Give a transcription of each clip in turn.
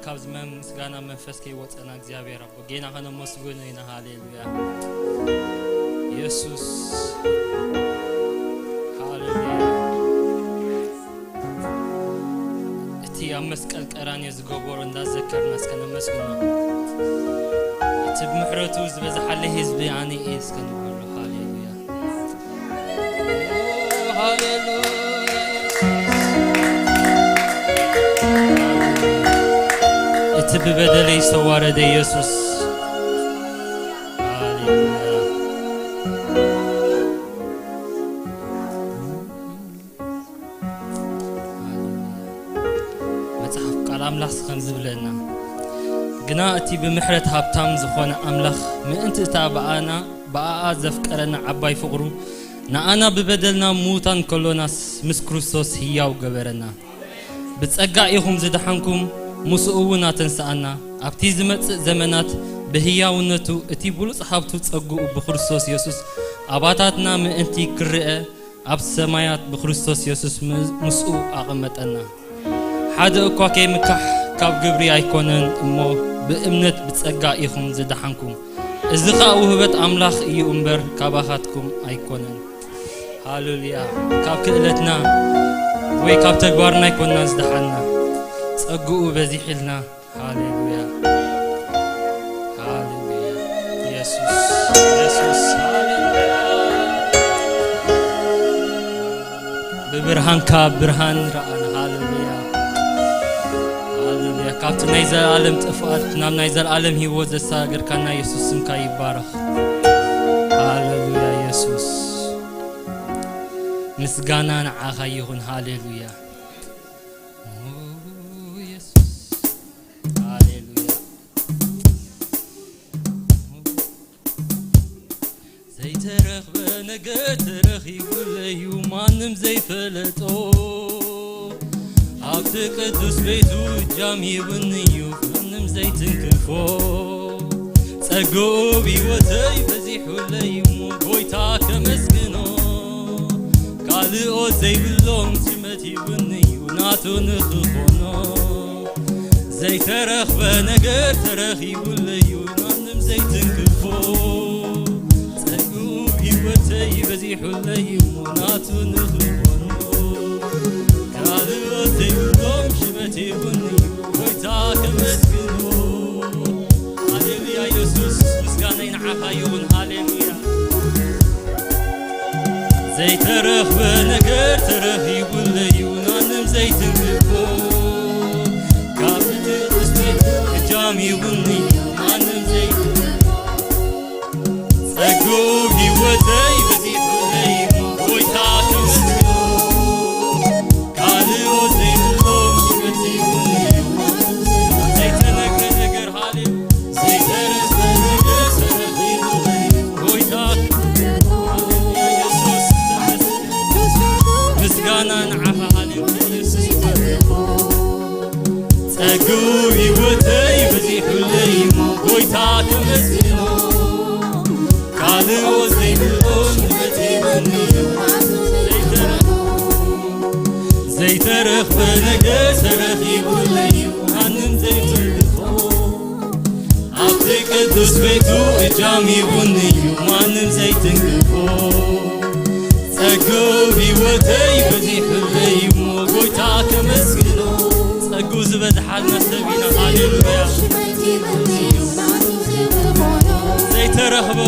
ካብዚ መ-፣ ምስጋና መንፈስ ከይወፀና እግዚኣብሔር ኣቦ ጌና ከነመስግኖ ኢና። ሃሌሉያ። ኢየሱስ። ሃሌሉያ። እቲ ኣብ መስቀል ቀራንዮ ዝገበሮ እንዳዘከርና እስከ ነመስግኖ። እቲ ብምሕረቱ ዝበዝሓለይ ህዝቢ ኣነ እየ እስከ ንበሎ። ሃሌሉያ። ሃሌሉያ። እቲ ብበደለይ ዝተዋረደ ኢየሱስ። ሃሌሉያ። መጽሓፍ ቃል ኣምላኽ ከም ዝብለና፣ ግና እቲ ብምሕረት ሃብታም ዝኾነ ኣምላኽ ምእንቲ እታ ብኣና፣ ብኣኣ ዘፍቀረና ዓባይ ፍቕሩ፣ ንኣና ብበደልና ምዉታን ከሎናስ ምስ ክርስቶስ ህያው ገበረና። ብጸጋ ኢኹም ዝደሓንኩም፣ ምስኡ እውን ኣተንስኣና። ኣብቲ ዝመጽእ ዘመናት ብህያውነቱ እቲ ብሉጽ ሃብቱ ጸግኡ ብክርስቶስ የሱስ ኣባታትና ምእንቲ ክርአ፣ ኣብ ሰማያት ብክርስቶስ የሱስ ም-፣ ምስኡ ኣቐመጠና። ሓደ እኳ ከይምካሕ ካብ ግብሪ ኣይኮነን እሞ፣ ብእምነት ብጸጋ ኢኹም ዝደሓንኩም። እዚ ኸኣ ውህበት ኣምላኽ እዩ እምበር፣ ካባኻትኩም ኣይኮነን። ሃሌሉያ። ካብ ክእለትና ወይ ካብ ተግባርና ኣይኮንና ዝደሓንና፣ ጸግኡ በዚሕልና። ሃሌሉያ። ሃሌሉያ። ኢየሱስ፣ ኢየሱስ፣ ሃሌሉያ። ብብርሃንካ ብርሃን ረኣና። ሃሌሉያ። ሃሌሉያ። ካብቲ ናይ ዘላለም ጥፍኣት ናብ ናይ ዘላለም ህይወት ዘሰጋገርካና ኢየሱስ ስምካ ይባረኽ። ሃሌሉያ ኢየሱስ። ምስጋና ንዓኻ ይኹን። ሃሌሉያ። ኦ ኢየሱስ። ሃሌሉያ። ዘይተረኽበ ነገር ተረኺቡለዩ ማንም ዘይፈለጦ። ኣብቲ ቅዱስ ቤቱ እጃም ይብንዩ ማንም ዘይትንክፎ። ጸግኡ ብሕይወተይ በዚሑለይ እሞ ጎይታ ከመስግኖ። ካልኦት ዘይብሎም ሽመት ይብንዩ ናቱ ንኽኾኖ። ዘይተረኽበ ነገር ተረኺቡለዩ ማንም ዘይትንክፎ። ጸግኡ ብሕይወተይ በዚሑለይ እሞ ናቱ ንኽኾኖ። ካልኦት ዘይብሎም ሽመት ይብንዩ ጎይታ ከመስግኖ። ሃሌሉያ ኢየሱስ፣ ምስጋናይ ንዓኻ ይኹን። ሃሌሉያ። ዘይተረኽበ ነገር ተረኺቡለዩ ማንም ዘይትንክፎ። ካብ እቲ ጥስቲ እጃም ይኹንዩ ማንም ዘይትንክፎ። ጸግኡ ህይወተይ በዚሑለይ እሞ ጎይታ ከመስግኖ። ካልኦት ዘይብሎም ሽመት ይብንዩ ዘይተነግረ ነገር ሃሌ ዘይተረኽበ ነገር ተረኺቡለይ ጎይታ ኢየሱስ ተመስገን። ምስጋና ንዓኻ ሃሌሉያ ኢየሱስ። ጸግኡ ህይወተይ በዚሑለይ እሞ ጎይታ ከመስግኖ። ካልኦት ዘይብሎም ሽመት ይብንዩ ዘይተረኽበ ዘይተረኽበ ነገር ተረኺቡለዩ ማንም ዘይትንክፎ። ኣብቲ ቅዱስ ቤቱ እጃም ይኹንዩ ማንም ዘይትንክፎ። ጸግኡ ብሕይወተይ በዚሑለይ እሞ ጎይታ ከመስግኖ። ጸግኡ ዝበዝሓልና ሰብ ኢና። ሃሌሉያ። ዘይተረኽበ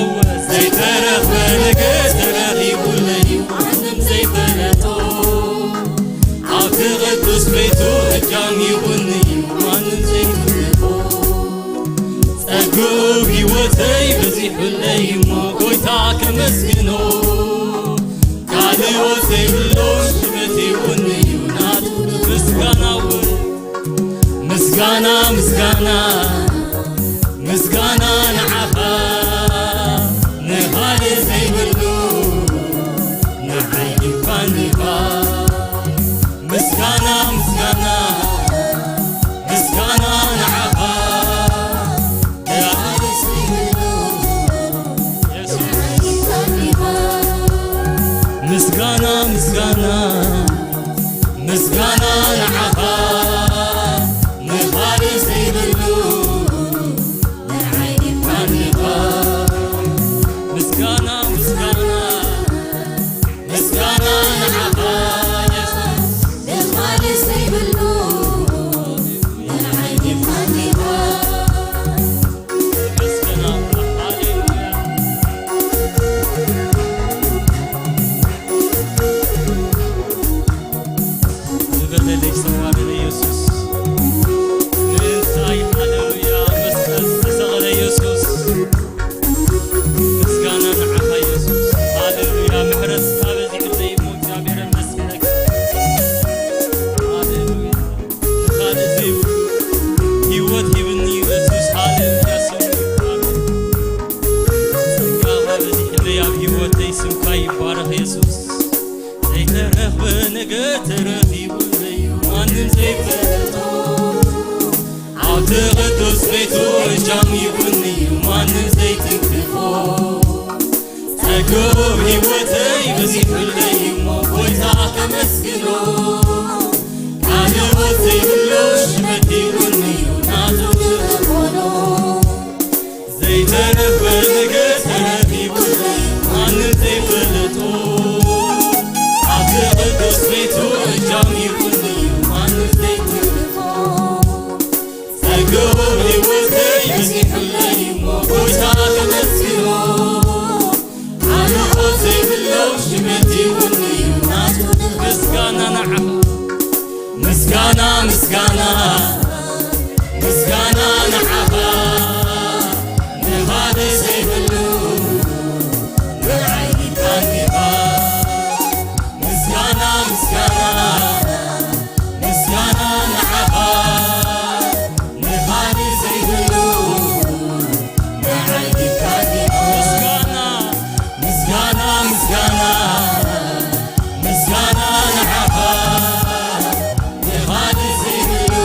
ዘይተረኽበ ነገር ተረኺቡለዩ ማንም ዘይፈለጦ። ኣብቲ ቅዱስ ቤቱ እጃም ይኹንዩ ማንም ዘይትንክፎ። ጸግኡ ብሕይወተይ በዚሑለይ እሞ ጎይታ ከመስግኖ። ካልኦት ዘይብሎም ሽመት ይኹንዩ ናቱ ምስጋና እውን ምስጋና፣ ምስጋና፣ ምስጋና ንዓኻ፣ ንኻልእ ዘይብሉ፣ ንዓይ ድኳን ኢኻ። ምስጋና፣ ምስጋና፣ ምስጋና ንዓኻ፣ ንኻልእ ዘይብሉ፣ የሱስ። ንዓይ ድኳን ኢኻ። ምስጋና፣ ምስጋና፣ ምስጋና ንዓኻ፣ ንኻልእ ዘይብሉ፣ ጃም ይኹን እዩ ማንም ዘይትንክፎ። ጸግኡ ህይወተይ በዚሑለይ እሞ ጎይታ ከመስግኖ። ካልኦት ዘይብሉ ሽመት ይኹን እዩ ናቱ ዝኾኖ። ዘይተረፈ ነገር ተረኺቡለይ ማንም ዘይፈለጦ። ኣብቲ ቅዱስ ቤቱ እጃም ይኹን እዩ ማንም ዘይትንክፎ። ጸግኡ ህይወተይ በዚሑለይ እሞ ጎይታ ከመስግኖ። ኣልቦ ዘይብሎ ሽመት ይኹን እዩ ናቱ። ምስጋና ንዓኻ፣ ምስጋና፣ ምስጋና፣ ምስጋና ንዓኻ። ንኻልእ ዘይብሉ ንዓይ ዲኻ። ምስጋና፣ ምስጋና፣ ምስጋና ንዓኻ፣ ንኻልእ ዘይብሉ ንዓይ ዲኻ። ምስጋና፣ ምስጋና፣ ምስጋና፣ ምስጋና ንዓኻ፣ ንኻልእ ዘይብሉ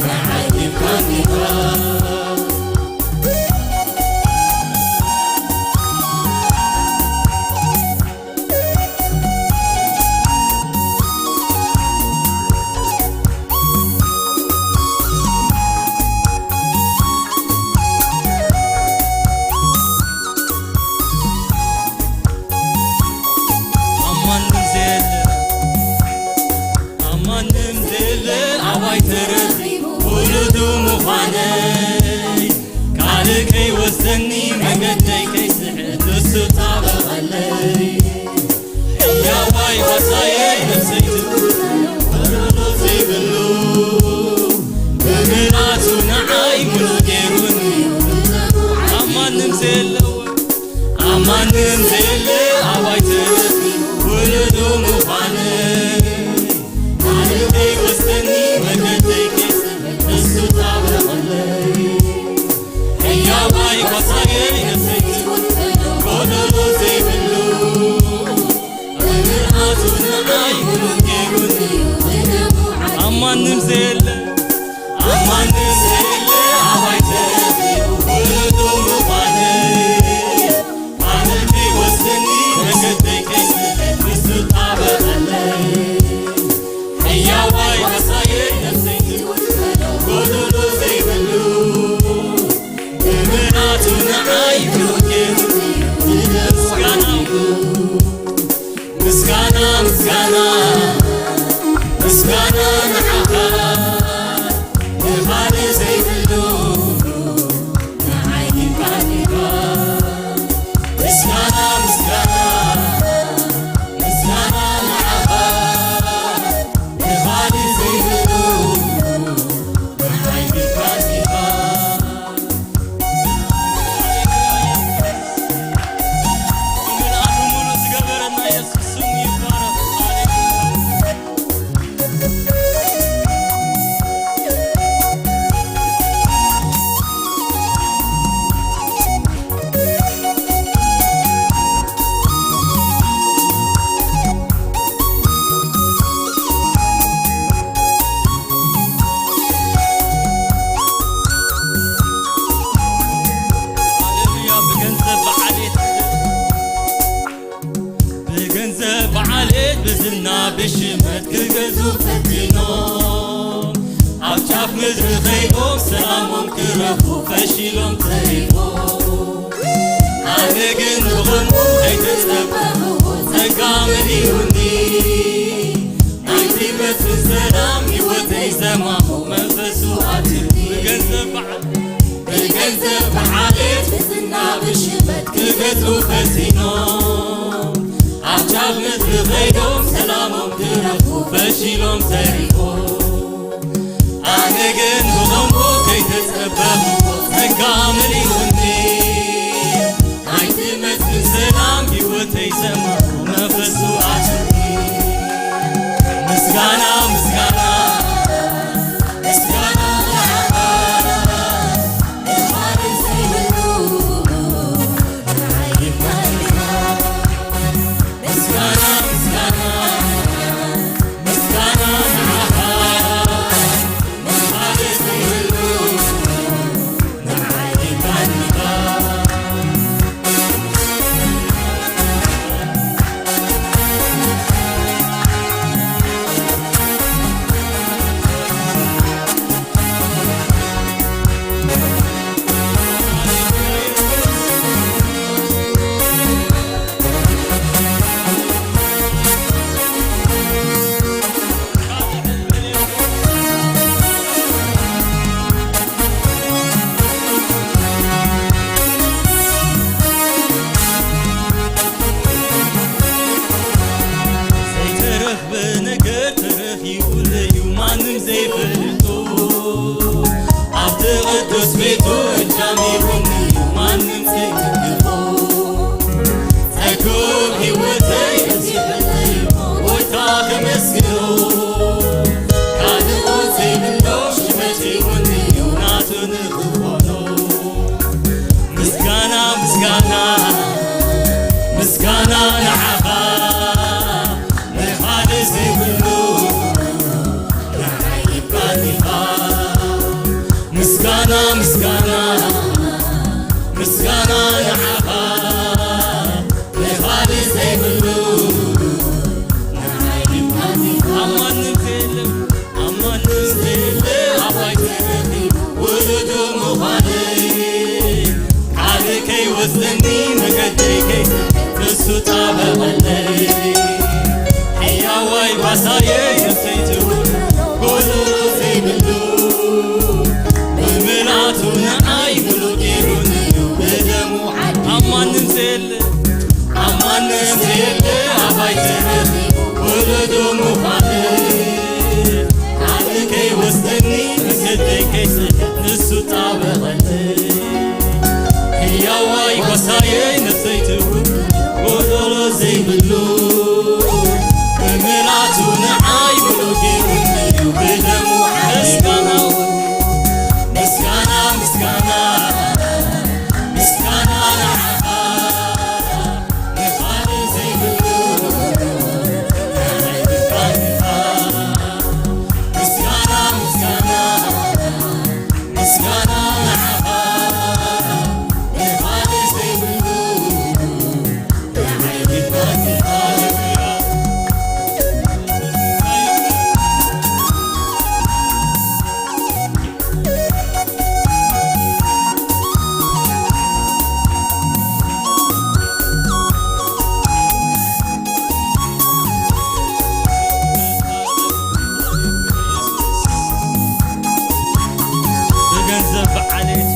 ንዓይ ዲኻ። ኣብ ማንም ዘየለ፣ ኣብ ማንም ዘየለ ኣባይ ተረኺቡ ውሉዱ ምዃነይ። ካልእ ከይወስደኒ መገደይ ከይስሕት ንሱ ጣበቐለይ። ሕያዋይ ዋሳየይ ነፍሰይ ትብሉ በረዶ ዘይብሉ ብምልኣቱ ንዓይ ምሉእ ገይሩኒ። ኣብ ማንም ዘየለ፣ ኣብ ማንም ዘየለ ኣባይ ተረኺቡ ውሉዱ ምዃነይ። ካልእ ከይወስደኒ መገደይ ከይስሕት ንሱ ጣበቐለይ። ሕያዋይ ዋሳየይ ነፍሰይ ትብሉ ጎደሎ ዘይብሉ ኣብ ማንም ዘየለ፣ ኣብ ማንም ዘየለ ኣባይ ተረኺቡ ውሉዱ ምዃነይ። ኣመልኪ ወስኒ መገደይ ከይስሕት ንሱ ጣበቐለይ። ሕያዋይ ዋሳየይ ነፍሰይ ትውከሎ ጎደሎ ዘይብሉ ብምልኣቱ ንዓይ ብሩክ ገይሩ ምስጋና፣ ምስጋና፣ ምስጋና፣ ምስጋና ንዓኻ ንኻልእ ዘይብሉ ንዓይ ዲኻ። ምስጋና፣ ምስጋና፣ ምስጋና ንዓኻ ንኻልእ ዘይብሉ ንዓይ ዲኻ። ሃሌሉያ። ብገንዘብ ብዓሌት፣ ብገንዘብ ብዓሌት፣ ብዝና ብሽመት ክገዝኡ ፈቲኖም፣ ኣብ ጫፍ ምድሪ ኸይዶም ሰላሞም ክረኽቡ ፈሺሎም ተሪፎም። ኣነ ግን ብኸምኡ ከይተጸበኹ ጸጋ መሊኡኒ። ናይቲ መስፍን ሰላም ህይወተይ ዘማኹ መንፈሱ ኣትዩኒ። ብገንዘብ ብዓ-፣ ብገንዘብ ብዓሌት ብዝና ብሽመት ክገዝኡ ፈቲኖም። ኣብ ጫፍ ምድሪ ኸይዶም ሰላሞም ክረኽቡ ፈሺሎም ተሪፎም። ኣነ ግን ብኸምኡ ከይተጸበኹ ጸጋ መሊኡኒ። ናይቲ መስፍን ሰላም ህይወተይ ዘማኹ መንፈሱ ኣትዩኒ። ምስጋና፣ ምስጋና፣ ምስጋና ንዓኻ። ኣሚሩኒ እዩ ማንም ዘይትንክፎ። ጸግብ ህይወተይ በዚሕለይ ጎይታ ከመስግኖ። ካልኦት ዘይብሎ ሽመት እውን እዩ ናቱ ንኽኾኖ። ምስጋና፣ ምስጋና፣ ምስጋና ንዓኻ፣ ንኻልእ ዘይብሉ ንዓይ ይባል ኢኻ። ምስጋና፣ ምስጋና፣ ምስጋና ንዓኻ፣ ንኻልእ ዘይብሉ ንዓይ ይባል ኢኻ። ኣብ ማንም ዘየለ፣ ኣብ ማንም ዘየለ ኣባይ ተረኺቡ ውሉዱ ምዃነይ። ቃል ከይወስደኒ መገደይ ከይስሕት ንሱ ጣበቐለይ። ሕያዋይ ጓሳየይ ነፍሰይ ትውክል ጎደሎ ዘይብሉ፣ ብምልኣቱ ንዓይ ምሉእ ገይሩኒ እዩ ብደሙ ዓዲሉ። ኣብ ማንም ዘየለ፣ ኣብ ማንም ዘየለ ኣባይ ተረኺቡ ወለዶ ምዃነይ። ቃል ከይወስደኒ መገደይ ከይስሕት ንሱ ጣበቐለይ። ሕያዋይ ጓሳየይ ነፍሰይ ትውክል ጎደሎ ዘይብሉ፣ ብምልኣቱ ንዓይ ምሉእ ገይሩኒ እዩ ብደሙ ዓዲሉ። ምስጋና፣ ምስጋና፣ ምስጋና ንዓኻ። ብገንዘብ ብዓሌት፣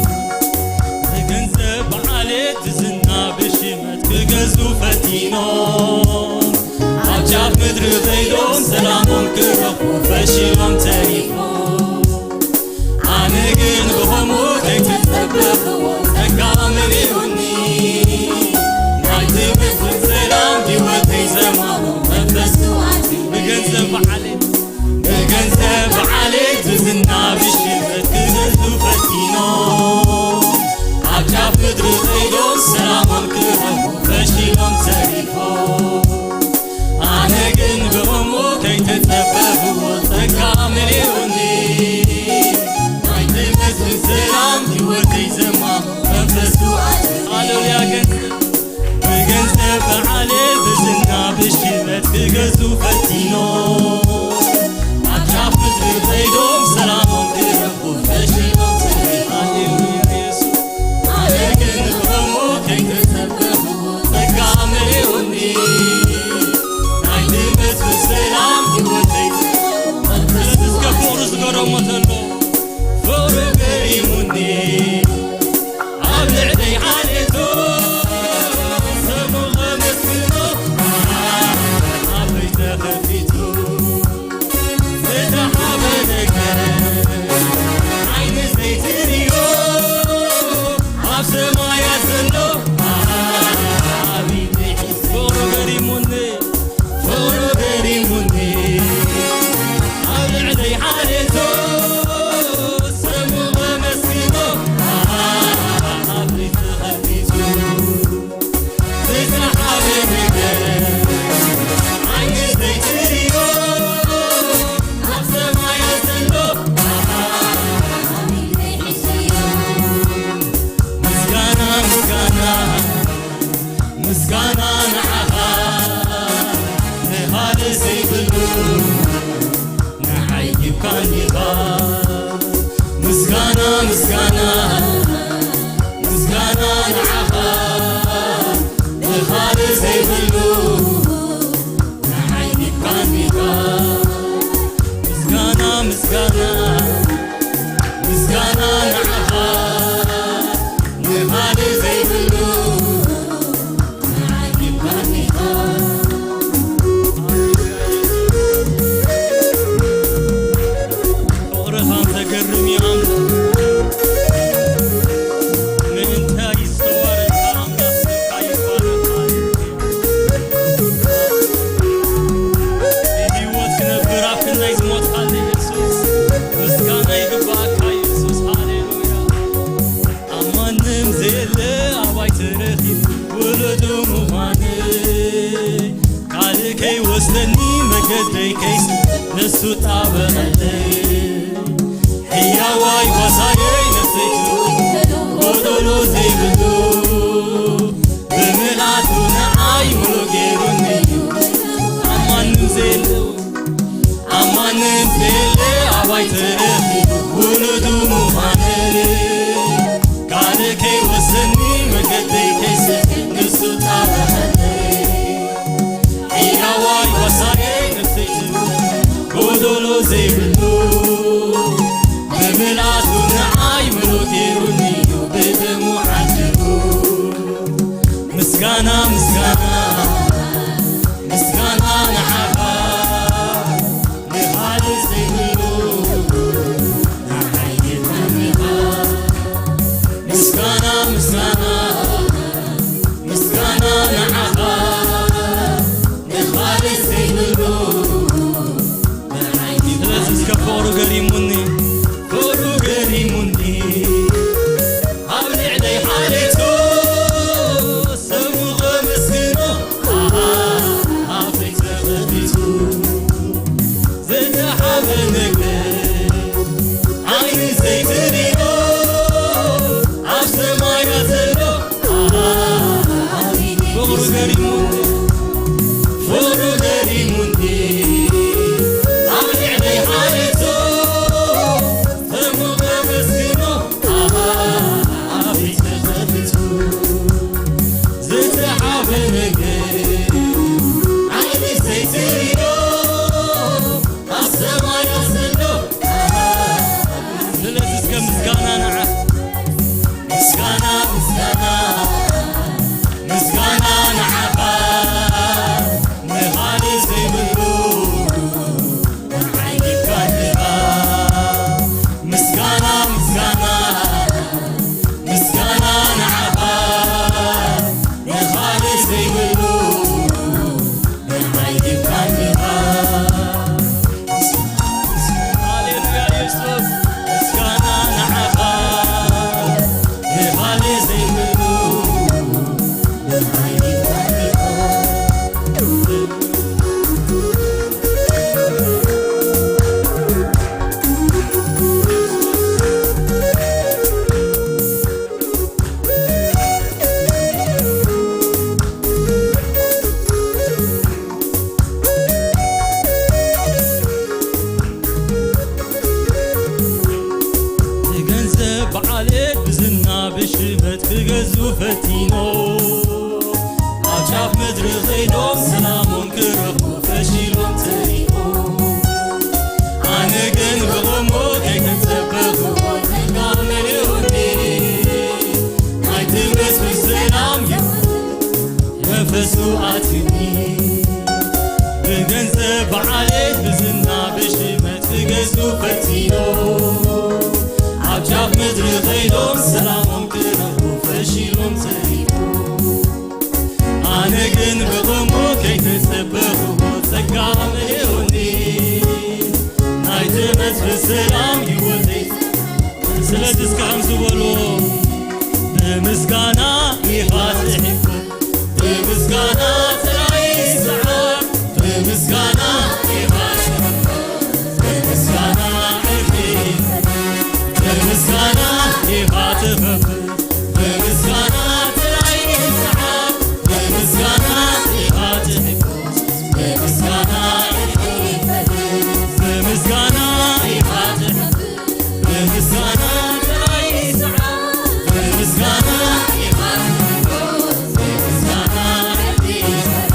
ብገንዘብ ብዓሌት ዝና ብሽመት ክገዝኡ ፈቲኖም፣ ኣብ ጫፍ ምድሪ ከይዶም ሰላሞም ክረኽቡ ፈሺሎም ተሪፎም። ኣነ ግን ብኸምኡ ከይተጸበኽዎ ጸጋ መሊኡኒ። ናይቲ ብስም ሰላም ህይወተይ ዘማሙ መንፈሱ ኣትዩ። ብገንዘብ ብዓሌት፣ ብገንዘብ ብዓሌት ብዝና ብሽመት ክገዝኡ ፈቲኖም። ኣብ ጫፍ ምድሪ ከይዶም ሰላሞም ክረኽቡ ፈሺሎም ተሪፎም። ኣነ ግን ብእሞ ከይተጸበብዎ ጸጋ መሊኡኒ። ናይቲ መስፍን ሰላም ህይወተይ ዘማሙ መንፈሱ ኣትዩ። ሃሌሉያ። ገንዘብ፣ ብገንዘብ ብዓሌት ብዝና ብሽመት ክገዝኡ ፈቲኖም። ኣብ ጫፍ ምድሪ ከይዶም ሰላሞም ክረኽቡ ፈሺሎም ተሪፎም። ሃሌሉያ ኢየሱስ። ኣነ ግን ብእሞ ከይተጸበብዎ ጸጋ መሊኡኒ። ናይቲ መስፍን ሰላም ህይወተይ እስከ ፍቕሩ ዝገረሞ ዘሎ ፍቕሩ ገሪሙኒ። ኣብ ልዕለይ ዓሌቱ ስሙ ኸመስግኖ ኣፈይ ተኸፊቱ። ዝተሓበ ነገር ዓይኒ ዘይትርእዮ ኣብ ሰማያት ዘሎ ዓቢ ትዕቢት። ፍቕሩ ገሪሙኒ፣ ፍቕሩ ገሪሙኒ። ኣብ ልዕለይ ዓሌቱ ስሙ ኸመስግኖ ጣበቐለይ ሕያዋይ ጓሳየይ ነፍሰይ ትብሉ ጎደሎ ዘይብሉ ብምልኣቱ ንዓይ ሙሉ ገይሩኒ እዩ። ኣብ ማንም ዘየለ ኣብ ማንም ዘየለ ኣባይ ተረኺቡ ውሉዱ ምዃነይ ካልእ ከይወሰኒ መገደይ ከይስእን ንሱ ጣበቐለይ። ሕያዋይ ጓሳየይ ነፍሰይ ትብሉ ጎደሎ ዘይብሉ ብምልኣቱ ንዓይ ምሉእ ገይሩኒ እዩ ብደሙ ዓዲሉ። ምስጋና ምስጋና ምስጋና ንዓኻ ንኻልእ ዘይብሉ ንዓይ ጌታንኻ። ምስጋና ምስጋና ምስጋና ንዓኻ ንኻልእ ዘይብሉ ንዓይ ጌታንኻ። ስለዚ እስከ ፍቕሩ ገሪሙኒ ፍቕሩ ገሪሙኒ ኣብ ልዕለይ ሓሊፉ ስሙ ከመስግኖ ኣሃ ኣፈይ ተኸፊቱ ዝተሓበ ነገር ዓይኒ ዘይትሪኦ ኣብ ሰማያት ዘሎ ኣሃ ፍቕሩ ገሪሙኒ ፍቕሩ ገሪሙኒ ኣብ ልዕለይ ሓሊፉ ስሙ ከመስግኖ ኣሃ ኣፈይ ተኸፊቱ ዝተሓበ ነገር ዓይኒ ዘይትሪኦ ኣብ ሰማያት ዘሎ ኣሃ ስለዚ እስከ ምስጋና ንዓ ምስጋና ምስጋና ምስጋና ንዓኻ ንኻልእ ዘይብሉ ንዓይ ጌታንኻ። ምስጋና ምስጋና ምስጋና ንዓኻ ንኻልእ ዘይብሉ ንዓይ ጌታንኻ። ሃሌሉያ የሱስ ምስጋና ንዓኻ ንኻልእ ዘይብሉ ንዓይ ጌታንኻ። ብገንዘብ ብዓሌት ብዝና ብሽመት ክገዝኡ ፈቲኖም ኣብ ጫፍ ምድሪ ኸይዶም ሰላሞም ክረኽቡ ፈሺሎም ተሪፎም። ኣነ ግን ብቐሞ ከይተጸበኽዎ ተጋመልዮኒ ናይቲ መስፍን ሰላም መንፈሱ ኣትኒ ብገንዘብ ብዓሌት ብዝና ብሽመት ክገዝኡ ፈቲኖም ኣብ ጫፍ ምድሪ ኸይዶም ሰላሞም ክረኽቡ ፈሺሎም ተሪፎም። ኣነ ግን ብቐሞ ከይተጸበኽዎ ጸጋ መሊኦኒ ናይቲ መስፍን ሰላም ህይወተይ ስለዚ እስከ ከምዚ በሉ። ብምስጋና ኢኻ ትሕፍር ብምስጋና ጥራይ ይስዓር ብምስጋና ኢኻ ትሕፍር ብምስጋና ዕርፊ ብምስጋና ኢኻ ትኸፍር ብምስጋና ጥራይ ይስዓር ብምስጋና ኢኻ ትሕፍር ብምስጋና ዕርፊ ብምስጋና ኢኻ ትሕፍር ብምስጋና ጥራይ ይስዓር፣ ብምስጋና ኢኻ ትሕጎስ፣ ብምስጋና ዕርፊ ይፈርስ፣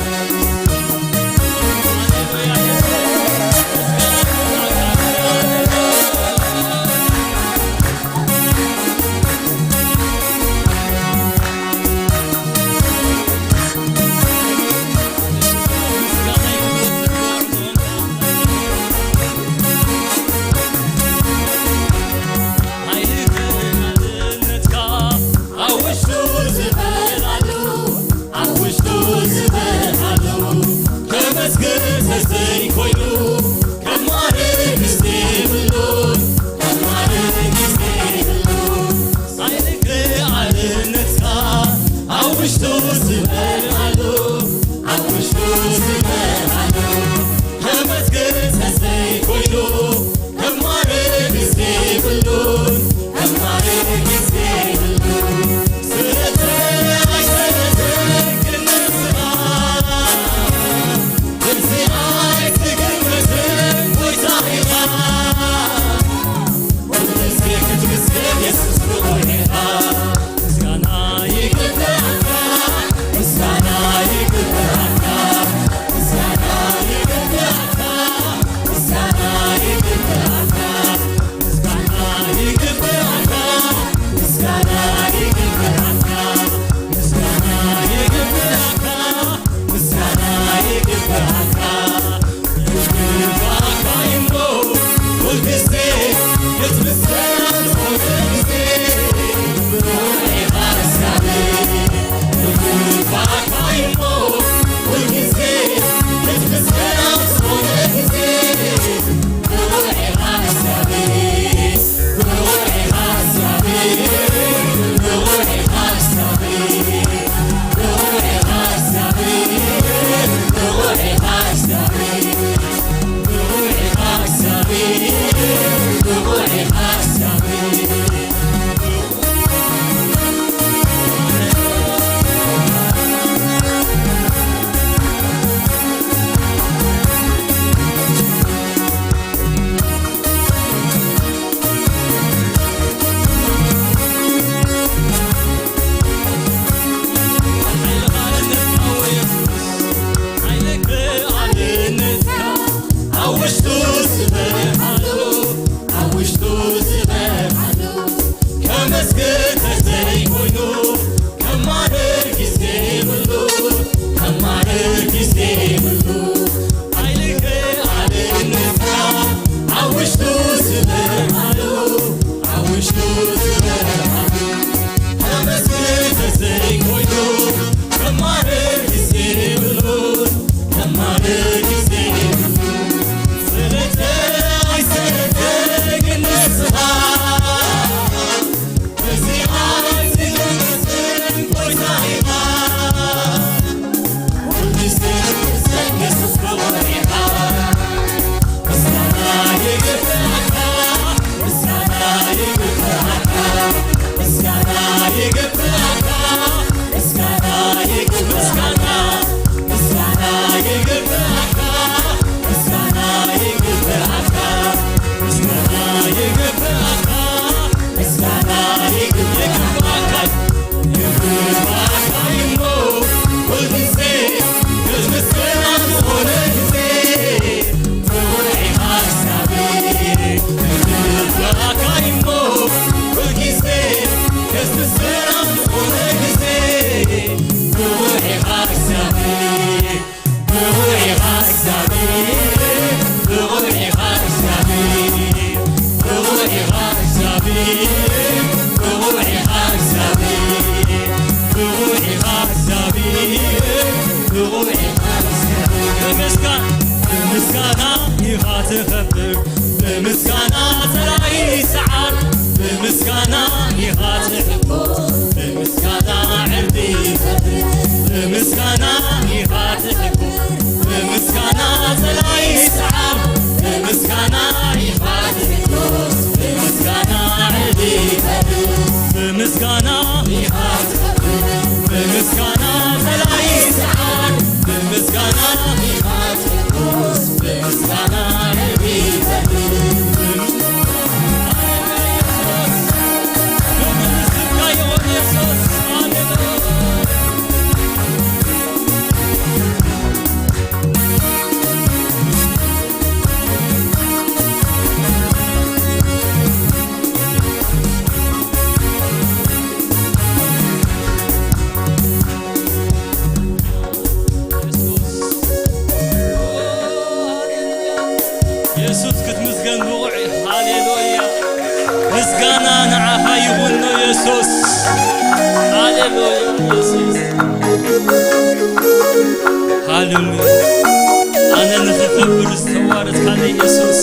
ምስጋና፣ ብምስጋና ኢኻ ትኸብር፣ ብምስጋና ጸላኢ ይስዓር፣ ብምስጋና ኢኻ ትሕጎስ፣ ብምስጋና ዕርዲ ይኸብር፣ ብምስጋና ኢኻ ትሕጎስ፣ ብምስጋና ጸላኢ ይስዓር፣ ብምስጋና ኢኻ ትሕጎስ፣ ብምስጋና ዕርዲ ይኸብር፣ ብምስጋና ኢኻ ትኸብር፣ ብምስጋና ጸላኢ ይስዓር፣ ብምስጋና ኢኻ ትሕጎስ፣ ብምስጋና ዕርዲ ይኸብር። የሱስ ክትምስገን ብቑዕ ኢኻ። ሃሌሉያ። ምስጋና ንዓኻ ይኹን ሎ የሱስ። ሃሌሉያ የሱስ። ሃሌሉያ። ኣነ ንኽኸብር ዝተዋረድካለይ የሱስ።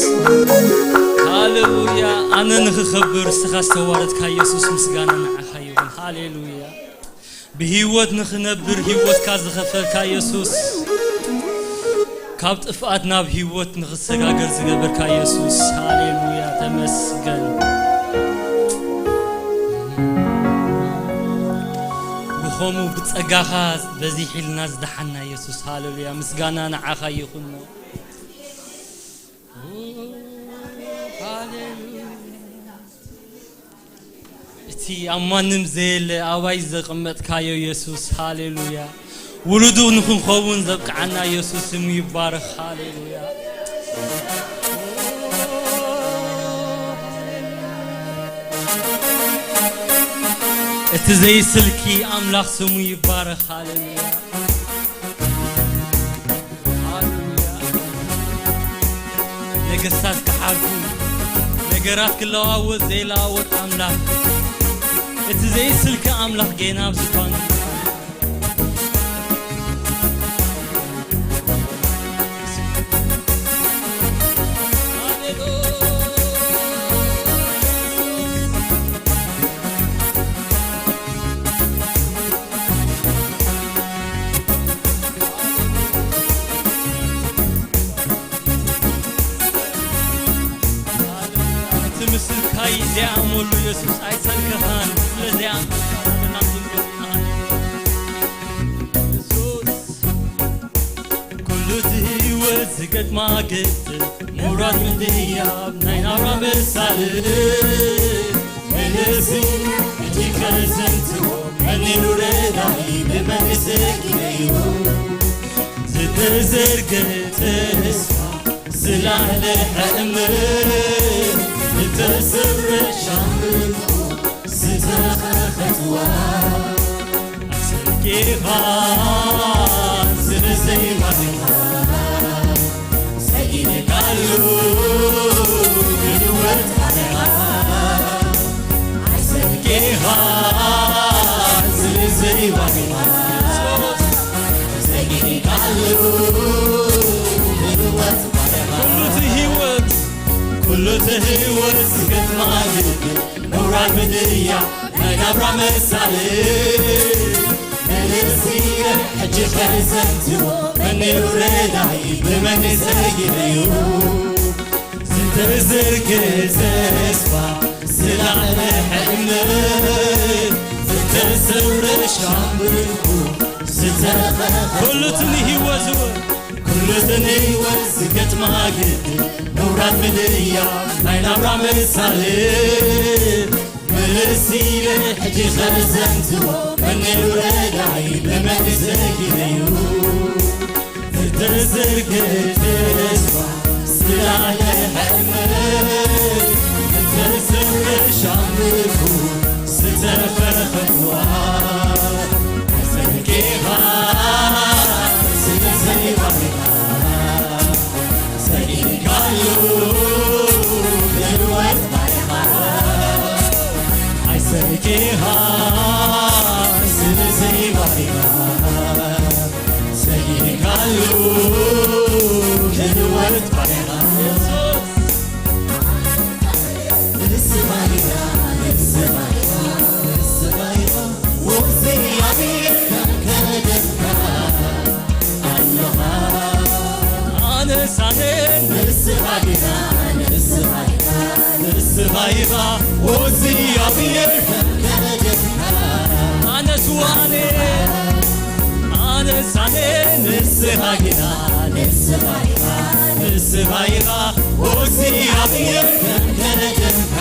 ሃሌሉያ። ኣነ ንኽኸብር እስኻ ዝተዋረድካ የሱስ ምስጋና ንዓኻ ይኹን። ሃሌሉያ። ብህይወት ንኽነብር ህይወትካ ዝኸፈልካ የሱስ፣ ካብ ጥፍኣት ናብ ህይወት ንኽሰጋገር ዝገበርካ የሱስ፣ ሃሌሉያ ተመስገን። ብኸምኡ ብጸጋኻ በዚሕ ኢልና ዝደሓና የሱስ፣ ሃሌሉያ ምስጋና ንዓኻ ይኹን። ሃሌሉያ። እቲ ኣብ ማንም ዘየለ ኣባይ ዘቐመጥካዮ የሱስ፣ ሃሌሉያ። ውሉዱ ንኽንኸውን ዘብቅዓና የሱስ ስሙ ይባረኽ፣ ሃሌሉያ። እቲ ዘይስልኪ ኣምላኽ ስሙ ይባረኽ፣ ሃሌሉያ። ሃሌሉያ። ነገስታት ክሓልፉ፣ ነገራት ክለዋወጥ ዘይለዋወጥ ኣምላኽ፣ እቲ ዘይስልኪ ኣምላኽ ጌና ኣብ ዝፋኑ። እቲ ምስልካይ ዘይኣመሉ የሱስ ኣይሰልከኻን፣ ስለ ዘይኣመልካ ዘለና ክንገርና። የሱስ፣ ኩሉ እቲ ህይወት ዝገጥማ ግጥም፣ ምውራድ ምድያብ ናይ ናብራ መሳልል። ምልሲ እቲ ከዘንትዎ መኒኑ ረዳኢ ብመንግስቲ ገይሩ። ዝተዘርገ ተስፋ ዝላለ ሕእምር ዝተሰብረ ሻምብቆ ዝተኸኸትዋ። ኣሰጌኻ ስለ ዘይማሪኻ ሰጊድካሉ ንህይወት ባርያ። ኣሰጌኻ ስለ ዘይማሪኻ ሰጊድካሉ ንህይወት ባርያ። ኩሉ እቲ ህይወት፣ ኩሉ እቲ ህይወት ዝገጥማ ግድል ምውራድ ምድያ ናይ ናብራ መሳልል። ንርእሲ ሕጂ ከዘንትዎ መን ነይሩ ረዳኢ ብመን ሰጊረዩ። ዝተዘርገ ተስፋ ዝለዓለ ሕልሚ ዝተሰብረ ሻምብቆ ዝተኸኸ ኩሉ እቲ ንህይወት ዝወ- ኩሉ እቲ ንህይወት ዝገጥማ ግድል ምውራድ ምድያ ናይ ናብራ መሳልል። ምልስ ኢለ ሕጂ ከዘንትዎ መን ነይሩ ረዳኢ ብመን ሰጊረዩ። ዝተዘርገ ተስፋ ዝለዓለ ሕልሚ ዝተሰብረ ሻምብቆ ዝተኸኸዋ። ኣሰጌኻ ስለ ዘይባሪኻ ሰጊድካሉ ንህይወት ባርያኻ። ኣሰጌኻ ስለ ዘይባሪኻ ሰጊድካሉ ህይወት ባሪኻ ንስኻ ኢኻ፣ ንስኻ ኢኻ፣ ንስኻ ኢኻ። ወእግዚኣብሔር ከም ከደምካ ኣለኻ። ኣነስ ኣነ ንስኻ ኢኻ፣ ንስኻ ኢኻ፣ ንስኻ ኢኻ። ወእግዚኣብሔር ከም ከደምካ ኣነስ ኣነ ኣነስ ኣነ ንስኻ ኢኻ፣ ንስኻ ኢኻ፣ ንስኻ ኢኻ። ወእግዚኣብሔር ከም ከደምካ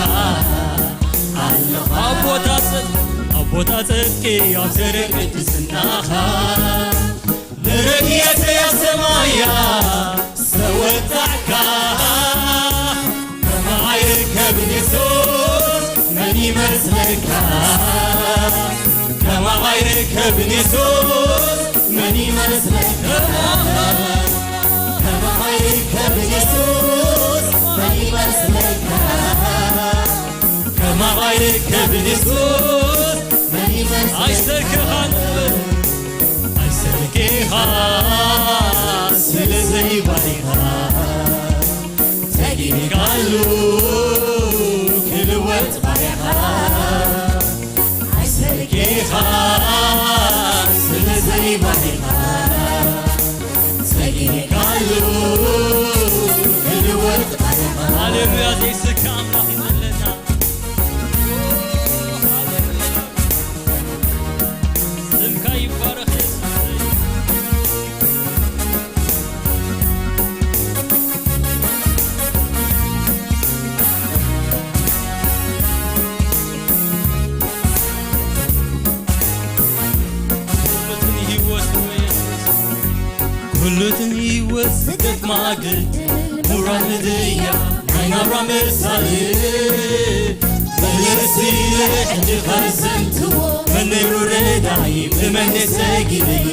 ኣለኻ። ኣብ ቦታ ጽድቂ፣ ኣብ ቦታ ጽድቂ፣ ኣብ ሰሬት ቅድስናኻ ንረድኤተይ ኣብ ሰማያ ዝተወጣዕካ። ከማኻ ይርከብ የሱስ መን ይመስለካ? ከማኻ ይርከብ የሱስ መን ይመስለካ? ከማኻ ይርከብ የሱስ መን ይመስለካ? ከማኻ ይርከብ የሱስ መን ይመስለካ? ኣይሰልክኻን፣ ኣይሰልክኻን ስለ ዘይባሪኻ። ተጊርካሉ ክልወጥ ባሪኻ። ኣይሰልክኻን ስለ ዘይባሪኻ። ተጊርካሉ ክልወጥ ባሪኻ። ሃሌሉያ፣ ዘይስካ ኣምላኽ እዩ ዘለና። ሃሌሉያ። ስምካ ይባረኽ የሱሰይ። ኩሉትን ህይወት ወይ የሱስ። ኩሉትን ህይወት ዝገጥማ ግድል ምውራድ ምድያ ናይ ናብራ ምሳሌ። መለስ ኢለ ሕጂ ከዘንትዎ መን ነይሩ ረዳኢ ብመን ሰጊደዮ።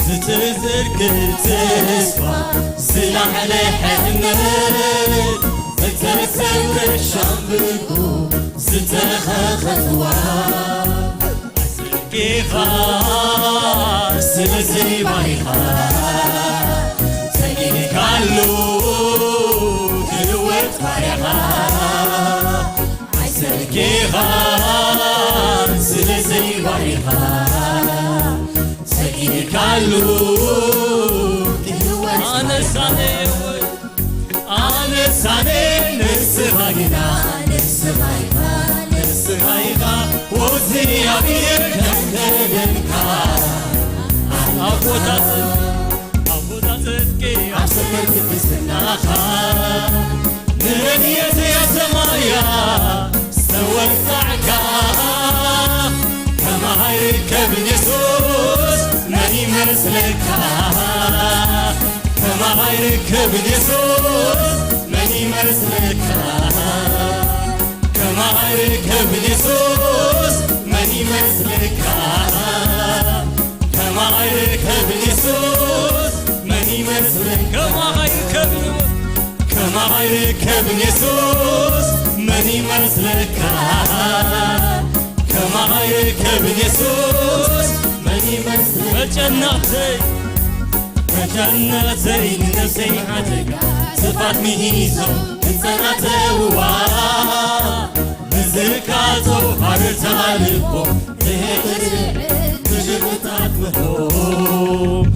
ዝተዘርገ ተስፋ ዝለዓለ ሕመት ዝተሰብረ ሻምብቆ ዝተኸኸትዋ። ጌኻ ስለ ዘይባሪኻ ተጊርካሉ ክልወጥ ባሪኻ። ኣይሰልክኻን ስለ ዘይባሪኻ ተጊርካሉ ክልወጥ ኣነሳነ ኣነሳነ ንስኻ ግና ንስኻ ኢኻ ንስኻ ኢኻ ወዚ ኣብሔር ከም ከደንካ ኣብ ቦታ ጽድቂ ኣብ ቦታ ጽድቂ ኣብ ሰፈር ቅድስናኻ ንረድኤት እያ ሰማያ ዝተወጣዕካ ከማኻ ይርከብን የሱስ መን ይመስለካ ከማኻ ይርከብን የሱስ መን ይመስለካ ከማኻ ይርከብን የሱስ መን ይመስለካ ከማኻ ይርከብን የሱስ መን ይመስለካ ከማኻ ይርከብን ከማኻ ይርከብን የሱስ መን ይመስለካ ከማኻ ይርከብን የሱስ መን ይመስለካ መጨነቕተይ መጨነቕተይ ንነፍሰይ መሓተካ ስፋት ምሂዞም ህፃናተውዋ ብዝካቶ ሃረርታ ልቦም ብህቕር ብሽቕጣት ምሆም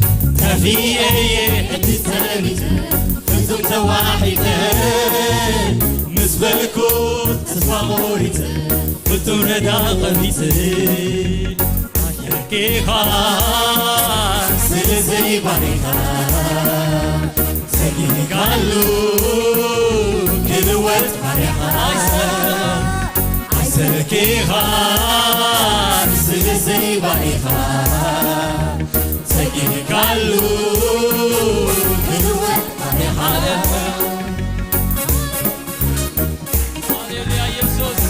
ተፊኤየ ሕጂ ተለሚተ ፍጹም ተዋሒጠ ምስ በልኩ ተስፋ ቆሪጸ ፍጹም ረዳ ቀቢጸ ኣየርጌኻ ስለ ዘይባሪኻ ሰጊድካሉ ክልወጥ ባሪኻ ኣይሰልኬኻ ስለ ዘይባሪኻ ሰጊድካሉ ክልወጥ ባሪኻ ሃሌሉያ ኢየሱስ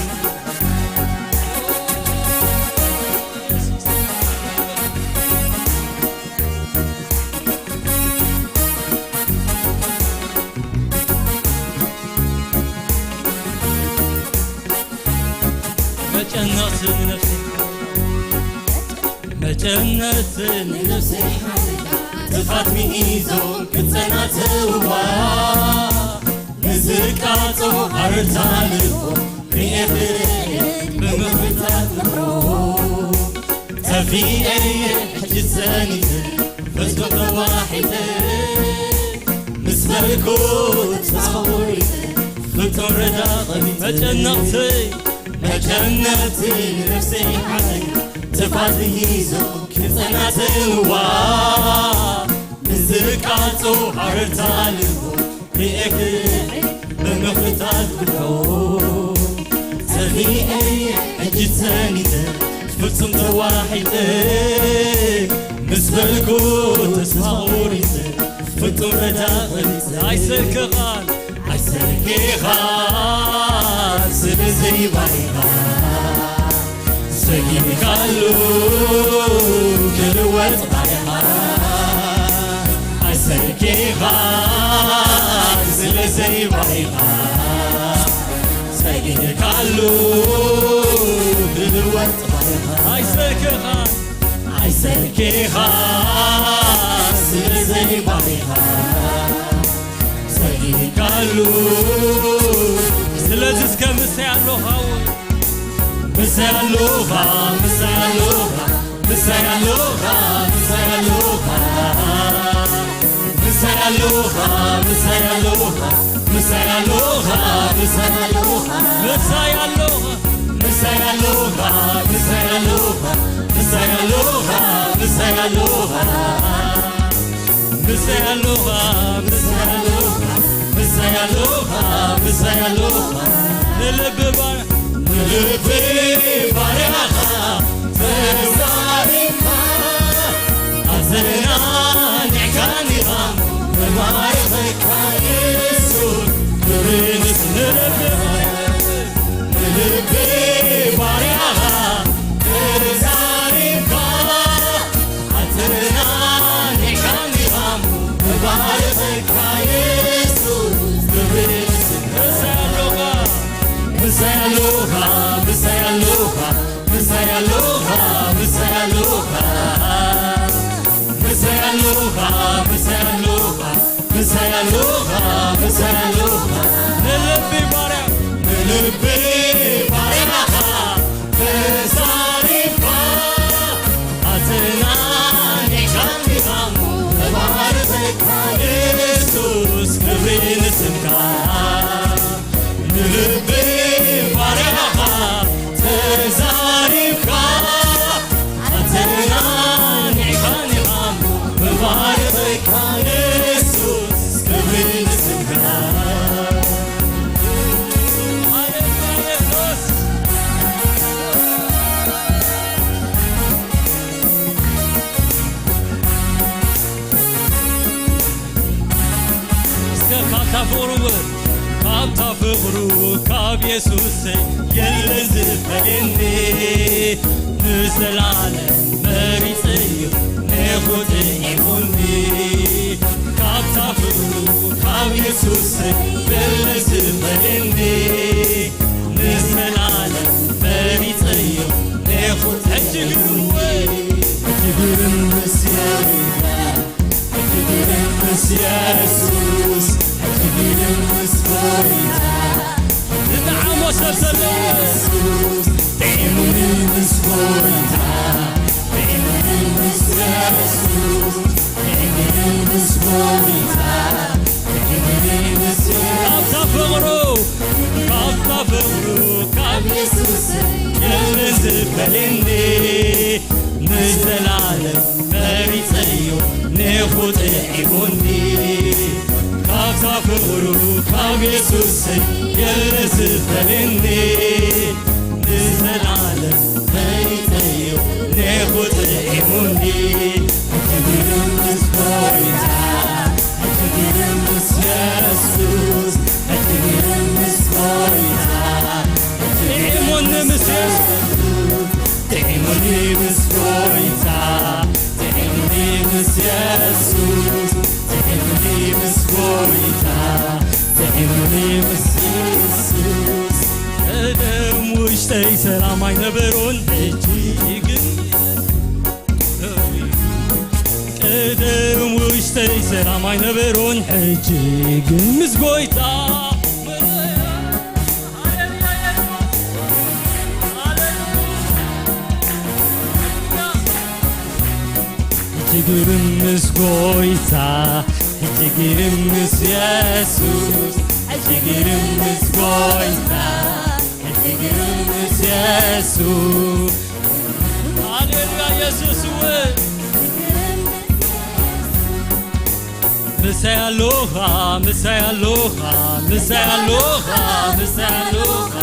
መጨነቕቲ ንነፍሰይ መጨነቕቲ ንነፍሰይ ሓደጋ ጥፋት ምሂዞም ክጸናተውዋ፣ ንዝቃጾ ኣረታ ልቦም ርኤ ክርኤ ብምኽንታት ምኽሮ። ጠፊኤ ሕጂ ጸኒተ፣ ፈስዶ ተዋሒጠ፣ ምስ በልኩ ተስፋ ቆሪጸ፣ ፍጹም ረዳ ቀቢጸ። መጨነቕተይ መጨነቕቲ ነፍሰይ ሓዘን፣ ጥፋት ሂዞ ክጸናተንዋ፣ ንዝቃጾ ሃረርታ ልቦ ርኤ ክርኤ ብምኽንታት ክብሮ። ተኺኤ ሕጂ ጸኒተ፣ ፍጹም ተዋሒጠ፣ ምስ በልኩ ተስፋ ቆሪጸ፣ ፍጹም ረዳ ቀቢጸ። ኣይሰልክኻን ኣይሰልኬኻ ስለ ዘይባሪኻ፣ ሰጊድካሉ ክልወጥ ባሪኻ። ኣይሰልኬኻ ስለ ዘይባሪኻ፣ ሰጊድካሉ ክልወጥ ባሪኻ። ኣይሰልኬኻ ኣይሰልኬኻ ስለ ዘይባሪኻ፣ ሰጊድካሉ። ስለዚ እስከ ምሳይ ኣሎኻ ወይ? ምሳይ ኣሎኻ፣ ምሳይ ኣሎኻ፣ ምሳይ ኣሎኻ፣ ምሳይ ኣሎኻ። ምሳይ ኣሎኻ፣ ምሳይ ኣሎኻ፣ ምሳይ ኣሎኻ፣ ምሳይ ኣሎኻ። ምሳይ ኣሎኻ። ምሳይ ኣሎኻ፣ ምሳይ ኣሎኻ፣ ምሳይ ኣሎኻ፣ ምሳይ ኣሎኻ። ምሳይ ኣሎኻ፣ ምሳይ ኣሎኻ፣ ምሳይ ኣሎኻ፣ ምሳይ ኣሎኻ። ንልቢ ባር-፣ ንልቢ ባርያኻ ተዛሪብካ፣ ኣዘና ንዕካኒኻ፣ ንባርኸካ የሱስ፣ ክብሪ ንልቢ ንልቢ ባርያኻ ተዛሪብካ፣ ኣተናኒዕካኒ እሞ፣ ንባርኸካ የሱስ፣ ክብሪ ንስምካ። ምሳይ ኣሎኻ፣ ምሳይ ኣሎኻ፣ ምሳይ ኣሎኻ፣ ምሳይ ኣሎኻ፣ ምሳይ ኣሎኻ፣ ምሳይ ኣሎኻ፣ ምሳይ ኣሎኻ። ምሳይ ኣሎኻ፣ ምሳይ ኣሎኻ፣ ንልቢ ባርያ፣ ንልቢ ባርያኻ ተዛሪብካ፣ ኣተናኒዕካኒ እሞ፣ ንባርኸካ የሱስ፣ ክብሪ ንስምካ። ንልቢ ባርያኻ ተዛሪብካ፣ ኣተናኒዕካኒ እሞ፣ ንባርኸካ የሱስ፣ ክብሪ ንስምካ። ሃሌሉያ የሱስ። እስከ ካብታ ፍቕሩ፣ ካብታ ፍቕሩ፣ ካብ የሱሰይ የለ ዝፈልየኒ፣ ንዘላለም መሪጸዮ፣ ኔኹ ጥዒሙኒ። ካብታ ፍቕሩ፣ ካብ የሱሰይ የለ ዝፈልየኒ፣ ንዘላለም መሪጸዮ፣ ኔኹ። ሕጂ ግን ወይ፣ ሕጂ ግን ምስ የሱስ፣ ሕጂ ግን ምስ ጎይታ፣ ንጠዓሞ ሰብ ዘሎ። የሱስ፣ ጥዒሙኒ ምስ ጎይታ፣ ጥዒሙኒ ምስ የሱስ፣ ጥዒሙኒ ምስ ጎይታ፣ ጥዒሙኒ ምስ የሱስ። ካብታ ፍቕሩ፣ ካብታ ፍቕሩ፣ ካብ የሱስ የለ ዝፈልየኒ። ንዘላለም መሪጸዮ፣ ኔኹ ጥዒሙኒ። ካብታ ፍቕሩ፣ ካብ የሱስ የለ ዝፈልየኒ። ንዘላለም መሪጸዮ፣ ኔኹ ጥዒሙኒ። ሕጂ ግን ምስ ጎይታ፣ ሕጂ ግን ምስ የሱስ፣ ሕጂ ግን ምስ ጎይታ፣ ጥዒሙኒ ምስ የሱስ። ጥዒሙኒ ምስ ጎይታ፣ ጥዒሙኒ ምስ የሱስ፣ ጥዒሙኒ ምስ ጎይታ፣ ጥዒሙኒ ምስ የሱስ። ቀደም ውሽጠይ ሰላም ኣይነበሮን፣ ሕጂ ግን ቀደም ሰላም ኣይነበሮን፣ ሕጂ ግን ምስ ጎይታ። ሕጂ ግርም ምስ ጎይታ፣ ሕጂ ግርም ምስ የሱስ፣ ሕጂ ግርም ምስ ጎይታ፣ ሕጂ ግርም ምስ የሱስ። ሃሌሉያ የሱስ ወይ። ምሳይ ኣሎኻ፣ ምሳይ ኣሎኻ፣ ምሳይ ኣሎኻ፣ ምሳይ ኣሎኻ።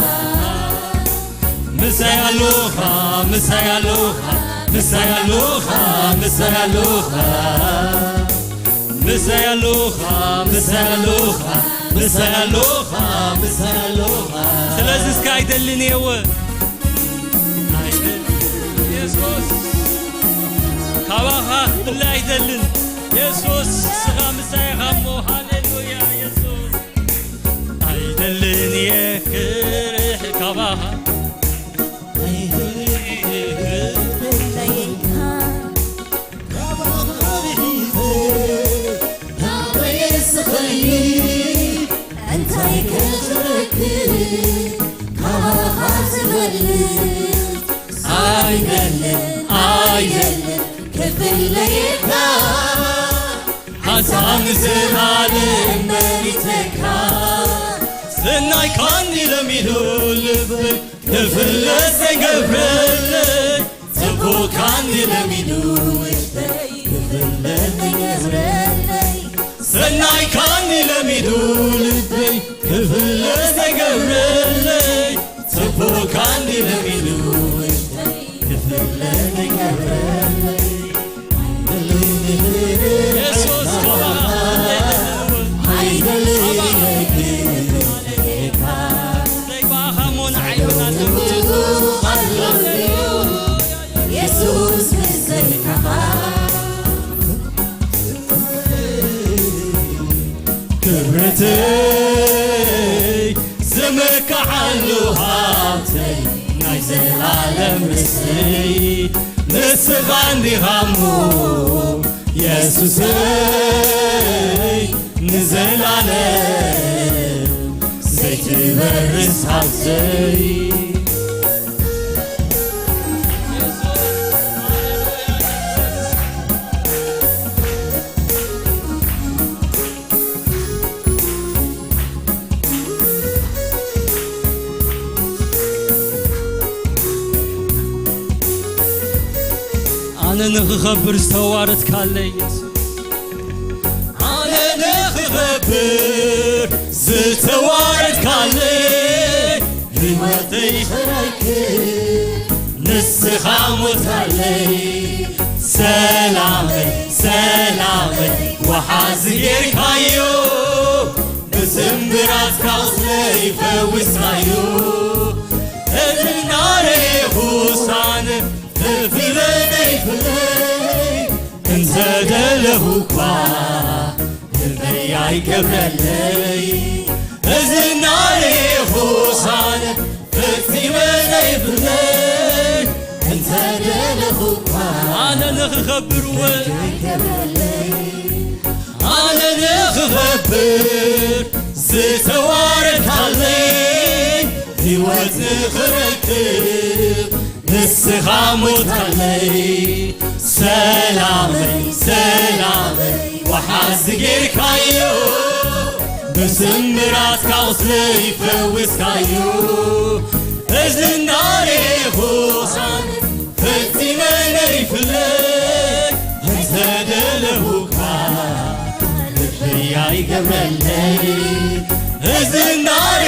ምሳይ ኣሎኻ፣ ምሳይ ኣሎኻ፣ ምሳይ ኣሎኻ፣ ምሳይ ኣሎኻ። ምሳይ ኣሎኻ፣ ምሳይ ኣሎኻ፣ ምሳይ ኣሎኻ፣ ምሳይ ኣሎኻ። ስለዚ እስከ ኣይደልን እየ እወ። ኣይደልን የሱስ። ካባኻ ክፍለ ኣይደልን። የሱስ፣ ንስኻ ምሳይ ኢኻ እሞ። ሃሌሉያ የሱስ። ኣይደልን እየ ክርሕ ካባኻ። ኣይደልን እየ ክፍለየካ። ካባኻ ርሒቐ ናበይ ስኸይድ? እንታይ ክረክብ ካባኻ ዝበልጽ? ኣይደልን፣ ኣይደልን ክፍለየካ። ሓንሳብ ንዘለኣለም መሪጸካ። ሰናይ ካኒ ለሚዱ ልበይ ክፍለስ ዘይገብረለይ። ጽቡቕ ካኒ ለሚዱ ውሽጠይ ክፍለስ ዘይገብረለይ። ሰናይ ካኒ ለሚዱ ልበይ ክፍለስ ዘይገብረለይ። ጽቡቕ ካኒ ለሚዱ ውሽጠይ ክፍለስ ዘይገብረለይ። የሱስ ክብራ የሱስ ብዘይካኻ ክብረተይ ዝምክዓሉ ሃብተይ ናይ ዘላለም ርስይ ንስኻ እንዲኻ እሞ የሱሰይ ንዘላለም ዘይትበርስ ሃብተይ። ኣነ ንኽኸብር ዝተዋረድካለይ የሱስ። ኣነ ንኽኸብር ዝተዋረድካለይ ህይወተይ ክረክብ ንስኻ ሞትካለይ። ሰላመይ ሰላመይ ወሓዚ ጌርካዮ ብስምብራትካ ቁስለይ ፈዊስካዮ። እዝናሬ ኹሳነ ፍለይ ፍለይ እንተ ደለኹ እኳ ልበይ ኣይገብረለይ። እዝናሬ ኹሳነ ፈጺመ ዘይፍለይ እንተ ደለኹ እኳ ኣነ ንኽኸብር እወ ኣይገብረለይ። ኣነ ንኽኸብር ዝተዋረድካለይ ህይወት ንኽረክብ ንስኻ ሞትካለይ። ሰላመይ ሰላመይ ወሓዚ ጌርካዮ ብስምራትካ ቁስለይ ፈዊስካዮ። እዝናሬ ኹሳነ ፈጺመ ነይፍለይ እንተ ደለኹካ ልበይ ኣይገብረለይ። እዝናሬ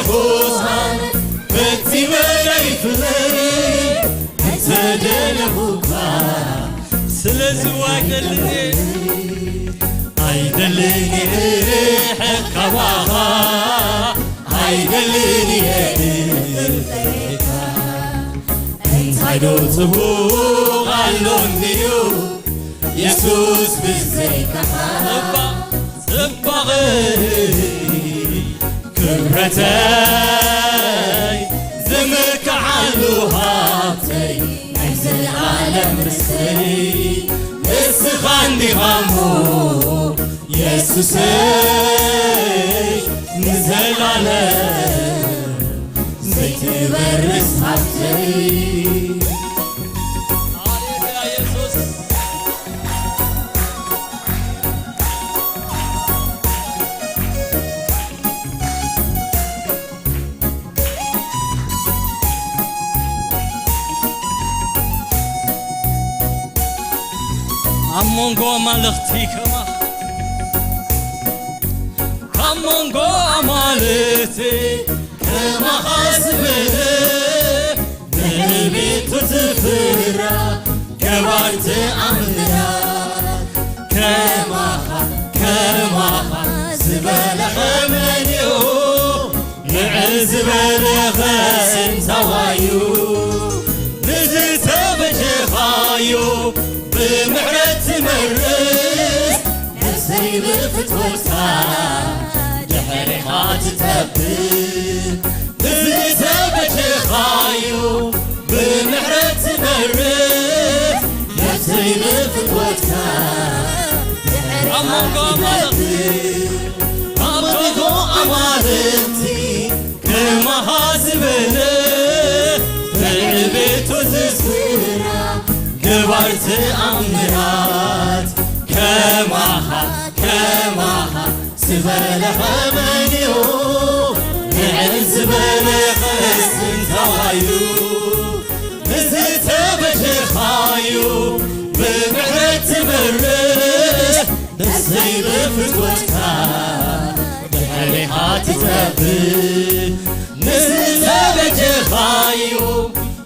ኹሳነ ፈጺመ ነይፍለይ እንተ ደለኹካ ስለዚ ዋይደልኔ ኣይደልን እየ ርሕቕ ካባኻ ኣይደልን እየ እፍለየካ። እንታይ ዶ ጽቡቕ ኣሎ እንድዩ የሱስ ብዘይካኻ። ጽባቐ ክብረተይ ዝምክዓሉ ሃብተይ ናይ ዘለኣለም ርስተይ ንስኻ እንዲኻ እሞ የሱሰይ ንዘላለም ዘይትበርስ ሃብተይ። ኣብ መንጎ ኣማልኽቲ ከማኻ፣ ካብ መንጎ ኣማልኽቲ ከማኻ ዝበለ፣ ንዕቤቱ ዝፍራ ገባር ተኣምራት። ከማኻ፣ ከማኻ ዝበለ ኸመይ እዩ? ንዕል ዝበለኸ እንታዋዩ? ንዝተበጀኻዮ ብምሕረት ትመርስ፣ ነፍሰይ ብፍትወትካ ድሕሪኻ ትጠብቅ። ንዝተበጀኻዮ ብምሕረት ትመርስ፣ ነፍሰይ ብፍትወትካ ኣብ መንጎ ኣማልኽቲ፣ ኣብ መንጎ ኣማልኽቲ ከማኻ ዝበለ፣ ብዕቤቱ ዝስራ ገባር ተኣምራት። ከማኻ፣ ከማኻ ዝበለ ኸመይ እዩ? ንዕል ዝበለ ኸስ እንታዋዩ? ንዝተበጀኻዩ ብምሕረት ትመርስ፣ ነፍሰይ ብፍትወትካ ድሕሪኻ ትጸብእ። ንዝተበጀኻዩ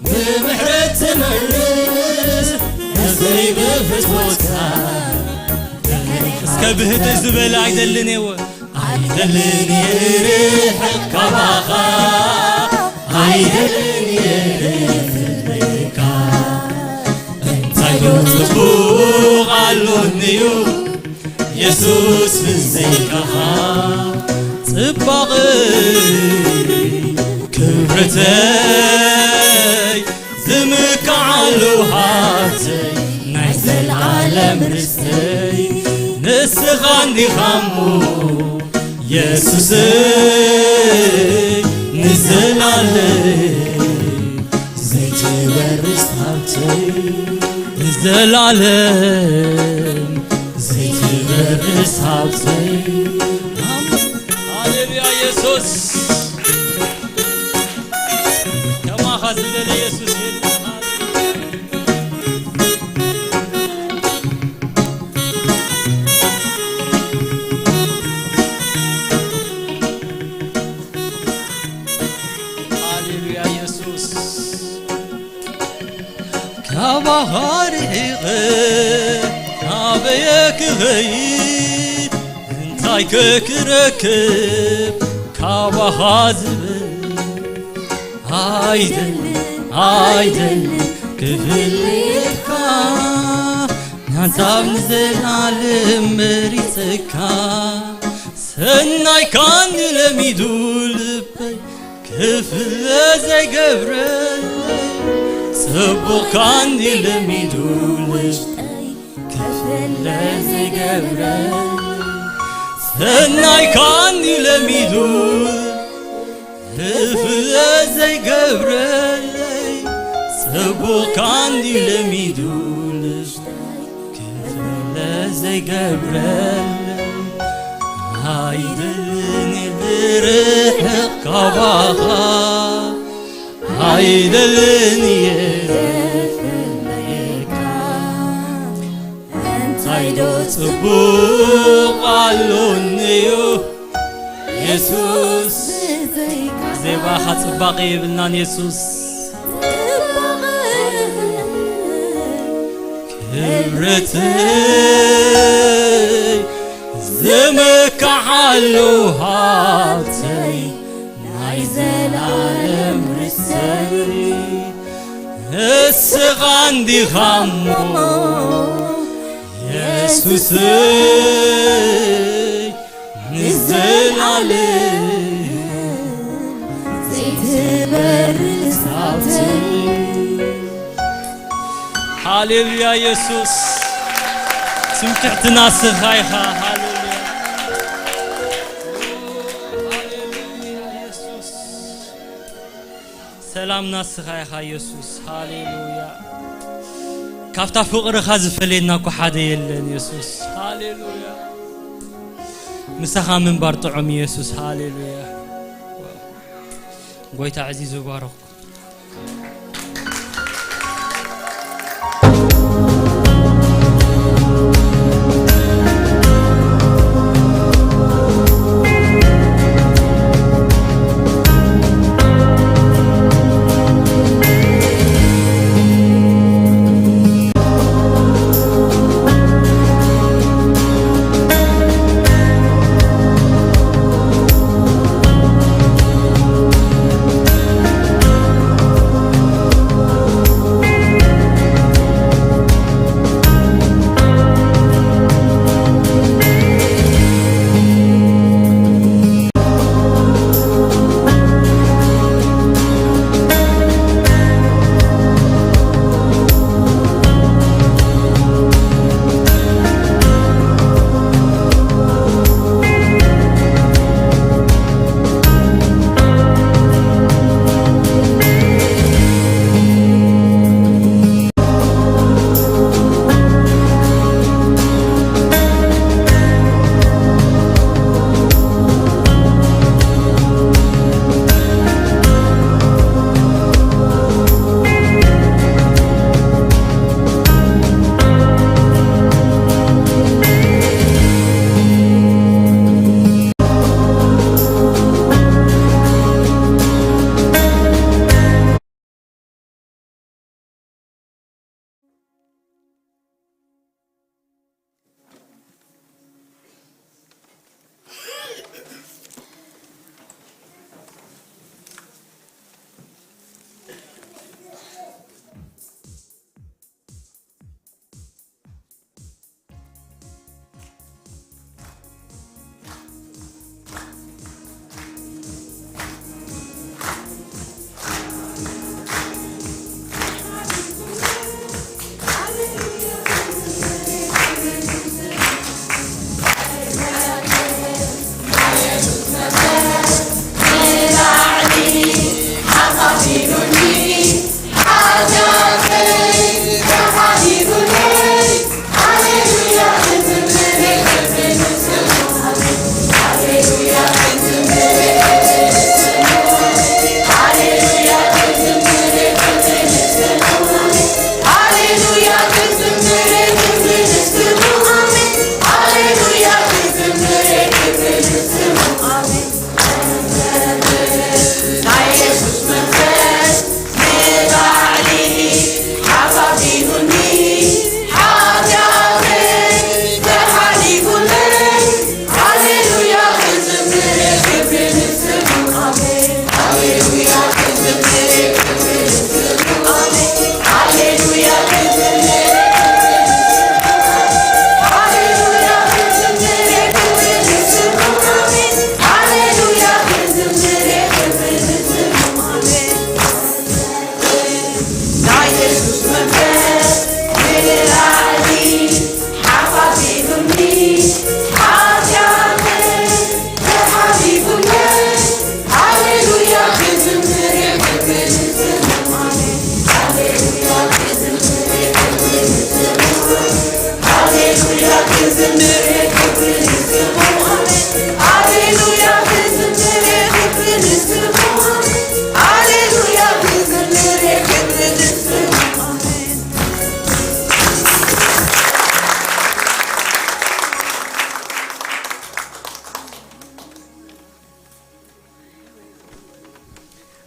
ብምሕረት ትመርስ፣ ነፍሰይ ብፍትወትካ ድሕሪኻ እስከ ብህተይ ዝበለ ኣይደልን እየ። ኣይደልን እየ ርሕቕ ካባኻ፣ ኣይደልን እየ ርሕቕ ካባኻ። እንታይ ዶ ጽቡቕ ኣሎኒ እዩ የሱስ ብዘይካኻ? ጽባቐ ክብረተይ ዝምካዓሉ ሃብተይ ናይ ዘልዓለም ርስተይ ንስኻ እንዲኻ እሞ የሱሰይ ንዘልዓለም ዘይትበርስ ሃብተይ ንዘልዓለም ዘይትበርስ ሃብተይ። ሃሌሉያ የሱስ። ከማኻ ዝበለ የሱስ የለን። ሃሌሉያ የሱስ። ካባኻ ርሒቐ ናበየ ክኸይድ? እንታይ ከ ክረክብ ካባኻ ዝብል? ኣይደልን ኣይደልን ክፍልየካ፣ ናንሳብ ንዘለዓለም መሪጸካ። ሰናይካ እንዲ ለሚዱ ልበይ ክፍለ ዘይገብረለይ፣ ጽቡቕካ እንዲ ለሚዱ ውሽጠይ ክፍለ ዘይገብረለይ። ሰናይካ እንዲ ለሚዱ ክፍለ ዘይገብረለይ፣ ጽቡቕካ እንዲ ለሚዱ ልሽታይ ክፍለ ዘይገብረለይ። ኣይደልን እየ ልርሕቕ ካባኻ፣ ኣይደልን እየ ክፍለየካ። እንታይ ዶ ጽቡቕ ኣሎኒ እዩ የሱስ። ብዘይባኻ ጽባቐ የብልናን የሱስ። ክብረተይ ዝምካሓሉ ሃብተይ ናይ ዘላለም ርሰይ ንስኻ እንዲኻ እሞ የሱሰይ ንዘላለም ዘይትበርስ ሃብተይ። ሃሌሉያ የሱስ፣ ትምክሕትና ንስኻ ኢኻ። ሃሌሉያ። ሰላምና ንስኻ ኢኻ የሱስ። ሃሌሉያ። ካብታ ፍቕርኻ ዝፈልየና እኮ ሓደ የለን የሱስ። ሃሌሉያ። ምሳኻ ምንባር ጥዑም የሱስ። ሃሌሉያ። ጎይታ ዕዚዙ ይባረኽኩም።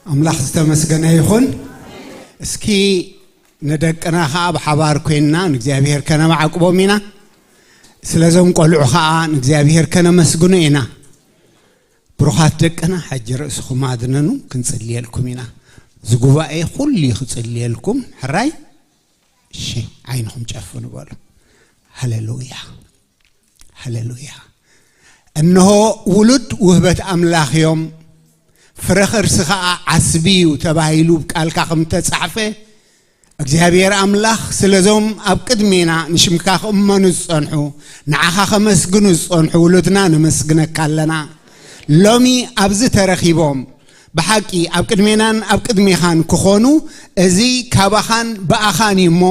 ኣምላኽ ዝተመስገነ ይኹን። እስኪ ንደቅና ኸዓ ብሓባር ኮይንና ንእግዚኣብሔር ከነማዕቅቦም ኢና። ስለዞም ቆልዑ ኸዓ ንእግዚኣብሔር ከነመስግኖ ኢና። ብሩኻት ደቅና፣ ሕጂ ርእስኹም ኣድነኑ፣ ክንጽልየልኩም ኢና። እዚ ጉባኤ ኩሉ እዩ ክጽልየልኩም። ሕራይ? እሺ፣ ዓይንኹም ጨፍኑ በሉ። ሃሌሉያ፣ ሃሌሉያ። እንሆ ውሉድ ውህበት ኣምላኽ እዮም፣ ፍረ ኸርሲ ኸዓ ዓስቢ እዩ ተባሂሉ ብቃልካ ከም ተጻሕፈ፣ እግዚኣብሔር ኣምላኽ ስለዞም ኣብ ቅድሜና ንሽምካ ክእመኑ ዝጸንሑ፣ ንዓኻ ከመስግኑ ዝጸንሑ ውሉድና ነመስግነካ ኣለና። ሎሚ ኣብዚ ተረኺቦም ብሓቂ ኣብ ቅድሜናን ኣብ ቅድሜኻን ክኾኑ፣ እዚ ካባኻን ብኣኻን እዩ እሞ፣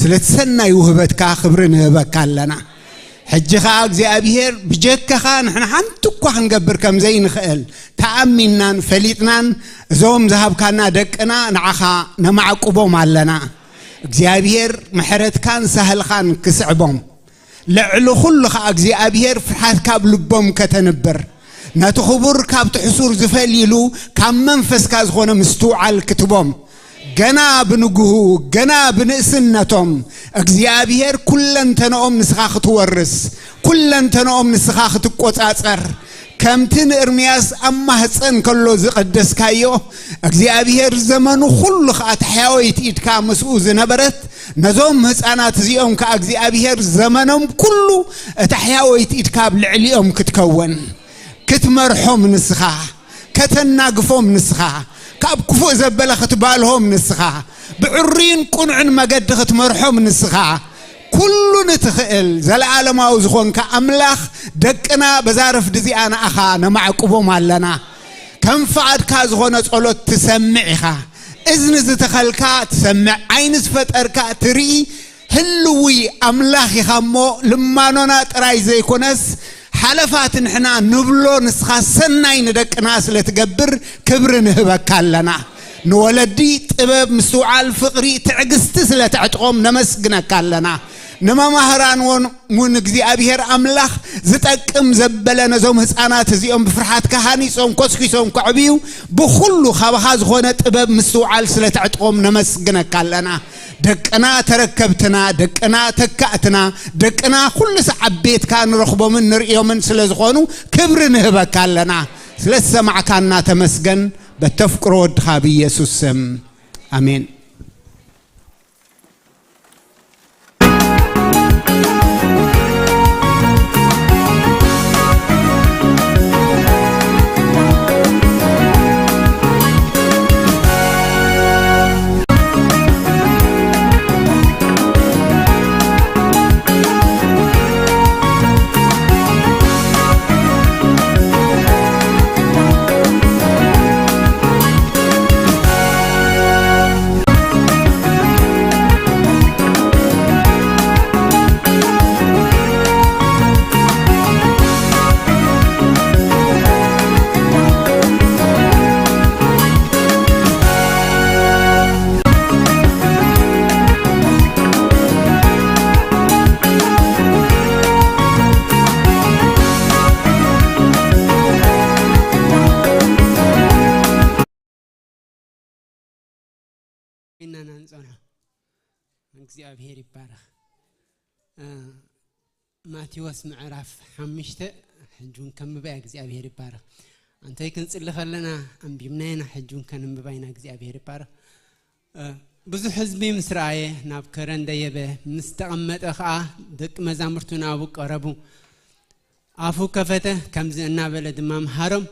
ስለቲ ሰናይ ውህበትካ ክብሪ ንህበካ ኣለና። ሕጂ ኸኣ እግዚኣብሔር ብጀካኻ ንሕና ሓንቲ እኳ ክንገብር ከም ዘይንኽእል ተኣሚንናን ፈሊጥናን፣ እዞም ዝሃብካና ደቅና ንዓኻ ነማዕቁቦም ኣለና። እግዚኣብሔር ምሕረትካን ሳህልኻን ክስዕቦም፣ ልዕሊ ኩሉ ኸኣ እግዚኣብሔር ፍርሃት ካብ ልቦም ከተንብር፣ ነቲ ክቡር ካብቲ ሕሱር ዝፈልይሉ ካብ መንፈስካ ዝኾነ ምስትውዓል ክትቦም፣ ገና ብንግሁ፣ ገና ብንእስነቶም እግዚኣብሔር ኩለንተንኦም ንስኻ ክትወርስ፣ ኩለንተንኦም ንስኻ ክትቆጻጸር፣ ከምቲ ንእርምያስ ኣብ ማህፀን ከሎ ዝቐደስካዮ፣ እግዚኣብሔር ዘመኑ ኩሉ ኸኣ ተሕያወይቲ ኢድካ ምስኡ ዝነበረት፣ ነዞም ህፃናት እዚኦም ከኣ እግዚኣብሔር ዘመኖም ኩሉ እታ ሕያወይቲ ኢድካ ኣብ ልዕሊኦም ክትከውን፣ ክትመርሖም ንስኻ፣ ከተናግፎም ንስኻ፣ ካብ ክፉእ ዘበለ ክትባልሆም ንስኻ፣ ብዕሩይን ቅኑዕን መገዲ ክትመርሖም ንስኻ፣ ኩሉ ንትኽእል ዘለዓለማዊ ዝኾንካ ኣምላኽ፣ ደቅና በዛ ረፍዲ እዚኣ ንኣኻ ነማዕቁቦም ኣለና። ከም ፍቓድካ ዝኾነ ጸሎት ትሰምዕ ኢኻ። እዝኒ ዝተኸልካ ትሰምዕ፣ ዓይኒ ዝፈጠርካ ትርኢ፣ ህልዊ ኣምላኽ ኢኻ እሞ፣ ልማኖና ጥራይ ዘይኮነስ፣ ሓለፋት ንሕና ንብሎ ንስኻ ሰናይ ንደቅና ስለ ትገብር ክብሪ ንህበካ ኣለና። ንወለዲ ጥበብ፣ ምስትውዓል፣ ፍቕሪ፣ ትዕግስቲ ስለ ተዕጥቖም ነመስግነካ ኣለና። ንመማህራን እውን እውን እግዚኣብሔር ኣምላኽ ዝጠቅም ዘበለ ነዞም ህፃናት እዚኦም ብፍርሃትካ ሃኒፆም ኮስኪሶም ከዕብዩ ብኹሉ ካባኻ ዝኾነ ጥበብ ምስትውዓል ስለ ተዕጥቖም ነመስግነካ ኣለና። ደቅና ተረከብትና፣ ደቅና ተካእትና፣ ደቅና ኩሉ ሰዓብ ቤትካ ንረኽቦምን ንርእዮምን ስለ ዝኾኑ ክብሪ ንህበካ ኣለና። ስለ ዝሰማዕካና ተመስገን። በተፍቅሮ ወድኻ ብኢየሱስ ስም ኣሜን። ኢና ንጸንሖ። እግዚኣብሔር ይባረኽ። እ፣ ማቴዎስ ምዕራፍ ሓሙሽተ፣ ሕጂ እውን ከንብባ እያ። እግዚኣብሔር ይባረኽ። ኣንታይ ክንጽሊ ከለና ኣንቢብና ኢና፣ ሕጂ እውን ከንብባ ኢና። እግዚኣብሔር ይባረኽ። እ፣ ብዙሕ ህዝቢ ምስ ረኣየ ናብ ከረን ደየበ፣ ምስ ተቐመጠ ኸኣ ደቂ መዛሙርቱ ናብኡ ቀረቡ። ኣፉ ከፈተ፣ ከምዚ እናበለ ድማ መሃሮም፣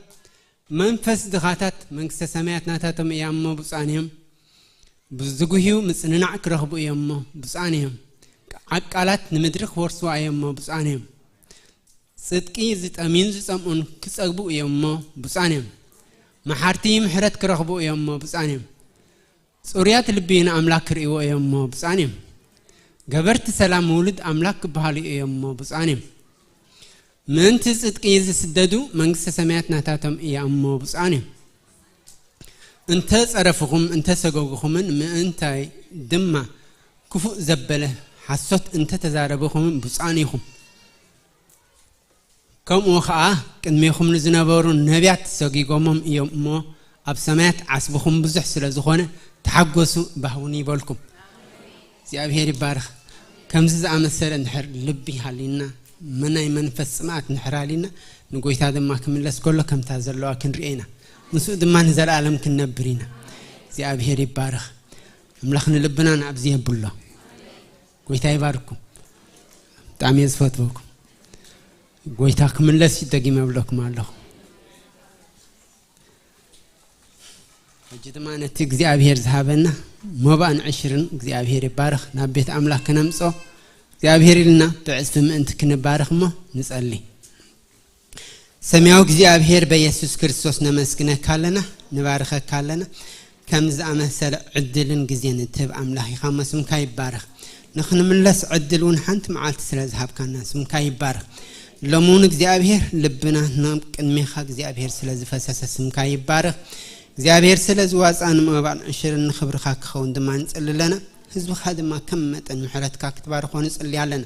መንፈስ ድኻታት መንግስተ ሰማያት ናታቶም እያ እሞ ብፁዓን እዮም። ዝጉህዩ ምጽንናዕ ክረኽቡ እዮም እሞ ብፁዓን እዮም። ዓቃላት ንምድሪ ክወርስዋ እዮም እሞ ብፁዓን እዮም። ጽድቂ ዝጠምዩን ዝጸምኡን ክጸግቡ እዮም እሞ ብፁዓን እዮም። መሓርቲ ምሕረት ክረኽቡ እዮም እሞ ብፁዓን እዮም። ጽሩያት ልቢ ንኣምላኽ ክርእይዎ እዮም እሞ ብፁዓን እዮም። ገበርቲ ሰላም ውሉድ ኣምላኽ ክበሃሉ እዮም እሞ ብፁዓን እዮም። ምእንቲ ጽድቂ ዝስደዱ መንግስተ ሰማያት ናታቶም እያ እሞ ብፁዓን እዮም። እንተ ጸረፍኹም እንተ ሰጎግኹምን ምእንታይ ድማ ክፉእ ዘበለ ሓሶት እንተ ተዛረብኹምን ብፁዓን ኢኹም። ከምኡ ኸኣ ቅድሜኹም ንዝነበሩ ነቢያት ሰጊጎሞም እዮም እሞ ኣብ ሰማያት ዓስብኹም ብዙሕ ስለ ዝኾነ ተሓጎሱ ባህውን ይበልኩም። እግዚኣብሔር ይባረኽ። ከምዚ ዝኣመሰለ እንድሕር ልቢ ሃሊና፣ ናይ መንፈስ ጽምኣት እንድሕር ሃሊና፣ ንጎይታ ድማ ክምለስ ከሎ ከምታ ዘለዋ ክንሪኦ ኢና። ምስኡ ድማ ንዘለኣለም ክንነብር ኢና። እግዚኣብሔር ይባረኽ። ኣምላኽ ንልብና ናብዚ የብሎ። ጎይታ ይባርኩም። ብጣዕሚ እየ ዝፈትወኩም። ጎይታ ክምለስ እዩ ደጊመ እብለኩም ኣለኹ። ሕጂ ድማ ነቲ እግዚኣብሔር ዝሃበና መባእን ዕሽርን እግዚኣብሔር ይባረኽ። ናብ ቤት ኣምላኽ ክነምጾ እግዚኣብሔር ኢልና ብዕጽፊ ምእንቲ ክንባረኽ እሞ ንጸሊ። ሰማያዊ እግዚኣብሔር በኢየሱስ ክርስቶስ ነመስግነካ ኣለና፣ ንባርኸካ ኣለና። ከም ዝኣመሰለ ዕድልን ግዜን እትህብ ኣምላኽ ኢኻ እሞ ስምካ ይባረኽ። ንኽንምለስ ዕድል እውን ሓንቲ መዓልቲ ስለ ዝሃብካና ስምካ ይባረኽ። ሎሚ እውን እግዚኣብሔር ልብና ናብ ቅድሜኻ እግዚኣብሔር ስለ ዝፈሰሰ ስምካ ይባረኽ። እግዚኣብሔር ስለ ዝዋፃን ምእባል ዕሽርን ንኽብርኻ ክኸውን ድማ ንጽሊ ኣለና። ህዝብኻ ድማ ከም መጠን ምሕረትካ ክትባርኾ ንጽሊ ኣለና።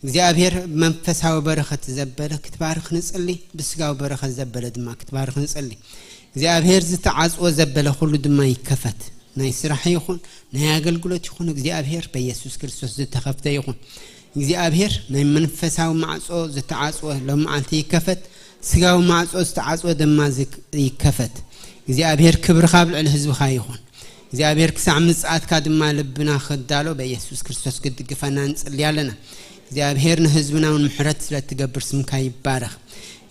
እግዚኣብሔር መንፈሳዊ በረኸት ዘበለ ክትባርኽ ንጽሊ፣ ብስጋዊ በረኸት ዘበለ ድማ ክትባርኽ ንጽሊ። እግዚኣብሔር ዝተዓጽወ ዘበለ ኩሉ ድማ ይከፈት። ናይ ስራሕ ይኹን ናይ ኣገልግሎት ይኹን እግዚኣብሔር በኢየሱስ ክርስቶስ ዝተኸፍተ ይኹን። እግዚኣብሔር ናይ መንፈሳዊ ማዕጾ ዝተዓጽወ ሎም መዓልቲ ይከፈት፣ ስጋዊ ማዕጾ ዝተዓጽወ ድማ ዝክ-፣ ይከፈት። እግዚኣብሔር ክብርኻ ኣብ ልዕሊ ህዝብኻ ይኹን። እግዚኣብሔር ክሳዕ ምጽኣትካ ድማ ልብና ክዳሎ በኢየሱስ ክርስቶስ ክትድግፈና ንጽሊ ኣለና። እግዚኣብሔር ንህዝብና እውን ምሕረት ስለ እትገብር ስምካ ይባረኽ።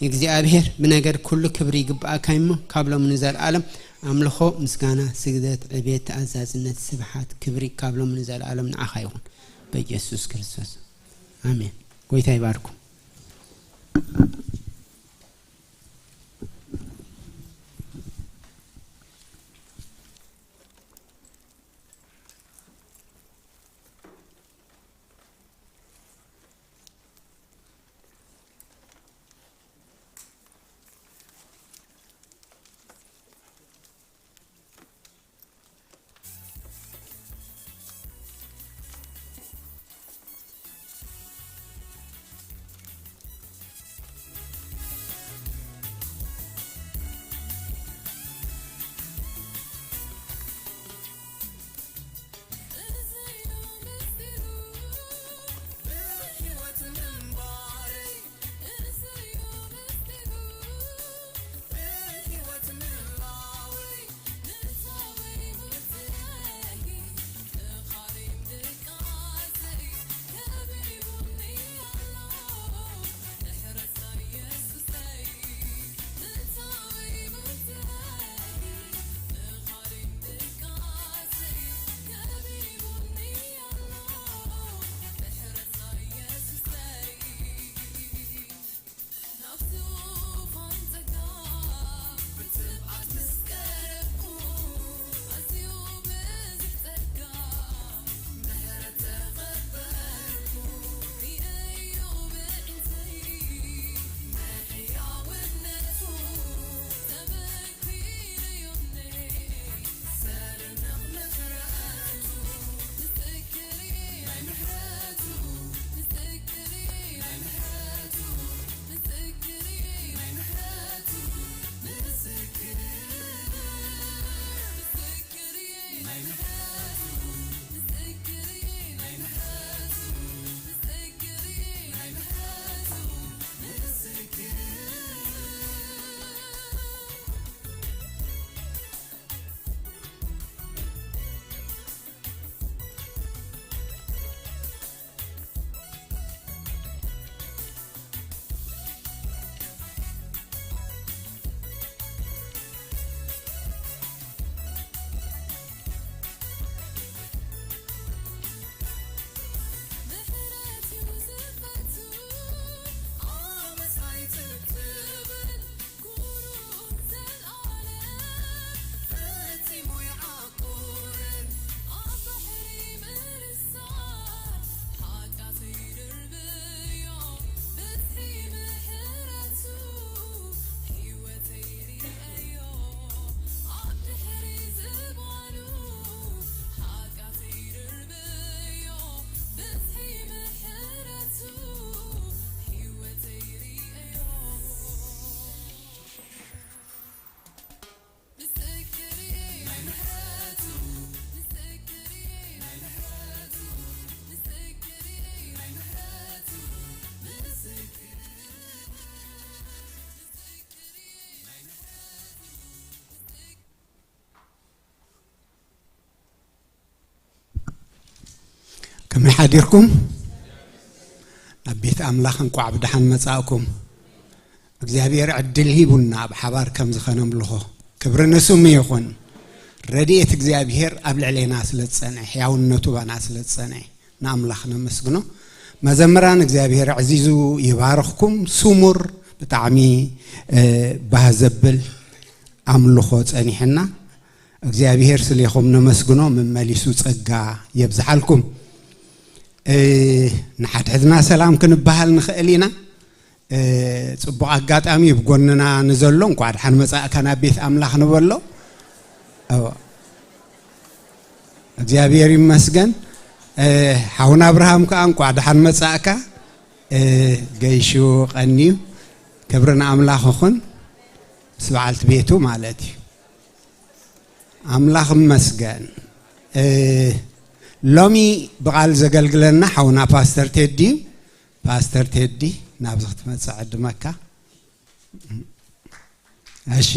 እግዚኣብሔር ብነገር ኩሉ ክብሪ ይግብኣካ እሞ ካብ ሎም ንዘለኣለም ኣምልኾ፣ ምስጋና፣ ስግደት፣ ዕቤት፣ ተኣዛዝነት፣ ስብሓት፣ ክብሪ ካብ ሎም ንዘለኣለም ንዓኻ ይኹን በኢየሱስ ክርስቶስ ኣሜን። ጎይታ ይባርኩም። ከመይ ሓዲርኩም? ናብ ቤት ኣምላኽ እንቋዕ ብደሓን መጻእኩም። እግዚኣብሔር ዕድል ሂቡና ኣብ ሓባር ከም ዝኸነምልኾ ክብሪ ንስሙ ይኹን። ረድኤት እግዚኣብሔር ኣብ ልዕሌና ስለ ዝጸንዐ፣ ሕያውነቱ ባና ስለ ዝጸንዐ ንኣምላኽ ነመስግኖ። መዘምራን እግዚኣብሔር ዕዚዙ ይባርኽኩም። ስሙር ብጣዕሚ ባህ ዘብል ኣምልኾ ጸኒሕና እግዚኣብሔር ስሌኹም ነመስግኖ። መመሊሱ ጸጋ የብዝሓልኩም። ንሓድሕድና ሰላም ክንበሃል ንኽእል ኢና። ጽቡቕ ኣጋጣሚ ብጎንና ንዘሎ እንኳዕ ደሓን መጻእካ ናብ ቤት ኣምላኽ ንበሎ። እግዚኣብሔር ይመስገን። ሓውና ኣብርሃም ከዓ እንኳዕ ደሓን መጻእካ። ገይሹ ቀንዩ። ክብሪ ንኣምላኽ ይኹን። ምስ በዓልቲ ቤቱ ማለት እዩ። ኣምላኽ ይመስገን። ሎሚ ብቓል ዘገልግለና ሓውና ፓስተር ቴዲ እዩ። ፓስተር ቴዲ ናብዚ ክትመጽእ ዕድመካ። እሺ።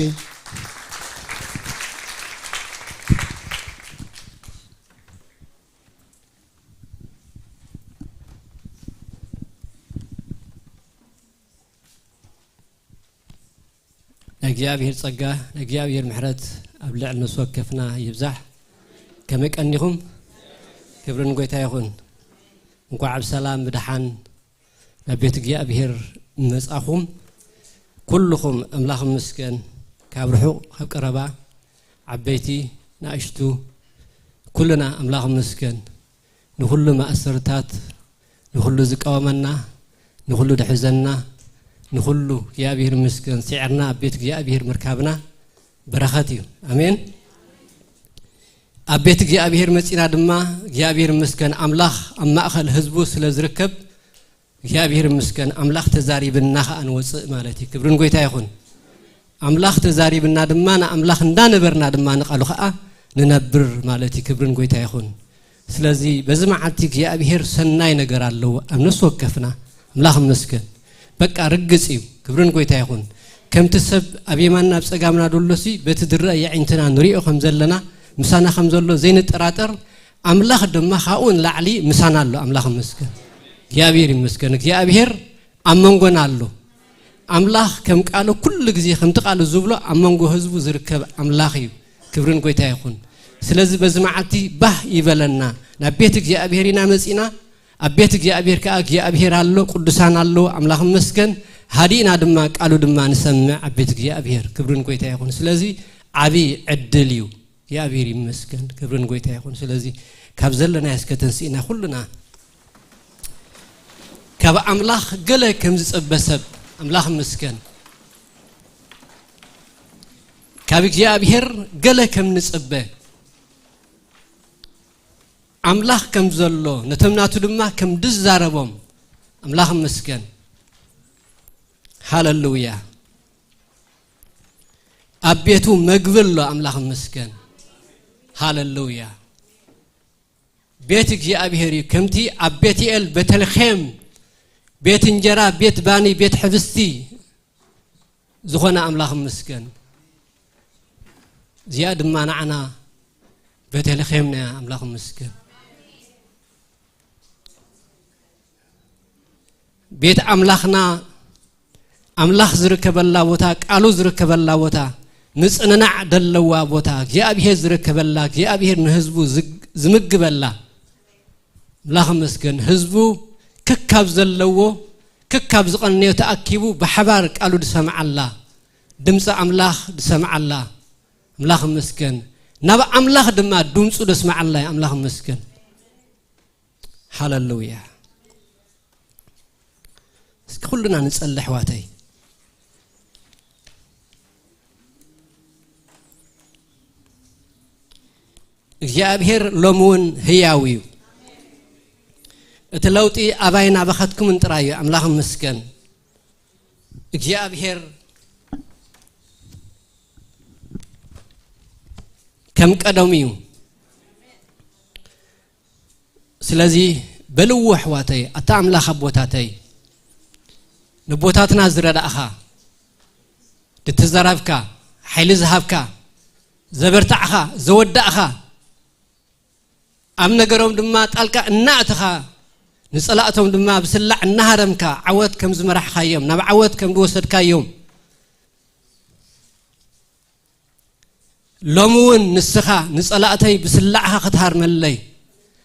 ናይ እግዚኣብሔር ጸጋ፣ ናይ እግዚኣብሔር ምሕረት ኣብ ልዕሊ ነፍሲ ወከፍና ይብዛሕ። ከመይ ቀኒኹም? ክብሪ ንጎይታ ይኹን። እንኳዕ ብሰላም ብደሓን ናብ ቤት እግዚኣብሔር መጻኹም። ኩልኹም ኣምላኽ ይመስገን፣ ካብ ርሑቕ ካብ ቀረባ፣ ዓበይቲ ንኣሽቱ፣ ኩልና ኣምላኽ ይመስገን። ንኹሉ ማእሰርታት፣ ንኹሉ ዝቃወመና፣ ንኹሉ ድሕዘና፣ ንኹሉ እግዚኣብሔር ይመስገን፣ ስዒርና ኣብ ቤት እግዚኣብሔር ምርካብና በረኸት እዩ። ኣሜን። ኣብ ቤት እግዚኣብሔር መጺና ድማ እግዚኣብሔር ይመስገን፣ ኣምላኽ ኣብ ማእኸል ህዝቡ ስለ ዝርከብ እግዚኣብሔር ይመስገን፣ ኣምላኽ ተዛሪብና ኸኣ ንወጽእ ማለት እዩ። ክብርን ጎይታ ይኹን። ኣምላኽ ተዛሪብና ድማ ንኣምላኽ እንዳነበርና ድማ ንቓሉ ኸኣ ንነብር ማለት እዩ። ክብርን ጎይታ ይኹን። ስለዚ በዚ መዓልቲ እግዚኣብሔር ሰናይ ነገር ኣለዎ ኣብ ነፍሲ ወከፍና። ኣምላኽ ይመስገን። በቃ ርግጽ እዩ። ክብርን ጎይታ ይኹን። ከምቲ ሰብ ኣብ የማንና ኣብ ጸጋምና ደሎሲ በቲ ዝረአ የዒንትና ንሪኦ ከም ዘለና ምሳና ከም ዘሎ ዘይንጠራጠር፣ ኣምላኽ ድማ ካብኡ ንላዕሊ ምሳና ኣሎ። ኣምላኽ ይመስገን። እግዚኣብሔር ይመስገን። እግዚኣብሔር ኣብ መንጎና ኣሎ። ኣምላኽ ከም ቃሉ ኩሉ ግዜ ከምቲ ቃሉ ዝብሎ ኣብ መንጎ ህዝቡ ዝርከብ ኣምላኽ እዩ። ክብርን ጎይታ ይኹን። ስለዚ በዚ መዓልቲ ባህ ይበለና። ናብ ቤት እግዚኣብሔር ኢና መጺና። ኣብ ቤት እግዚኣብሔር ከኣ እግዚኣብሔር ኣሎ፣ ቅዱሳን ኣለዉ። ኣምላኽ ይመስገን። ሃዲእና ድማ ቃሉ ድማ ንሰምዕ ኣብ ቤት እግዚኣብሔር። ክብርን ጎይታ ይኹን። ስለዚ ዓቢ ዕድል እዩ። እግዚኣብሔር ይመስገን። ክብርን ጎይታ ይኹን። ስለዚ ካብ ዘለናዮ እስከ ተንስእና ኩልና ካብ ኣምላኽ ገለ ከም ዝጸበ ሰብ ኣምላኽ ይመስገን። ካብ እግዚኣብሔር ገለ ከም ንጽበ ኣምላኽ ከም ዘሎ ነቶም ናቱ ድማ ከም ዝዛረቦም ኣምላኽ ይመስገን። ሃለሉያ። ኣብ ቤቱ መግቢ ኣሎ። ኣምላኽ ይመስገን። ሃለሉያ። ቤት እግዚኣብሔር እዩ። ከምቲ ኣብ ቤትኤል፣ ቤተልሔም፣ ቤት እንጀራ፣ ቤት ባኒ፣ ቤት ሕብስቲ ዝኾነ ኣምላኽ ይመስገን። እዚኣ ድማ ንዓና ቤተልሔምና እያ። ኣምላኽ ይመስገን። ቤት ኣምላኽና፣ ኣምላኽ ዝርከበላ ቦታ፣ ቃሉ ዝርከበላ ቦታ፣ ምጽንናዕ ደለዋ ቦታ፣ እግዚኣብሔር ዝርከበላ፣ እግዚኣብሔር ንህዝቡ ዝግ-፣ ዝምግበላ፣ ኣምላኽ ይመስገን። ህዝቡ ከካብ ዘለዎ፣ ከካብ ዝቐነዮ ተኣኪቡ ብሓባር ቃሉ ዝሰምዓላ፣ ድምፂ ኣምላኽ ዝሰምዓላ፣ ኣምላኽ ይመስገን። ናብ ኣምላኽ ድማ ድምፁ ዘስምዓላ እዩ። ኣምላኽ ይመስገን። ሃለሉያ። እስኪ ኩልና ንጸሊ ኣሕዋተይ። እግዚኣብሔር ሎሚ እውን ህያው እዩ። እቲ ለውጢ ኣባይን ኣባኻትኩምን ጥራይ እዩ። ኣምላኽ ይመስገን። እግዚኣብሔር ከም ቀደሙ እዩ። ስለዚ በልዎ ኣሕዋተይ፣ ኣታ ኣምላኽ ኣቦታተይ፣ ነቦታትና ዝረዳእኻ፣ ድተዘራብካ፣ ሓይሊ ዝሃብካ፣ ዘበርታዕኻ፣ ዘወዳእኻ፣ ኣብ ነገሮም ድማ ጣልቃ እናእተኻ፣ ንጸላእቶም ድማ ብስላዕ እናሃረምካ፣ ዓወት ከም ዝመራሕካዮም፣ ናብ ዓወት ከም ዝወሰድካዮም፣ ሎሚ እውን ንስኻ ንጸላእተይ ብስላዕኻ ክትሃርመለይ፣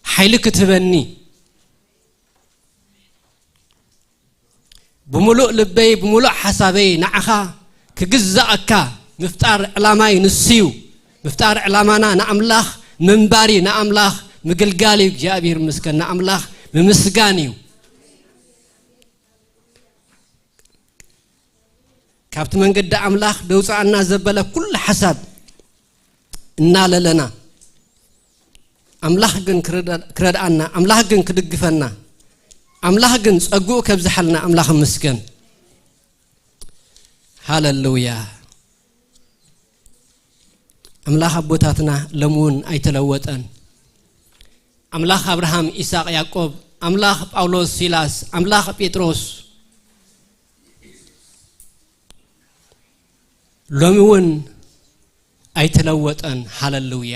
ሓይሊ ክትህበኒ፣ ብምሉእ ልበይ፣ ብምሉእ ሓሳበይ ንዓኻ ክግዛኣካ ምፍጣር ዕላማይ ንሱ እዩ። ምፍጣር ዕላማና ንኣምላኽ ምንባር እዩ፣ ንኣምላኽ ምግልጋል እዩ። እግዚኣብሔር ይመስገን፣ ንኣምላኽ ምምስጋን እዩ። ካብቲ መንገዲ ኣምላኽ ደውፅኣና ዘበለ ኩሉ ሓሳብ እናለለና፣ ኣምላኽ ግን ክረዳ-፣ ክረድኣና፣ ኣምላኽ ግን ክድግፈና፣ ኣምላኽ ግን ጸግኡ ከብዝሓልና ኣምላኽ ይመስገን። ሃለሉያ። ኣምላኽ ኣቦታትና ሎሚ እውን ኣይተለወጠን። ኣምላኽ ኣብርሃም፣ ይስሐቅ፣ ያዕቆብ፣ ኣምላኽ ጳውሎስ፣ ሲላስ፣ ኣምላኽ ጴጥሮስ ሎሚ እውን ኣይተለወጠን። ሃለሉያ።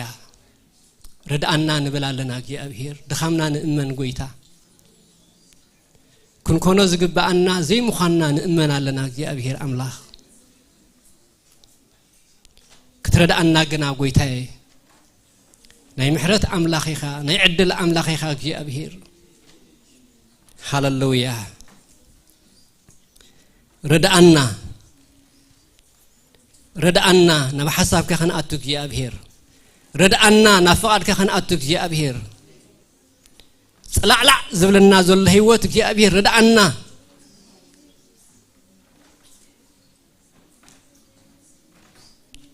ርድኣና ንብል ኣለና እግዚኣብሔር። ድኻምና ንእመን ጎይታ። ክንኮኖ ዝግብኣና ዘይምዃንና ንእመን ኣለና እግዚኣብሔር ኣምላኽ። ክትረድኣና ግና ጎይታየ፣ ናይ ምሕረት ኣምላኽ ኢኻ፣ ናይ ዕድል ኣምላኽ ኢኻ እግዚኣብሔር። ሃለሉያ። ርድኣና፣ ርድኣና፣ ናብ ሓሳብካ ክንኣቱ እግዚኣብሔር። ርድኣና፣ ናብ ፍቓድካ ክንኣቱ እግዚኣብሔር። ጽላዕላዕ ዝብለና ዘሎ ህይወት እግዚኣብሔር ርድኣና።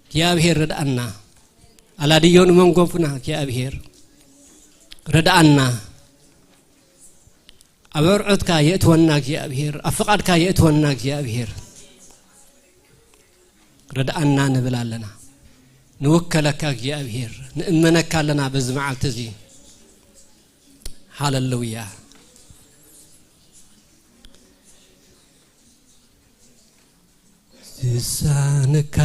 እግዚኣብሔር ርድኣና። ኣላድዮ ንመንጎፍና እግዚኣብሔር ርድኣና። ኣብ ኣርዑትካ የእትወና እግዚኣብሔር፣ ኣብ ፍቓድካ የእትወና እግዚኣብሔር። ርድኣና ንብል ኣለና። ንውከለካ እግዚኣብሔር፣ ንእመነካ ኣለና በዚ መዓልቲ እዚ። ሃለሉያ። ዝሳነካ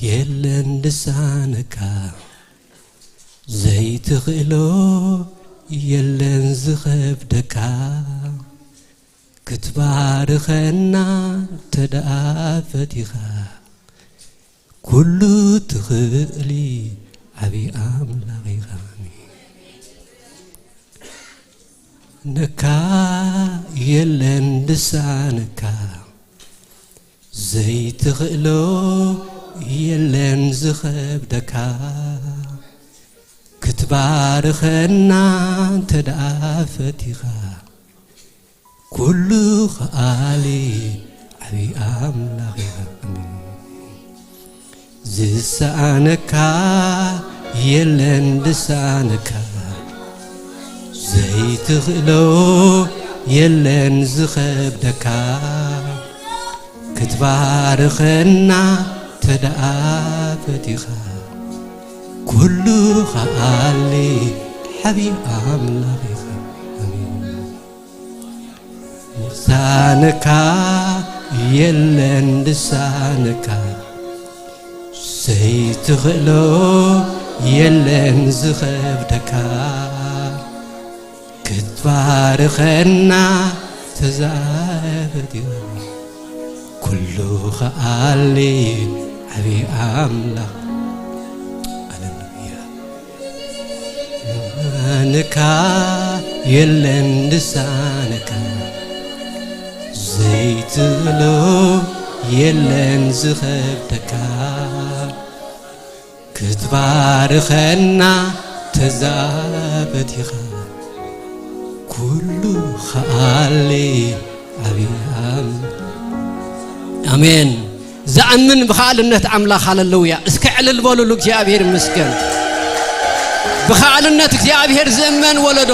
የለን ድሳነካ፣ ዘይትኽእሎ የለን ዝኸብደካ። ክትባርኸና እንተ ደኣ ፈቲኻ፣ ኩሉ ትኽእሊ ዓቢ ኣምላኽ ኢኻ። ኣሜን። ነካ የለን ድሳነካ፣ ዘይትኽእሎ የለን ዝኸብደካ። ክትባርኸና እንተ ደኣ ፈቲኻ፣ ኩሉ ከኣሊ ዓቢ ኣምላኽ ኢኻ። ኣሜን። ዝሰኣነካ የለን ድሳነካ፣ ዘይትኽእሎ የለን ዝኸብደካ። ክትባርኸና ተደኣ ፈቲኻ፣ ኩሉ ከኣሊ ዓቢ ኣምላኽ ኢኻ። ኣሜን። ድሳነካ የለን ድሳነካ፣ ዘይትኽእሎ የለን ዝኸብደካ። ክትባርኸና ተዛ ፈቲኻ፣ ኩሉ ከኣሊ ዓቢ ኣምላኽ። ሃሌሉያ። ንካ የለን ድሳነካ፣ ዘይትብሎ የለን ዝኸብደካ። ክትባርኸና ተዛ ፈቲኻ፣ ኩሉ ከኣሊ ዓቢ ኣም-፣ ኣሜን። ዝኣምን ብኸኣልነት ኣምላኽ፣ ሃሌሉያ። እስከ ዕልል በሉሉ፣ እግዚኣብሔር ይመስገን። ብኸኣልነት እግዚኣብሔር ዝእመን ወለዶ፣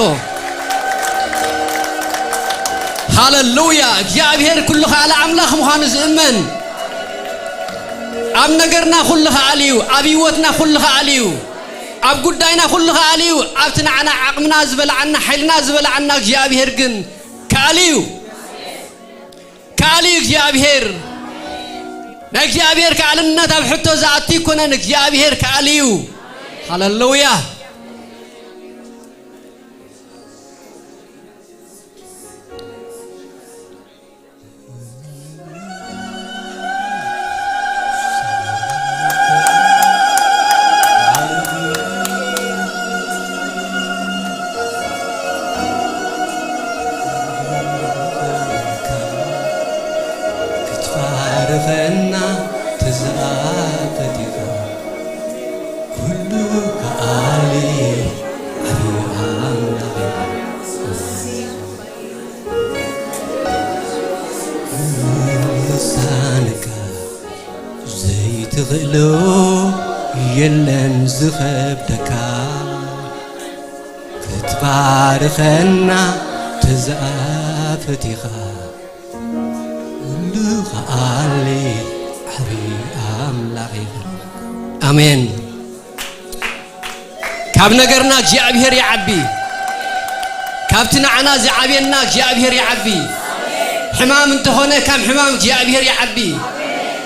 ሃሌሉያ። እግዚኣብሔር ኩሉ ከኣሊ ኣምላኽ ምዃኑ ዝእመን፣ ኣብ ነገርና ኩሉ ከኣሊ እዩ፣ ኣብ ህይወትና ኩሉ ከኣሊ እዩ፣ ኣብ ጉዳይና ኩሉ ከኣሊ እዩ። ኣብቲ ንዓና ዓቕምና ዝበልዓና፣ ሓይልና ዝበልዓና እግዚኣብሔር ግን ከኣሊ እዩ። ከኣሊ እዩ እግዚኣብሔር። ናይ እግዚኣብሔር ከኣልነት ኣብ ሕቶ ዝኣቱ ኣይኮነን። እግዚኣብሔር ከኣሊ እዩ። ሃሌሉያ። ሎ የለን ዝኸብደካ ክትባርኸና ተዛፈቲኻ እሉ ኸኣሊ ዓቢ ኣምላኽ ኢኻ። ኣሜን። ካብ ነገርና እግዚኣብሔር ይዓቢ። ካብቲ ንዓና ዝዓብየና እግዚኣብሔር ይዓቢ። ሕማም እንተኾነ ካብ ሕማም እግዚኣብሔር ይዓቢ።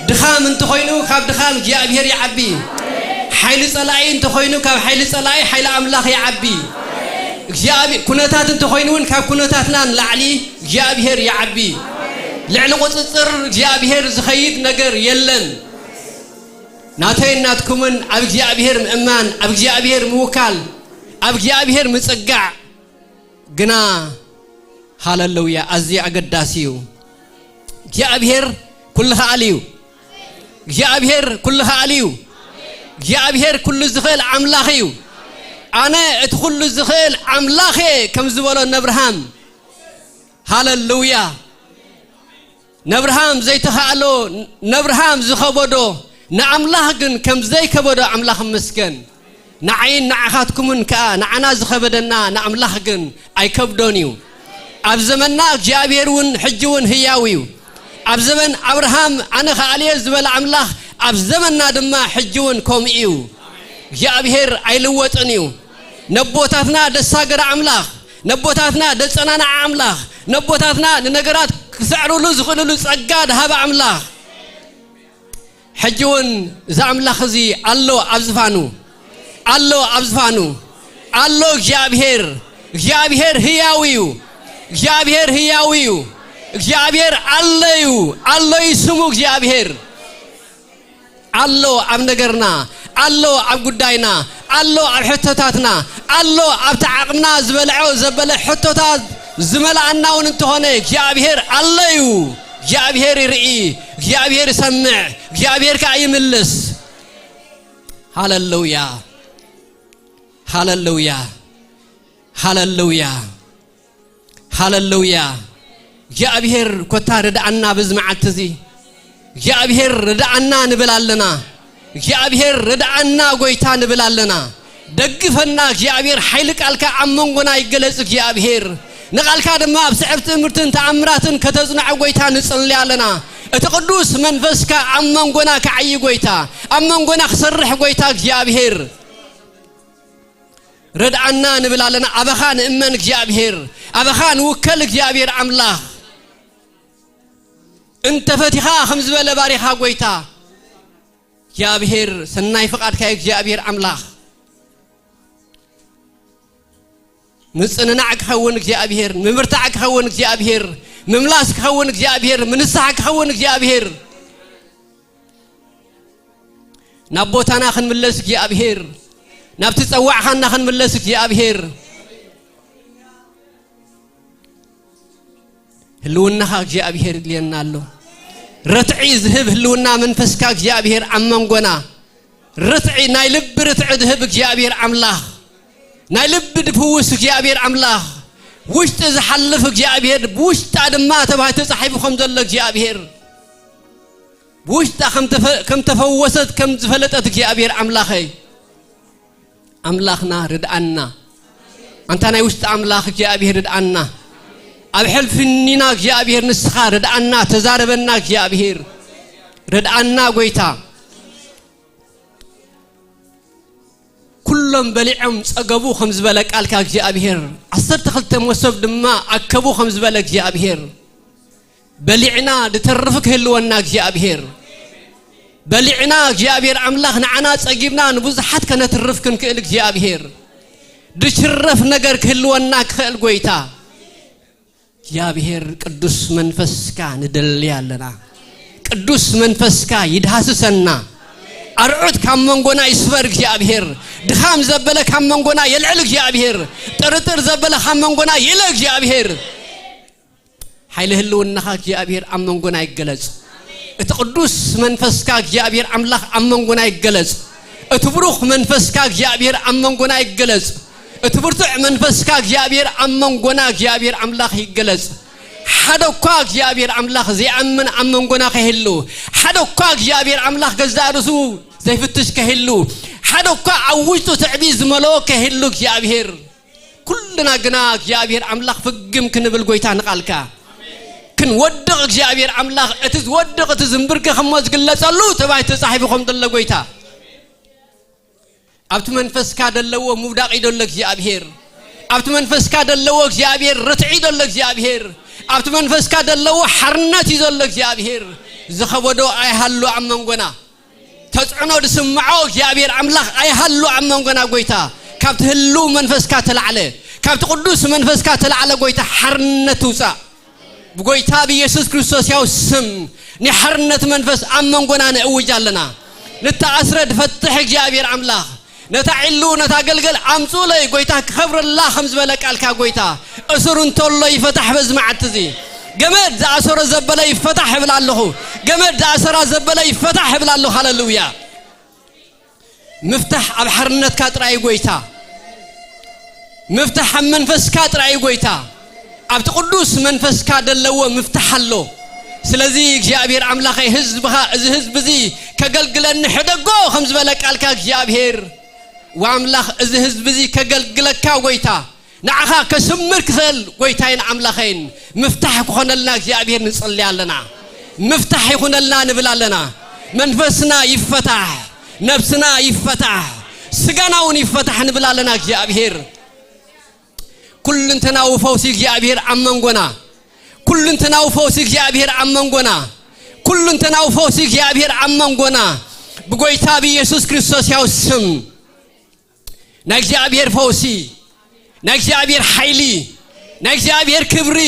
ድኻም እንተኾይኑ ካብ ድኻም እግዚኣብሔር ይዓቢ። ሓይሊ ጸላኢ እንተኾይኑ ካብ ሓይሊ ጸላኢ ሓይሊ ኣምላኽ ይዓቢ። እግዚኣብሔር ኩነታት እንተኾይኑ እውን ካብ ኩነታትና ንላዕሊ እግዚኣብሔር ይዓቢ። ልዕሊ ቁጽጽር እግዚኣብሔር ዝኸይድ ነገር የለን። ናተይን ናትኩምን ኣብ እግዚኣብሔር ምእማን፣ ኣብ እግዚኣብሔር ምውካል፣ ኣብ እግዚኣብሔር ምጽጋዕ ግና ሃለሉያ ኣዝዩ ኣገዳሲ እዩ። እግዚኣብሔር ኩሉ ኸኣል እዩ። እግዚኣብሔር ኩሉ ኸኣል እዩ። እግዚኣብሔር ኩሉ ዝኽእል ኣምላኽ እዩ። ኣነ እቲ ኩሉ ዝኽእል ኣምላኽ እየ ከም ዝበሎ ነብርሃም። ሃለሉያ። ነብርሃም ዘይተኻእሎ፣ ነብርሃም ዝኸበዶ ንኣምላኽ ግን ከም ዘይከበዶ ኣምላኽ ይመስገን። ንዓይን ንዓኻትኩምን ከኣ ንዓና ዝኸበደና ንኣምላኽ ግን ኣይከብዶን እዩ። ኣብ ዘመንና እግዚኣብሔር እውን ሕጂ እውን ህያው እዩ። ኣብ ዘመን ኣብርሃም ኣነ ከኣልየ ዝበለ ኣምላኽ ኣብ ዘመንና ድማ ሕጂ እውን ከምኡ እዩ። እግዚኣብሔር ኣይልወጥን እዩ። ነቦታትና ደሳገረ ኣምላኽ፣ ነቦታትና ደጸናንዓ ኣምላኽ፣ ነቦታትና ንነገራት ክስዕሩሉ ዝኽእሉሉ ጸጋ ድሃበ ኣምላኽ። ሕጂ እውን እዚ ኣምላኽ እዚ ኣሎ ኣብ ዝፋኑ፣ ኣሎ ኣብ ዝፋኑ፣ ኣሎ እግዚኣብሔር። እግዚኣብሔር ህያው እዩ። እግዚኣብሔር ህያው እዩ። እግዚኣብሔር ኣሎ እዩ። ኣሎ እዩ ስሙ እግዚኣብሔር። ኣሎ ኣብ ነገርና፣ ኣሎ ኣብ ጉዳይና፣ ኣሎ ኣብ ሕቶታትና፣ ኣሎ ኣብቲ ዓቕምና ዝበልዖ ዘበለ ሕቶታት ዝመልኣና እውን እንተኾነ እግዚኣብሔር ኣሎ እዩ። እግዚኣብሔር ይርኢ፣ እግዚኣብሔር ይሰምዕ፣ እግዚኣብሔር ከኣ ይምልስ። ሃለሉያ፣ ሃለሉያ፣ ሃለሉያ። ሃለሉያ። እግዚኣብሔር ኮታ ርድኣና በዚ መዓልቲ እዚ። እግዚኣብሔር ርድኣና ንብል ኣለና። እግዚኣብሔር ርድኣና ጎይታ ንብል ኣለና። ደግፈና እግዚኣብሔር፣ ሓይሊ ቃልካ ኣብ መንጎና ይገለጽ እግዚኣብሔር። ንቓልካ ድማ ኣብ ስዕብ ትእምርትን ተኣምራትን ከተጽንዖ ጎይታ ንጽሊ ኣለና። እቲ ቅዱስ መንፈስካ ኣብ መንጎና ክዓዪ ጎይታ፣ ኣብ መንጎና ክሰርሕ ጎይታ እግዚኣብሔር። ርድኣና ንብል ኣለና። ኣባኻ ንእመን እግዚኣብሔር፣ ኣባኻ ንውከል እግዚኣብሔር ኣምላኽ። እንተ ፈቲኻ ከም ዝበለ ባሪኻ ጎይታ እግዚኣብሔር፣ ሰናይ ፍቓድካ እዩ እግዚኣብሔር ኣምላኽ። ምጽንናዕ ክኸውን እግዚኣብሔር፣ ምብርታዕ ክኸውን እግዚኣብሔር፣ ምምላስ ክኸውን እግዚኣብሔር፣ ምንስሓ ክኸውን እግዚኣብሔር። ናብ ቦታና ክንምለስ እግዚኣብሔር፣ ናብቲ ጸዋዕኻና ክንምለስ እግዚኣብሔር። ህልውናኻ እግዚኣብሔር ይድልየና ኣሎ። ርትዒ ዝህብ ህልውና መንፈስካ እግዚኣብሔር ኣብ መንጎና። ርትዒ፣ ናይ ልቢ ርትዒ ዝህብ እግዚኣብሔር ኣምላኽ፣ ናይ ልቢ ድፍውስ እግዚኣብሔር ኣምላኽ፣ ውሽጢ ዝሓልፍ እግዚኣብሔር፣ ብውሽጣ ድማ ተባሂሉ ተጻሒፉ ከም ዘሎ እግዚኣብሔር፣ ብውሽጣ ከም ተፈ-፣ ከም ተፈወሰት ከም ዝፈለጠት እግዚኣብሔር ኣምላኸይ፣ ኣምላኽና ርድኣና። ኣንታ ናይ ውሽጢ ኣምላኽ እግዚኣብሔር ርድኣና። ኣብ ሕልፍኒና እግዚኣብሔር ንስኻ ርድኣና፣ ተዛረበና እግዚኣብሔር፣ ርድኣና ጎይታ። ኩሎም በሊዖም ጸገቡ ከም ዝበለ ቃልካ እግዚኣብሔር፣ ዓሰርተ ክልተ መሶብ ድማ ኣከቡ ከም ዝበለ እግዚኣብሔር፣ በሊዕና ድተርፍ ክህልወና እግዚኣብሔር፣ በሊዕና እግዚኣብሔር ኣምላኽ ንዓና ጸጊብና ንብዙሓት ከነትርፍ ክንክእል እግዚኣብሔር፣ ድሽረፍ ነገር ክህልወና ክኽእል ጎይታ። እግዚኣብሔር ቅዱስ መንፈስካ ንደሊ ኣለና። ቅዱስ መንፈስካ ይድሃስሰና። ኣርዑት ካብ መንጎና ይስበር እግዚኣብሔር። ድኻም ዘበለ ካብ መንጎና የልዕል እግዚኣብሔር። ጥርጥር ዘበለ ካብ መንጎና ይእለ እግዚኣብሔር። ሓይሊ ህልውናኻ እግዚኣብሔር ኣብ መንጎና ይገለጽ። እቲ ቅዱስ መንፈስካ እግዚኣብሔር ኣምላኽ ኣብ መንጎና ይገለጽ። እቲ ብሩኽ መንፈስካ እግዚኣብሔር ኣብ መንጎና ይገለጽ። እቲ ብርቱዕ መንፈስካ እግዚኣብሔር ኣብ መንጎና እግዚኣብሔር ኣምላኽ ይገለጽ። ሓደ እኳ እግዚኣብሔር ኣምላኽ ዘይኣምን ኣብ መንጎና ከይህሉ፣ ሓደ እኳ እግዚኣብሔር ኣምላኽ ገዛእ ርእሱ ዘይፍትሽ ከህሉ፣ ሓደ እኳ ኣብ ውሽጡ ትዕቢት ዝመልኦ ከህሉ እግዚኣብሔር። ኩልና ግና እግዚኣብሔር ኣምላኽ ፍግም ክንብል ጎይታ ንቓልካ ክንወድቕ እግዚኣብሔር ኣምላኽ እቲ ዝወድቕ እቲ ዝንብርከኽ እሞ ዝግለጸሉ ተባሂሉ ተጻሒፉ ከም ዘሎ ጎይታ ኣብቲ መንፈስካ ደለዎ ምውዳቕ ይደሎ እግዚኣብሔር። ኣብቲ መንፈስካ ደለዎ እግዚኣብሔር ርትዒ ደሎ እግዚኣብሔር። ኣብቲ መንፈስካ ደለዎ ሓርነት እዩ ዘሎ እግዚኣብሔር። ዝኸበዶ ኣይሃሉ ኣብ መንጎና። ተጽዕኖ ዝስምዖ እግዚኣብሔር ኣምላኽ ኣይሃሉ ኣብ መንጎና ጎይታ። ካብቲ ህልው መንፈስካ ተላዕለ፣ ካብቲ ቅዱስ መንፈስካ ተላዕለ ጎይታ ሓርነት ትውጻእ። ብጎይታ ብኢየሱስ ክርስቶስ ያው ስም ናይ ሓርነት መንፈስ ኣብ መንጎና ንእውጅ ኣለና። ንተኣስረ ድፈትሕ እግዚኣብሔር ኣምላኽ ነታ ዒሉ ነታ ገልገል ኣምጹለይ ጎይታ ክኸብረላ ከም ዝበለ ቃልካ ጎይታ እሱር እንተሎ ይፈታሕ በዚ መዓልቲ እዚ ገመድ ዝኣሰሮ ዘበለ ይፈታሕ እብል ኣለኹ። ገመድ ዝኣሰራ ዘበለ ይፈታሕ እብል ኣለኹ። ሃሌሉያ። ምፍታሕ ኣብ ሓርነትካ ጥራይ ጎይታ። ምፍታሕ ኣብ መንፈስካ ጥራይ ጎይታ። ኣብቲ ቅዱስ መንፈስካ ደለዎ ምፍታሕ ኣሎ። ስለዚ እግዚኣብሔር ኣምላኸይ ህዝብኻ እዚ ህዝቢ እዚ ከገልግለኒ ሕደጎ ከም ዝበለ ቃልካ እግዚኣብሔር ወኣምላኽ እዚ ህዝቢ እዚ ከገልግለካ ጎይታ ንዓኻ ከስምር ክኽእል ጎይታይን ኣምላኸይን ምፍታሕ ክኾነልና እግዚኣብሔር ንጽሊ ኣለና። ምፍታሕ ይኹነልና ንብል ኣለና። መንፈስና ይፈታሕ፣ ነብስና ይፈታሕ፣ ስጋና እውን ይፈታሕ ንብል ኣለና እግዚኣብሔር። ኩልንተናዊ ፈውሲ እግዚኣብሔር ኣብ መንጎና፣ ኩልንተናዊ ፈውሲ እግዚኣብሔር ኣብ መንጎና፣ ኩልንተናዊ ፈውሲ እግዚኣብሔር ኣብ መንጎና ብጎይታ ብኢየሱስ ክርስቶስ ያው ስም ናይ እግዚኣብሔር ፈውሲ፣ ናይ እግዚኣብሔር ሓይሊ፣ ናይ እግዚኣብሔር ክብሪ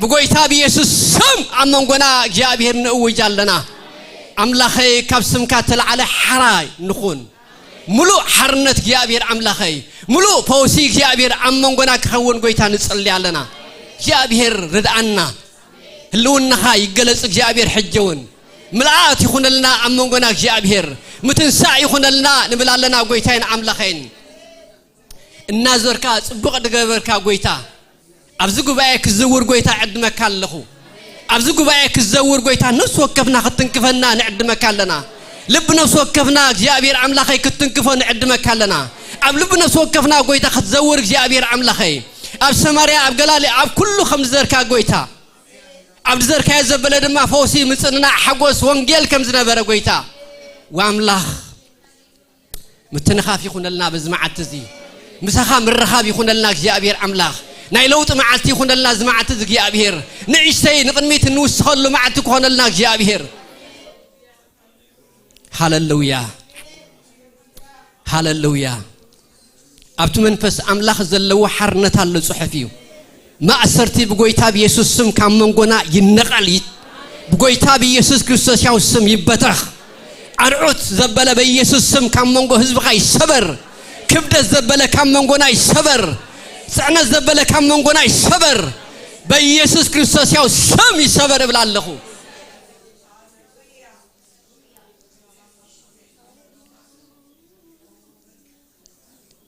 ብጎይታ ብኢየሱስ ስም ኣብ መንጎና እግዚኣብሔር ንእውጅ ኣለና። ኣምላኸይ ካብ ስምካ ተላዕለ ሓራይ ንኹን። ሙሉእ ሓርነት እግዚኣብሔር ኣምላኸይ፣ ሙሉእ ፈውሲ እግዚኣብሔር ኣብ መንጎና ክኸውን ጎይታ ንጽሊ ኣለና። እግዚኣብሔር ርድኣና። ህልውናኻ ይገለጽ እግዚኣብሔር ሕጂ እውን። ምልኣት ይኹነልና ኣብ መንጎና እግዚኣብሔር። ምትንሳእ ይኹነልና ንብል ኣለና ጎይታይን ኣምላኸይን። እናዞርካ ጽቡቕ ድገበርካ ጎይታ። ኣብዚ ጉባኤ ክዝውር ጎይታ ዕድመካ ኣለኹ። ኣብዚ ጉባኤ ክዘውር ጎይታ ነፍሲ ወከፍና ክትትንክፈና ንዕድመካ ኣለና። ልቢ ነፍሲ ወከፍና እግዚኣብሔር ኣምላኸይ ክትትንክፎ ንዕድመካ ኣለና። ኣብ ልቢ ነፍሲ ወከፍና ጎይታ ክትዘውር እግዚኣብሔር ኣምላኸይ ኣብ ሰማርያ ኣብ ገላሊ ኣብ ኩሉ ከም ዝዘርካ ጎይታ ኣብ ዝዘርካዮ ዘበለ ድማ ፈውሲ ምጽንናዕ ሓጎስ ወንጌል ከም ዝነበረ ጎይታ ወኣምላኽ ምትንኻፍ ይኹነልና በዚ መዓልቲ እዚ። ምሳኻ ምርኻብ ይኹነልና እግዚኣብሔር ኣምላኽ። ናይ ለውጢ መዓልቲ ይኹነልና እዚ መዓልቲ እዚ እግዚኣብሔር። ንእሽተይ ንቕድሚት እንውስኸሉ መዓልቲ ክኾነልና እግዚኣብሔር። ሃለሉያ። ሃለሉያ። ኣብቲ መንፈስ ኣምላኽ ዘለዎ ሓርነት ኣሎ ጽሑፍ እዩ። ማእሰርቲ ብጎይታ ብየሱስ ስም ካብ መንጎና ይነቐል። ይ- ብጎይታ ብየሱስ ክርስቶስ ያው ስም ይበተኽ። ኣርዑት ዘበለ በኢየሱስ ስም ካብ መንጎ ህዝብኻ ይሰበር። ክብደት ዘበለ ካብ መንጎና ይሰበር። ጽዕነት ዘበለ ካብ መንጎና ይሰበር። በኢየሱስ ክርስቶስ ያው ስም ይሰበር እብል ኣለኹ።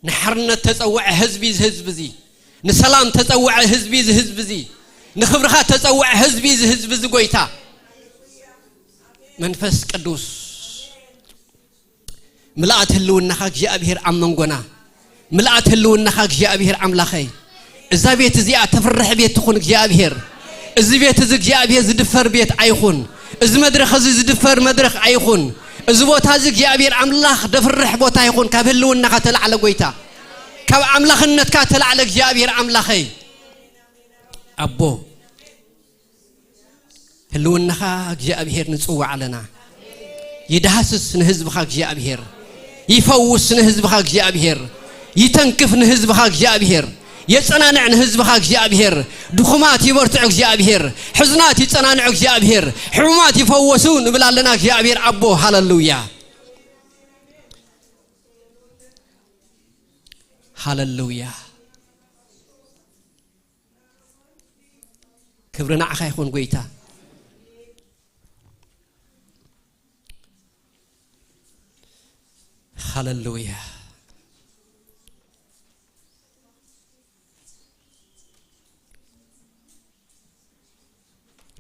ንሓርነት ተጸውዐ ህዝቢ እዚ ህዝቢ እዚ፣ ንሰላም ተጸውዐ ህዝቢ እዚ ህዝቢ እዚ፣ ንኽብርኻ ተጸውዐ ህዝቢ እዚ ህዝቢ እዚ ጎይታ መንፈስ ቅዱስ ምልኣት ህልውናኻ እግዚኣብሔር ኣብ መንጎና ምልኣት ህልውናኻ እግዚኣብሔር ኣምላኸይ እዛ ቤት እዚኣ ተፍርሕ ቤት ትኹን እግዚኣብሔር። እዚ ቤት እዚ እግዚኣብሔር ዝድፈር ቤት ኣይኹን። እዚ መድረኽ እዚ ዝድፈር መድረኽ ኣይኹን። እዚ ቦታ እዚ እግዚኣብሔር ኣምላኽ ደፍርሕ ቦታ ይኹን። ካብ ህልውናኻ ተላዕለ ጎይታ፣ ካብ ኣምላኽነትካ ተላዕለ እግዚኣብሔር ኣምላኸይ። ኣቦ ህልውናኻ እግዚኣብሔር ንጽውዕ ኣለና። ይድሃስስ ንህዝብኻ እግዚኣብሔር፣ ይፈውስ ንህዝብኻ እግዚኣብሔር፣ ይተንክፍ ንህዝብኻ እግዚኣብሔር፣ የጸናንዕ ንህዝብኻ እግዚኣብሔር። ድኹማት ይበርትዑ እግዚኣብሔር፣ ሕዙናት ይጸናንዑ እግዚኣብሔር፣ ሕሙማት ይፈወሱ ንብል ኣለና እግዚኣብሔር ኣቦ። ሃለሉያ፣ ሃለሉያ። ክብሪ ንዓኻ ይኹን ጎይታ። ሃለሉያ።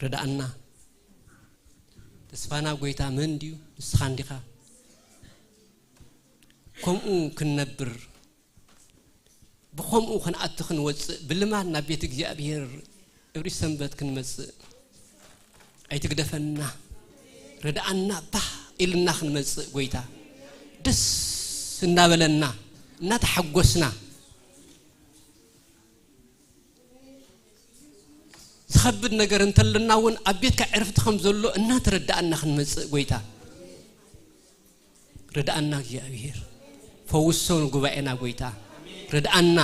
ርድኣና። ተስፋና ጎይታ መን ድዩ? ንስኻ እንዲኻ። ከምኡ ክንነብር፣ ብኸምኡ ክንኣቲ ክንወፅእ፣ ብልማድ ናብ ቤት እግዚኣብሔር እብሪ ሰንበት ክንመፅእ ኣይትግደፈና። ርድኣና። ባህ ኢልና ክንመፅእ፣ ጎይታ፣ ደስ እናበለና፣ እናተሓጎስና፣ ዝኸብድ ነገር እንተለና እውን ኣብ ቤትካ ዕርፍቲ ከም ዘሎ እናተረዳእና ክንመጽእ፣ ጎይታ፣ ርድኣና። እግዚኣብሔር፣ ፈውሶ ንጉባኤና፣ ጎይታ፣ ርድኣና።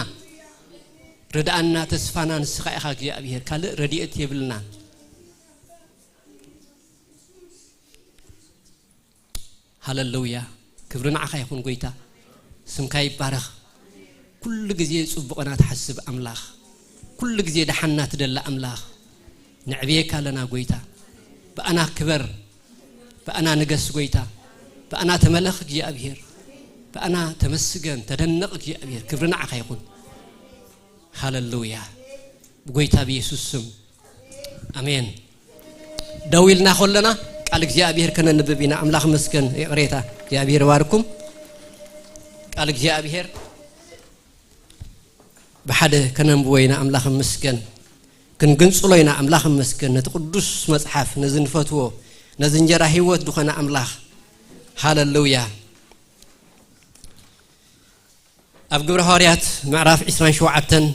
ርድኣና። ተስፋና ንስኻ ኢኻ እግዚኣብሔር፣ ካልእ ረድኤት የብልናን። ሃለሉያ። ክብሪ ንዓኻ ይኹን፣ ጎይታ፣ ስምካ ይባረኽ። ኩሉ ግዜ ጽቡቕና ትሓስብ ኣምላኽ፣ ኩሉ ግዜ ደሓንና ትደሊ ኣምላኽ፣ ንዕብየካ ኣለና፣ ጎይታ። ብኣና ክበር፣ ብኣና ንገስ፣ ጎይታ። ብኣና ተመለኽ፣ እግዚኣብሔር። ብኣና ተመስገን፣ ተደነቕ፣ እግዚኣብሔር። ክብሪ ንዓኻ ይኹን። ሃለሉያ። ብጎይታ ብየሱስ ስም፣ ኣሜን። ደው ኢልና ከለና ቃል እግዚኣብሔር ከነንብብ ኢና። ኣምላኽ መስገን። ይቕሬታ። እግዚኣብሔር ይባርኩም። ቃል እግዚኣብሔር ብሓደ ከነንብቦ ኢና። ኣምላኽ መስገን። ክንግንጽሎ ኢና። ኣምላኽ መስገን። ነቲ ቅዱስ መጽሓፍ፣ ነዚ ንፈትዎ፣ ነዚ እንጀራ ህይወት ዝኾነ ኣምላኽ። ሃለሉያ። ኣብ ግብረ ሃዋርያት ምዕራፍ ዕስራን ሸውዓተን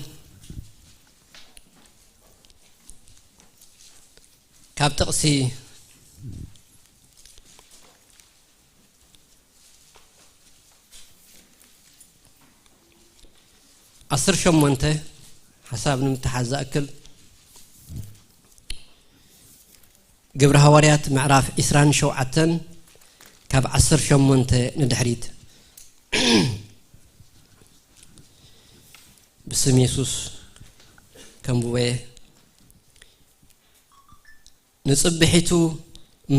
ካብ ጥቕሲ ዓሰርተ ሸሞንተ ሓሳብ ንምትሓዝ ዝኣክል፣ ግብረ ሃዋርያት ምዕራፍ ዕስራን ሸውዓተን ካብ ዓሰርተ ሸሞንተ ንድሕሪት። ብስም የሱስ ከንብቦ እየ። ንጽብሒቱ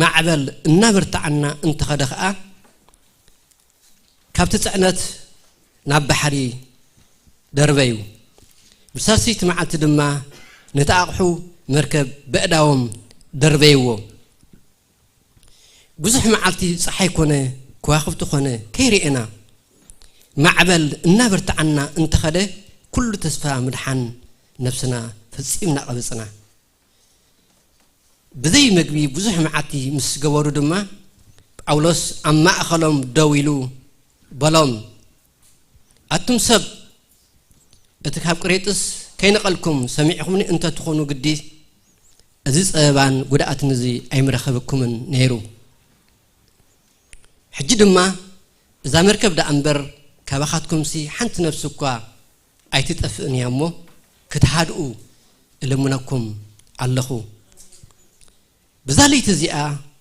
ማዕበል እናበርትዓና እንተኸደ ኸኣ፣ ካብቲ ጽዕነት ናብ ባሕሪ ደርበዩ። ብሳልሰይቲ መዓልቲ ድማ ነቲ ኣቕሑ መርከብ በእዳዎም ደርበይዎ። ብዙሕ መዓልቲ ጸሓይ ኮነ፣ ከዋኽብቲ ኮነ ከይርኤና፣ ማዕበል እናበርትዓና እንተኸደ፣ ኩሉ ተስፋ ምድሓን ነብስና ፈጺምና ቀበጽና። ብዘይ መግቢ ብዙሕ መዓልቲ ምስ ገበሩ ድማ፣ ጳውሎስ ኣብ ማእከሎም ደው ኢሉ በሎም፣ ኣቱም ሰብ፣ እቲ ካብ ቅሬጥስ ከይነቐልኩም ሰሚዕኹምኒ እንተ ትኾኑ ግዲ፣ እዚ ጸበባን ጉድኣትን እዚ ኣይምረኸበኩምን ነይሩ። ሕጂ ድማ እዛ መርከብ ደኣ እምበር ካባኻትኩምሲ ሓንቲ ነፍሲ እኳ ኣይትጠፍእን እያ እሞ፣ ክትሃድኡ እልምነኩም ኣለኹ። ብዛ ለይቲ እዚኣ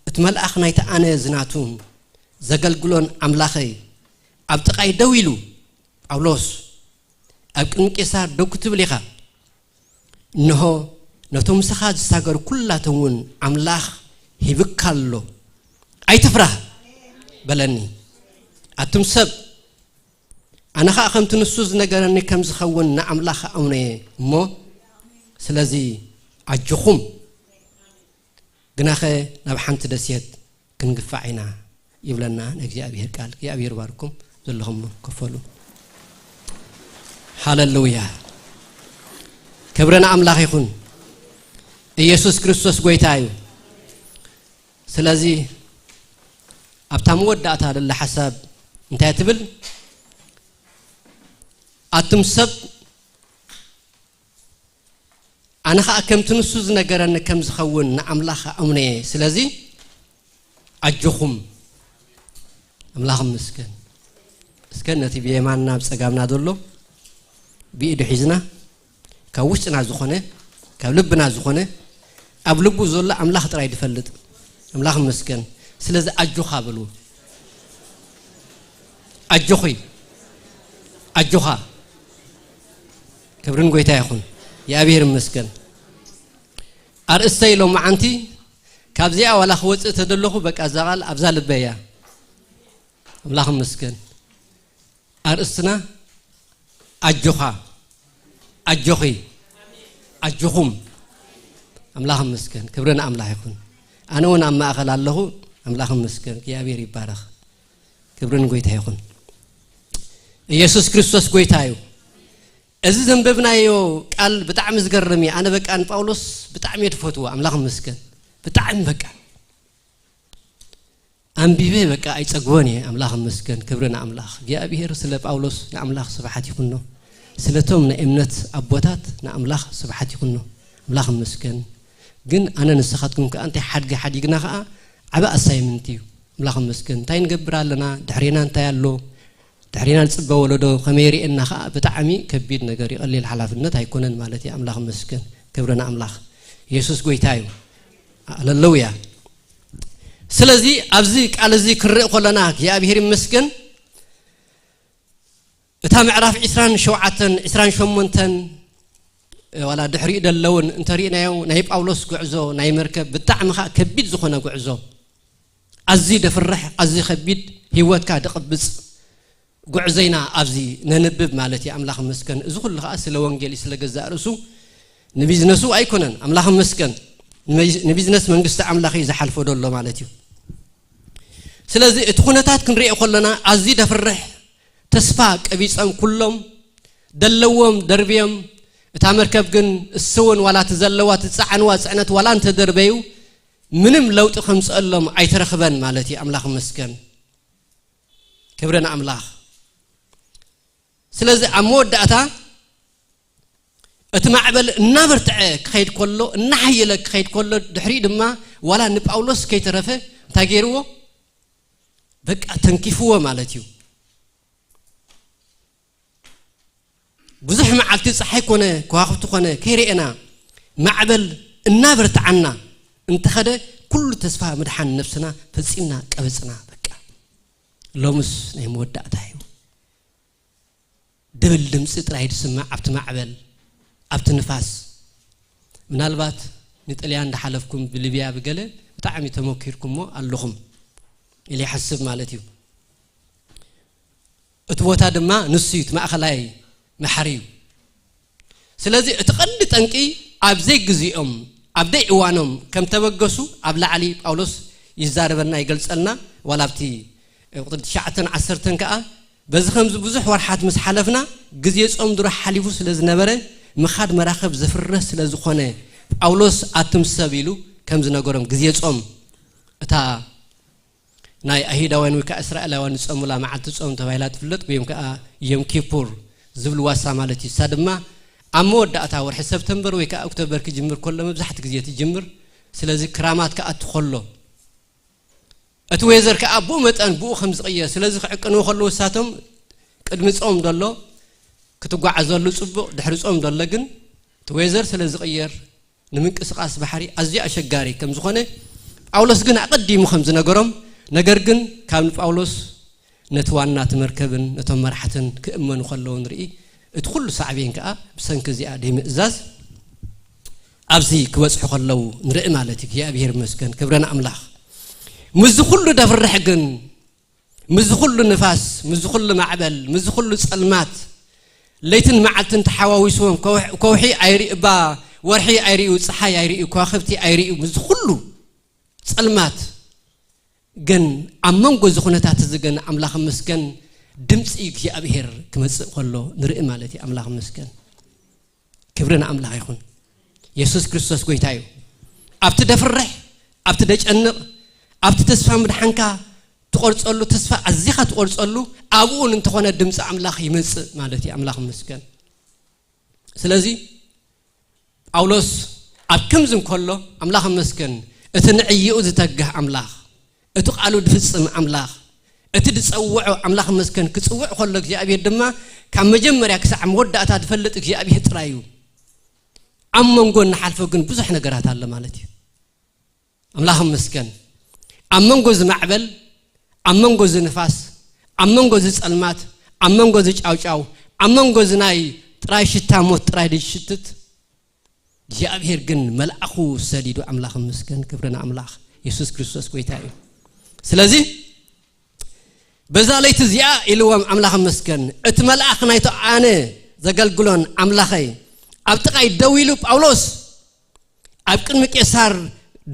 እቲ መልኣኽ ናይቲ ኣነ ዝናቱ ዘገልግሎን ኣምላኸይ ኣብ ጥቓይ ደው ኢሉ፣ ጳውሎስ፣ ኣብ ቅድሚ ቄሳር ደው ክትብል ኢኻ። እንሆ፣ ነቶም ምሳኻ ዝሳገሩ ኩላቶም እውን ኣምላኽ ሂብካ ኣሎ። ኣይትፍራህ፣ በለኒ። ኣቱም ሰብ፣ ኣነ ኸኣ ከምቲ ንሱ ዝነገረኒ ከም ዝኸውን ንኣምላኽ ኣምነየ እሞ፣ ስለዚ ኣጆኹም፣ ግናኸ ናብ ሓንቲ ደሴት ክንግፋዕ ኢና ይብለና ንእግዚኣብሔር ቃል። እግዚኣብሔር ባርኩም፣ ዘለኹም ከፈሉ። ሃለሉያ። ክብሪ ንኣምላኽ ይኹን። ኢየሱስ ክርስቶስ ጎይታ እዩ። ስለዚ ኣብታ መወዳእታ ዘላ ሓሳብ እንታይ ትብል? ኣቱም ሰብ፣ ኣነ ኸኣ ከምቲ ንሱ ዝነገረኒ ከም ዝኸውን ንኣምላኽ ኣምነየ። ስለዚ ኣጆኹም። ኣምላኽ ይመስገን። እስከ ነቲ ብየማንና ኣብ ጸጋምና ዘሎ ብኢዱ ሒዝና፣ ካብ ውሽጥና ዝኾነ፣ ካብ ልብና ዝኾነ፣ ኣብ ልቡ ዘሎ ኣምላኽ ጥራይ ዝፈልጥ። ኣምላኽ ይመስገን። ስለዚ ኣጆኻ በልዎ። ኣጆኺ፣ ኣጆኻ። ክብሪ ንጎይታ ይኹን። የኣብሔር ይመስገን። ኣርእስተይ ሎማዓንቲ ካብዚኣ ዋላ ክወፅእ ተደለኹ፣ በቃ እዛ ቃል ኣብዛ ልበይ እያ። ኣምላኽ ይመስገን። ኣርእስትና ኣጆኻ፣ ኣጆኺ፣ ኣጆኹም። ኣምላኽ ይመስገን። ክብሪ ንኣምላኽ ይኹን። ኣነ እውን ኣብ ማእኸል ኣለኹ። ኣምላኽ ይመስገን። እግዚኣብሔር ይባረኽ። ክብሪ ንጎይታ ይኹን። ኢየሱስ ክርስቶስ ጎይታ እዩ። እዚ ዘንበብናዮ ቃል ብጣዕሚ ዝገርም እዩ። ኣነ በቃ ንጳውሎስ ብጣዕሚ እየ ዝፈትዎ። ኣምላኽ ይመስገን። ብጣዕሚ በቃ ኣንቢበ በቃ ኣይጸግቦን እየ። ኣምላኽ ይመስገን። ክብሪ ንኣምላኽ። እግዚኣብሔር ስለ ጳውሎስ ንኣምላኽ ስብሓት ይኹኖ። ስለቶም ናይ እምነት ኣቦታት ንኣምላኽ ስብሓት ይኹኖ። ኣምላኽ ይመስገን። ግን ኣነ ንስኻትኩም ከኣ እንታይ ሓድጊ ሓዲግና ከኣ ዓቢ ኣሳይመንት እዩ። ኣምላኽ ይመስገን። እንታይ ንገብር ኣለና? ድሕሬና እንታይ ኣሎ? ድሕሬና ዝጽበ ወለዶ ከመይ ርእየና ከኣ ብጣዕሚ ከቢድ ነገር እዩ። ቀሊል ሓላፍነት ኣይኮነን ማለት እዩ። ኣምላኽ ይመስገን። ክብሪ ንኣምላኽ። ኢየሱስ ጎይታ እዩ። ሃሌሉያ። ስለዚ ኣብዚ ቃል እዚ ክንርኢ ከለና እግዚኣብሔር ይመስገን። እታ ምዕራፍ ዕስራን ሸውዓተን፣ ዕስራን ሸሞንተን ዋላ ድሕሪኡ ደለውን እንተሪእናዮ ናይ ጳውሎስ ጉዕዞ ናይ መርከብ ብጣዕሚ ከኣ ከቢድ ዝኾነ ጉዕዞ፣ ኣዝዩ ደፍርሕ፣ ኣዝዩ ከቢድ፣ ህይወትካ ደቕብጽ ጉዕዞ ኢና ኣብዚ ነንብብ ማለት እዩ። ኣምላኽ ይመስገን። እዚ ኩሉ ከኣ ስለ ወንጌል እዩ፣ ስለ ገዛእ ርእሱ ንቢዝነሱ ኣይኮነን። ኣምላኽ ይመስገን። ንቢዝነስ መንግስቲ ኣምላኽ እዩ ዝሓልፎ ደሎ ማለት እዩ። ስለዚ እቲ ኩነታት ክንሪኦ ከለና ኣዝዩ ደፍርሕ፣ ተስፋ ቀቢጾም ኩሎም ደለዎም ደርብዮም፣ እታ መርከብ ግን እሱ እውን ዋላ እቲ ዘለዋ እቲ ዝጸዓንዋ ጽዕነት ዋላ እንተደርበዩ ምንም ለውጢ ከምጽአሎም ኣይተረኽበን ማለት እዩ። ኣምላኽ ይመስገን። ክብሪ ንኣምላኽ። ስለዚ ኣብ መወዳእታ እቲ ማዕበል እናበርትዐ ክኸይድ ከሎ፣ እናሓየለ ክኸይድ ከሎ፣ ድሕሪኡ ድማ ዋላ ንጳውሎስ ከይተረፈ እንታይ ገይርዎ? በቃ ተንኪፍዎ ማለት እዩ። ብዙሕ መዓልቲ ጸሓይ ኮነ ከዋኽብቲ ኮነ ከይረኤና ማዕበል እናበርትዓና እንተኸደ ኩሉ ተስፋ ምድሓን ነብስና ፈጺምና ቀበጽና። በቃ ሎምስ ናይ መወዳእታ እዩ። ድብል ድምፂ ጥራይ ዝስማዕ ኣብቲ ማዕበል፣ ኣብቲ ንፋስ። ምናልባት ንጥልያን እንዳሓለፍኩም ብሊብያ ብገለ ብጣዕሚ ተመኪርኩሞ ኣለኹም ኢለ ይሓስብ ማለት እዩ። እቲ ቦታ ድማ ንሱ እዩ፣ እቲ ማእኸላይ ባሕሪ እዩ። ስለዚ እቲ ቀንዲ ጠንቂ ኣብ ዘይግዜኦም ኣብ ደይ እዋኖም ከም ተበገሱ ኣብ ላዕሊ ጳውሎስ ይዛረበልና፣ ይገልጸልና። ዋላ ኣብቲ ቁጥሪ ትሽዓተን ዓሰርተን ከኣ በዚ ከምዚ ብዙሕ ወርሓት ምስ ሓለፍና ግዜ ጾም ድሮ ሓሊፉ ስለ ዝነበረ ምኻድ መራኽብ ዘፍርህ ስለ ዝኾነ ጳውሎስ ኣቱም ሰብ ኢሉ ከም ዝነገሮም ግዜ ጾም እታ ናይ ኣይሁዳውያን ወይ ከዓ እስራኤላውያን ዝጸሙላ መዓልቲ ጾም ተባሂላ ትፍለጥ፣ ወይም ከዓ ዮም ኪፑር ዝብልዋ እሳ ማለት እዩ። እሳ ድማ ኣብ መወዳእታ ወርሒ ሰፕተምበር ወይ ከዓ ኦክቶበር ክጅምር ከሎ መብዛሕቲ ግዜ ትጅምር። ስለዚ ክራማት ክኣቱ ከሎ እቲ ዌዘር ከዓ ብኡ መጠን ብኡ ከም ዝቕየር፣ ስለዚ ክዕቅንዎ ከለዉ እሳቶም ቅድሚ ጾም ዘሎ ክትጓዓዘሉ ጽቡቕ፣ ድሕሪ ጾም ዘሎ ግን እቲ ዌዘር ስለ ዝቕየር ንምንቅስቓስ ባሕሪ ኣዝዩ ኣሸጋሪ ከም ዝኾነ ጳውሎስ ግን ኣቐዲሙ ከም ዝነገሮም፣ ነገር ግን ካብ ንጳውሎስ ነቲ ዋና እቲ መርከብን ነቶም መራሕትን ክእመኑ ከለዉ ንርኢ። እቲ ኩሉ ሳዕቤን ከኣ ብሰንኪ እዚኣ ደይምእዛዝ ኣብዚ ክበጽሑ ከለዉ ንርኢ ማለት እዩ። እግዚኣብሔር ይመስገን፣ ክብሪ ንኣምላኽ። ምስዚ ኩሉ ደፍርሕ ግን፣ ምስዚ ኩሉ ንፋስ፣ ምስዚ ኩሉ ማዕበል፣ ምስዚ ኩሉ ጸልማት፣ ለይትን መዓልትን ተሓዋዊስዎም፣ ከውሕ-፣ ከውሒ ኣይርኢ፣ እባ ወርሒ ኣይርእዩ፣ ጸሓይ ኣይርእዩ፣ ከዋኽብቲ ኣይርእዩ፣ ምስዚ ኩሉ ጸልማት ግን ኣብ መንጎ እዚ ኩነታት እዚ ግን ኣምላኽ ይመስገን ድምፂ እግዚኣብሔር ክመጽእ ከሎ ንርኢ ማለት እዩ። ኣምላኽ ይመስገን። ክብሪ ንኣምላኽ ይኹን። የሱስ ክርስቶስ ጎይታ እዩ። ኣብቲ ደፍርሕ፣ ኣብቲ ደጨንቕ፣ ኣብቲ ተስፋ ምድሓንካ ትቖርጸሉ፣ ተስፋ ኣዚኻ ትቖርጸሉ፣ ኣብኡ እውን እንተኾነ ድምፂ ኣምላኽ ይመጽእ ማለት እዩ። ኣምላኽ ይመስገን። ስለዚ ጳውሎስ ኣብ ከምዚ እንከሎ ኣምላኽ ይመስገን፣ እቲ ንዕይኡ ዝተግህ ኣምላኽ፣ እቲ ቃሉ ድፍጽም ኣምላኽ፣ እቲ ድጸውዖ ኣምላኽ ይመስገን፣ ክጽውዕ ከሎ እግዚኣብሔር ድማ ካብ መጀመርያ ክሳዕ መወዳእታ ድፈልጥ እግዚኣብሔር ጥራይ እዩ። ኣብ መንጎ እንሓልፎ ግን ብዙሕ ነገራት ኣሎ ማለት እዩ። ኣምላኽ ይመስገን። ኣብ መንጎ እዚ ማዕበል፣ ኣብ መንጎ እዚ ንፋስ፣ ኣብ መንጎ እዚ ጸልማት፣ ኣብ መንጎ እዚ ጫውጫው፣ ኣብ መንጎ እዚ ናይ ጥራይ ሽታ ሞት ጥራይ ድሽትት፣ እግዚኣብሔር ግን መልኣኹ ሰዲዱ፣ ኣምላኽ ይመስገን፣ ክብሪ ንኣምላኽ፣ የሱስ ክርስቶስ ጎይታ እዩ። ስለዚ በዛ ለይቲ እዚኣ ኢልዎም ኣምላኽ ይመስገን፣ እቲ መልኣኽ ናይቶ ኣነ ዘገልግሎን ኣምላኸይ ኣብ ጥቓይ ደው ኢሉ፣ ጳውሎስ ኣብ ቅድሚ ቄሳር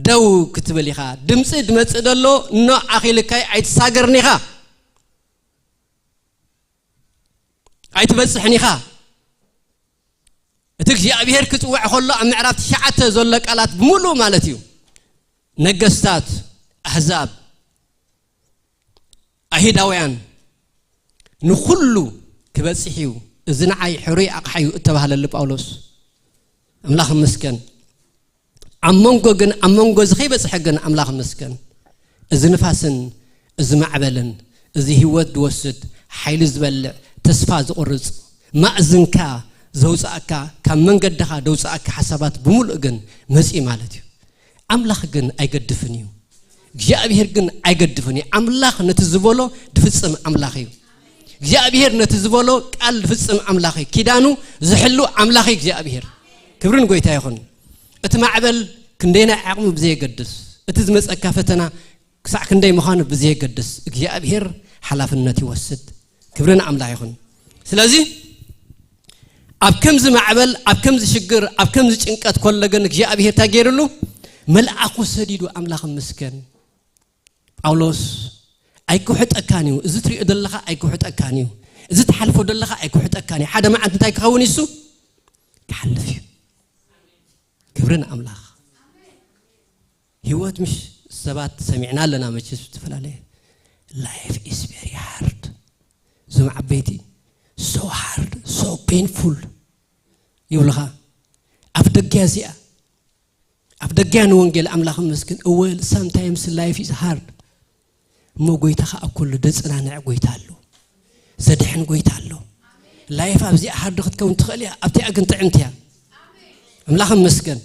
ደው ክትብል ኢኻ፣ ድምፂ ድመፅእ ደሎ እኖ ኣኺልካይ ኣይትሳገርን ኢኻ። ኣይትበጽሕን ኢኻ። እቲ እግዚኣብሔር ክጽውዕ ከሎ ኣብ ምዕራፍ ትሽዓተ ዘሎ ቃላት ብምሉእ ማለት እዩ። ነገስታት፣ ኣህዛብ፣ ኣይሁዳውያን፣ ንኹሉ ክበጽሕ እዩ። እዚ ንዓይ ሕሩይ ኣቕሓ እዩ እተባህለሉ ጳውሎስ። ኣምላኽ ይመስገን። ኣብ መንጎ ግን፣ ኣብ መንጎ እዚ ከይበጽሐ ግን ኣምላኽ ይመስገን። እዚ ንፋስን፣ እዚ ማዕበልን፣ እዚ ህይወት ዝወስድ፣ ሓይሊ ዝበልዕ፣ ተስፋ ዝቑርጽ፣ ማእዝንካ ዘውጽኣካ፣ ካብ መንገድኻ ዘውጽኣካ ሓሳባት ብምሉእ ግን መጺኡ ማለት እዩ። ኣምላኽ ግን ኣይገድፍን እዩ። እግዚኣብሔር ግን ኣይገድፍን እዩ። ኣምላኽ ነቲ ዝበሎ ድፍጽም ኣምላኽ እዩ። እግዚኣብሔር ነቲ ዝበሎ ቃል ድፍጽም ኣምላኽ እዩ። ኪዳኑ ዝሕሉ ኣምላኽ እዩ እግዚኣብሔር። ክብርን ጎይታ ይኹን። እቲ ማዕበል ክንደይናይ ዓቕሚ ብዘየገድስ፣ እቲ ዝመጸካ ፈተና ክሳዕ ክንደይ ምዃኑ ብዘየገድስ፣ እግዚኣብሔር ሓላፍነት ይወስድ። ክብሪ ንኣምላኽ ይኹን። ስለዚ ኣብ ከምዚ ማዕበል፣ ኣብ ከምዚ ሽግር፣ ኣብ ከምዚ ጭንቀት ከሎ ግን እግዚኣብሔር እንታይ ገይሩሉ? መልኣኹ ሰዲዱ፣ ኣምላኽ ይመስገን። ጳውሎስ ኣይክውሕጠካን እዩ፣ እዚ ትሪኦ ዘለኻ ኣይክውሕጠካን እዩ፣ እዚ ትሓልፎ ዘለኻ ኣይክውሕጠካን እዩ። ሓደ መዓልቲ እንታይ ክኸውን እዩ? እሱ ክሓልፍ እዩ። ክብሪ ንኣምላኽ። ህይወት ምሽ ሰባት ሰሚዕና ኣለና መቸስ ዝተፈላለየ። Life is very hard። እዞም ዓበይቲ so hard, so painful ይብሉኻ። ኣፍ ደጊያ እዚኣ፣ ኣፍ ደጊያ ንወንጌል ኣምላኽ ይመስገን። እወ፣ sometimes life is hard። እሞ ጎይታ ኸኣ ኣብ ኩሉ ደጽናንዕ ጎይታ ኣሎ። ዘድሕን ጎይታ ኣሎ። ላይፍ ኣብዚኣ ሃርድ ክትከውን ትኽእል እያ፣ ኣብቲኣ ግን ጥዕምቲ እያ። ኣምላኽ ይመስገን።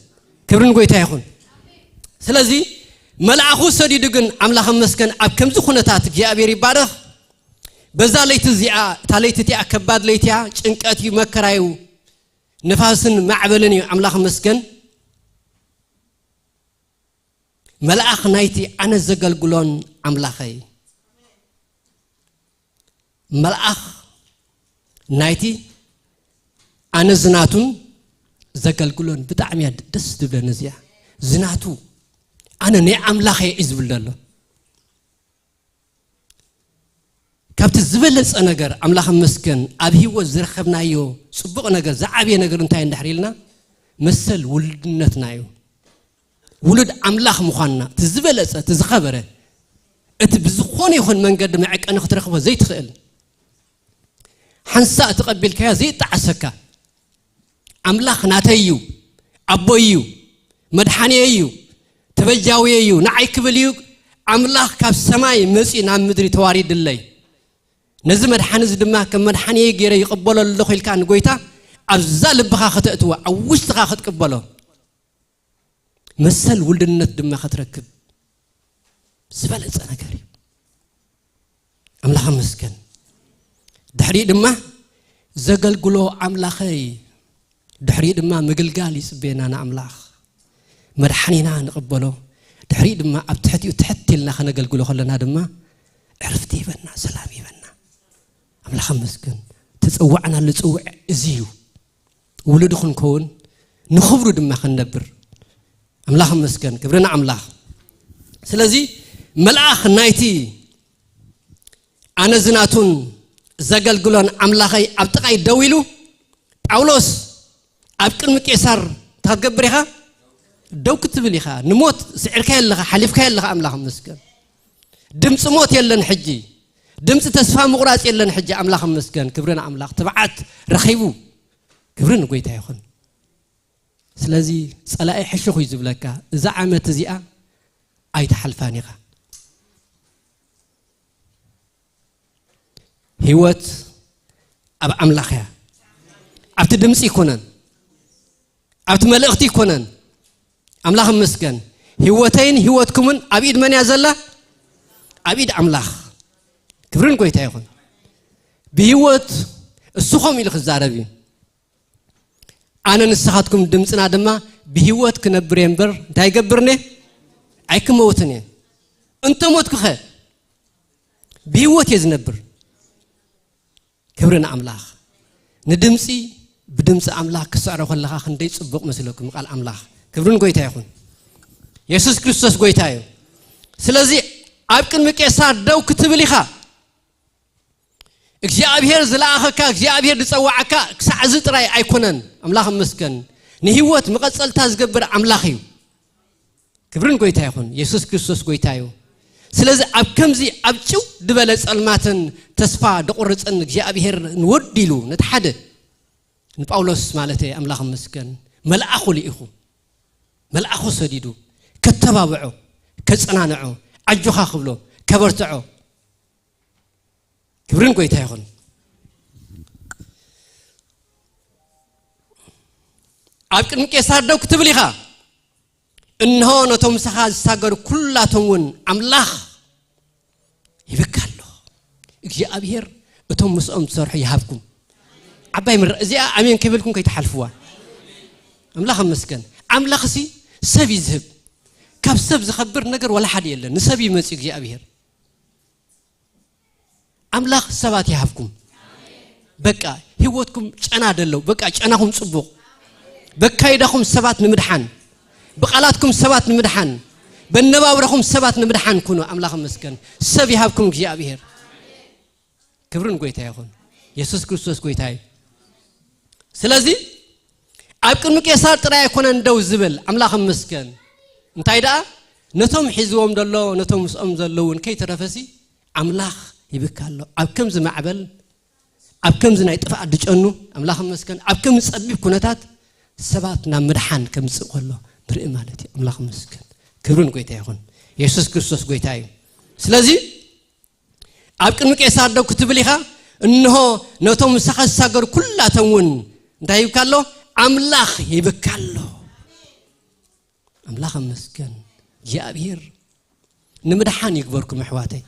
ክብርን ጎይታ ይኹን። ስለዚ መልኣኹ ሰዲዱ ግን ኣምላኽ ይመስገን ኣብ ከምዚ ኩነታት እግዚኣብሔር ይባረኽ። በዛ ለይቲ እዚኣ፣ እታ ለይቲ እቲኣ ከባድ ለይቲ እያ፣ ጭንቀት እዩ፣ መከራ እዩ፣ ንፋስን ማዕበልን እዩ። ኣምላኽ ይመስገን። መልኣኽ ናይቲ ኣነ ዘገልግሎን ኣምላኸይ። መልኣኽ ናይቲ ኣነ ዝናቱን ዘገልግሎን። ብጣዕሚ እያ ደስ ትብለኒ እዚኣ። ዝናቱ፣ ኣነ ናይ ኣምላኸይ እዩ ዝብል ዘሎ። ካብቲ ዝበለጸ ነገር ኣምላኽ ይመስገን ኣብ ህይወት ዝረኸብናዮ ጽቡቕ ነገር፣ ዝዓበየ ነገር እንታይ እንድሕር ኢልና፣ መሰል ውልድነትና እዩ። ውሉድ ኣምላኽ ምዃንና፣ እቲ ዝበለጸ፣ እቲ ዝኸበረ፣ እቲ ብዝኾነ ይኹን መንገዲ መዐቀኒ ክትረኽቦ ዘይትኽእል፣ ሓንሳእ ተቐቢልካዮ ዘይጣዓሰካ፣ ኣምላኽ ናተይ እዩ፣ ኣቦይ እዩ፣ መድሓንየይ እዩ፣ ተበጃውየይ እዩ፣ ንዓይ ክብል እዩ ኣምላኽ ካብ ሰማይ መጺኡ ናብ ምድሪ ተዋሪድለይ። ነዚ መድሓኒ እዚ ድማ ከም መድሓንየይ ገይረ ይቕበሎ ኣለኹ ኢልካ ንጎይታ ኣብዛ ልብኻ ከተእትዎ፣ ኣብ ውሽጥኻ ክትቅበሎ፣ መሰል ውልድነት ድማ ክትረክብ ዝበለጸ ነገር እዩ። ኣምላኽ ይመስገን። ድሕሪኡ ድማ ዘገልግሎ ኣምላኸይ፣ ድሕሪኡ ድማ ምግልጋል ይጽበየና ንኣምላኽ። መድሓኒና ንቕበሎ። ድሕሪኡ ድማ ኣብ ትሕቲኡ ትሕት ኢልና ከነገልግሎ ከለና ድማ ዕርፍቲ ይበና፣ ሰላም ይበና። ኣምላኽ ይመስገን። ተጸዋዕናሉ ጽውዕ እዚ እዩ። ውሉዱ ክንከውን፣ ንኽብሩ ድማ ክንነብር። ኣምላኽ ይመስገን። ክብሪ ንኣምላኽ። ስለዚ መልኣኽ ናይቲ ኣነ ዝናቱን ዘገልግሎን ኣምላኸይ ኣብ ጥቓይ ደው ኢሉ፣ ጳውሎስ ኣብ ቅድሚ ቄሳር እንታይ ክትገብር ኢኻ? ደው ክትብል ኢኻ። ንሞት ስዒርካዮ ኣለኻ፣ ሓሊፍካዮ ኣለኻ። ኣምላኽ ይመስገን። ድምፂ ሞት የለን ሕጂ። ድምፂ ተስፋ ምቑራፅ የለን ሕጂ። ኣምላኽ ይመስገን። ክብሪ ንኣምላኽ። ትብዓት ረኺቡ። ክብሪ ንጎይታ ይኹን። ስለዚ ጸላኢ ሕሹኽ እዩ ዝብለካ። እዛ ዓመት እዚኣ ኣይትሓልፋን ኢኻ። ህይወት ኣብ ኣምላኽ እያ። ኣብቲ ድምፂ ይኮነን፣ ኣብቲ መልእኽቲ ይኮነን። ኣምላኽ ይመስገን። ህይወተይን ህይወትኩምን ኣብ ኢድ መን እያ ዘላ? ኣብ ኢድ ኣምላኽ። ክብርን ጎይታ ይኹን። ብህይወት እሱ ኸም ኢሉ ክዛረብ እዩ። ኣነ ንስኻትኩም ድምፅና ድማ ብህይወት ክነብር እየ እምበር እንታይ ይገብርን እየ? ኣይክመውትን እየ። እንተ ሞትኩኸ? ብህይወት እየ ዝነብር። ክብሪ ንኣምላኽ። ንድምፂ ብድምፂ ኣምላኽ ክስዕሮ ከለኻ ክንደይ ፅቡቕ መስለኩም ቃል ኣምላኽ። ክብርን ጎይታ ይኹን። የሱስ ክርስቶስ ጎይታ እዩ። ስለዚ ኣብ ቅድሚ ቄሳር ደው ክትብል ኢኻ። እግዚኣብሔር ዝለኣኸካ እግዚኣብሔር ዝጸዋዓካ ክሳዕ እዚ ጥራይ ኣይኮነን። ኣምላኽ ይመስገን። ንህይወት መቐጸልታ ዝገብር ኣምላኽ እዩ። ክብርን ጎይታ ይኹን። የሱስ ክርስቶስ ጎይታ እዩ። ስለዚ ኣብ ከምዚ ኣብ ጭው ዝበለ ጸልማትን ተስፋ ደቑርጽን እግዚኣብሔር ንወዲ ኢሉ ነቲ ሓደ ንጳውሎስ ማለት ኣምላኽ ይመስገን፣ መልኣኹ ልኢኹ፣ መልኣኹ ሰዲዱ ከተባብዖ፣ ከጽናንዖ፣ ኣጆኻ ክብሎ፣ ከበርትዖ። ክብርን ጎይታ ይኹን። ኣብ ቅድሚ ቄሳር ደው ክትብል ኢኻ። እንሆ ነቶም ምሳኻ ዝሳገሩ ኩላቶም እውን ኣምላኽ ይብካ ኣሎ። እግዚኣብሔር እቶም ምስኦም ዝሰርሑ ይሃብኩም። ዓባይ ምረ እዚኣ ኣሜን ከይበልኩም ከይትሓልፍዋ። ኣምላኽ ኣመስገን። ኣምላኽሲ ሰብ እዩ ዝህብ። ካብ ሰብ ዝኸብር ነገር ወላ ሓደ የለን። ንሰብ ይመጽእ እግዚኣብሔር። ኣምላኽ ሰባት ይሃብኩም። በቃ ህይወትኩም ጨና ደለው። በቃ ጨናኹም ጽቡቕ። በካይዳኹም ሰባት ንምድሓን፣ ብቓላትኩም ሰባት ንምድሓን፣ በነባብረኹም ሰባት ንምድሓን ኩኑ። ኣምላኽ ይመስገን። ሰብ ይሃብኩም እግዚኣብሔር። ክብርን ጎይታ ይኹን። የሱስ ክርስቶስ ጎይታ እዩ። ስለዚ ኣብ ቅድሚ ቄሳር ጥራይ ኣይኮነን ደው ዝብል። ኣምላኽ ይመስገን። እንታይ ደኣ ነቶም ሒዝዎም ደሎ ነቶም ምስኦም ዘለውን ከይተረፈሲ ኣምላኽ ይብካ ኣሎ። ኣብ ከምዚ ማዕበል ኣብ ከምዚ ናይ ጥፍኣት ድጨኑ ኣምላኽ ይመስገን። ኣብ ከምዚ ጸቢብ ኩነታት ሰባት ናብ ምድሓን ከምጽእ ከሎ ንርኢ ማለት እዩ። ኣምላኽ ይመስገን። ክብርን ጎይታ ይኹን። የሱስ ክርስቶስ ጎይታ እዩ። ስለዚ ኣብ ቅድሚ ቄሳር ደው ክትብል ኢኻ። እንሆ ነቶም ምሳኻ ዝሳገሩ ኩላቶም እውን እንታይ ይብካ ኣሎ? ኣምላኽ ይብካ ኣሎ። ኣምላኽ ይመስገን። እግዚኣብሔር ንምድሓን ይግበርኩም ኣሕዋተይ።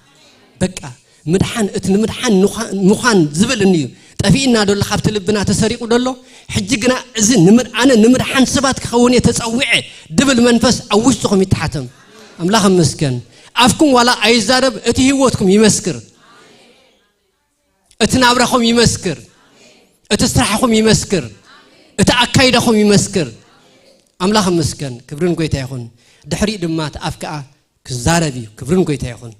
በቃ ምድሓን፣ እቲ ንምድሓን ንዃ- ምዃን ዝብል እንዩ ጠፊእና ደሎ ካብቲ ልብና ተሰሪቑ ደሎ። ሕጂ ግና እዚ ንምድ- ኣነ ንምድሓን ሰባት ክኸውን እየ ተጸዊዐ ድብል መንፈስ ኣብ ውሽጥኹም ይተሓተም። ኣምላኽ ይመስገን። ኣፍኩም ዋላ ኣይዛረብ፣ እቲ ህይወትኩም ይመስክር። እቲ ናብራኹም ይመስክር። እቲ ስራሕኹም ይመስክር። እቲ ኣካይዳኹም ይመስክር። ኣምላኽ ይመስገን። ክብርን ጎይታ ይኹን። ድሕሪኡ ድማ እቲ ኣፍ ከኣ ክዛረብ እዩ። ክብርን ጎይታ ይኹን።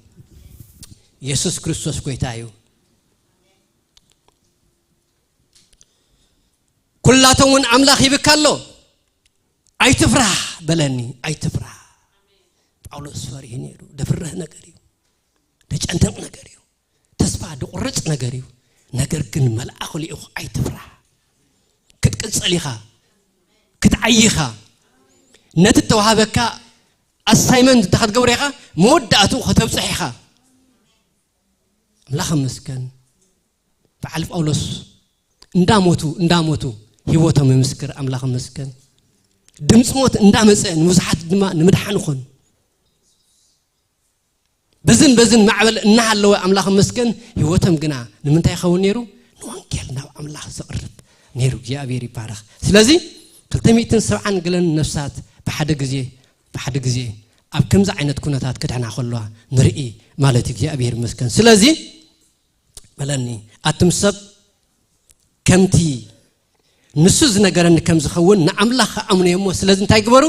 የሱስ ክርስቶስ ጎይታ እዩ። ኩላቶም እውን ኣምላኽ ይብካ ኣሎ። ኣይትፍራህ በለኒ፣ ኣይትፍራህ። ጳውሎስ ፈሪሁ ነይሩ። ደፍርህ ነገር እዩ። ደጨንቅ ነገር እዩ። ተስፋ ድቁርጽ ነገር እዩ። ነገር ግን መልኣኽ ልኢኹ ኣይትፍራህ። ክትቅጽል ኢኻ። ክትዓይ ኢኻ። ነቲ እተዋሃበካ ኣሳይመንት እንተ ክትገብሮ ኢኻ፣ መወዳእትኡ ከተብጽሕ ኢኻ። ኣምላኽ ይመስገን። በዓል ጳውሎስ እንዳሞቱ እንዳሞቱ ህይወቶም ይምስክር። ኣምላኽ ይመስገን። ድምፂ ሞት እንዳመፀ ንብዙሓት ድማ ንምድሓን ይኾን። በዝን በዝን ማዕበል እናሃለወ ኣምላኽ ይመስገን ህይወቶም ግና ንምንታይ ይኸውን ነይሩ? ንወንጌል ናብ ኣምላኽ ዘቕርብ ነይሩ። እግዚኣብሔር ይባረኽ። ስለዚ ክልተ ሚእትን ሰብዓን ገለን ነፍሳት ብሓደ ግዜ ብሓደ ግዜ ኣብ ከምዚ ዓይነት ኩነታት ክድሕና ከለዋ ንርኢ ማለት እዩ። እግዚኣብሔር ይመስገን። ስለዚ በለኒ ኣቱም ሰብ ከምቲ ንሱ ዝነገረኒ ከም ዝኸውን ንኣምላኽ ኣምነዮ እሞ ስለዚ እንታይ ግበሩ?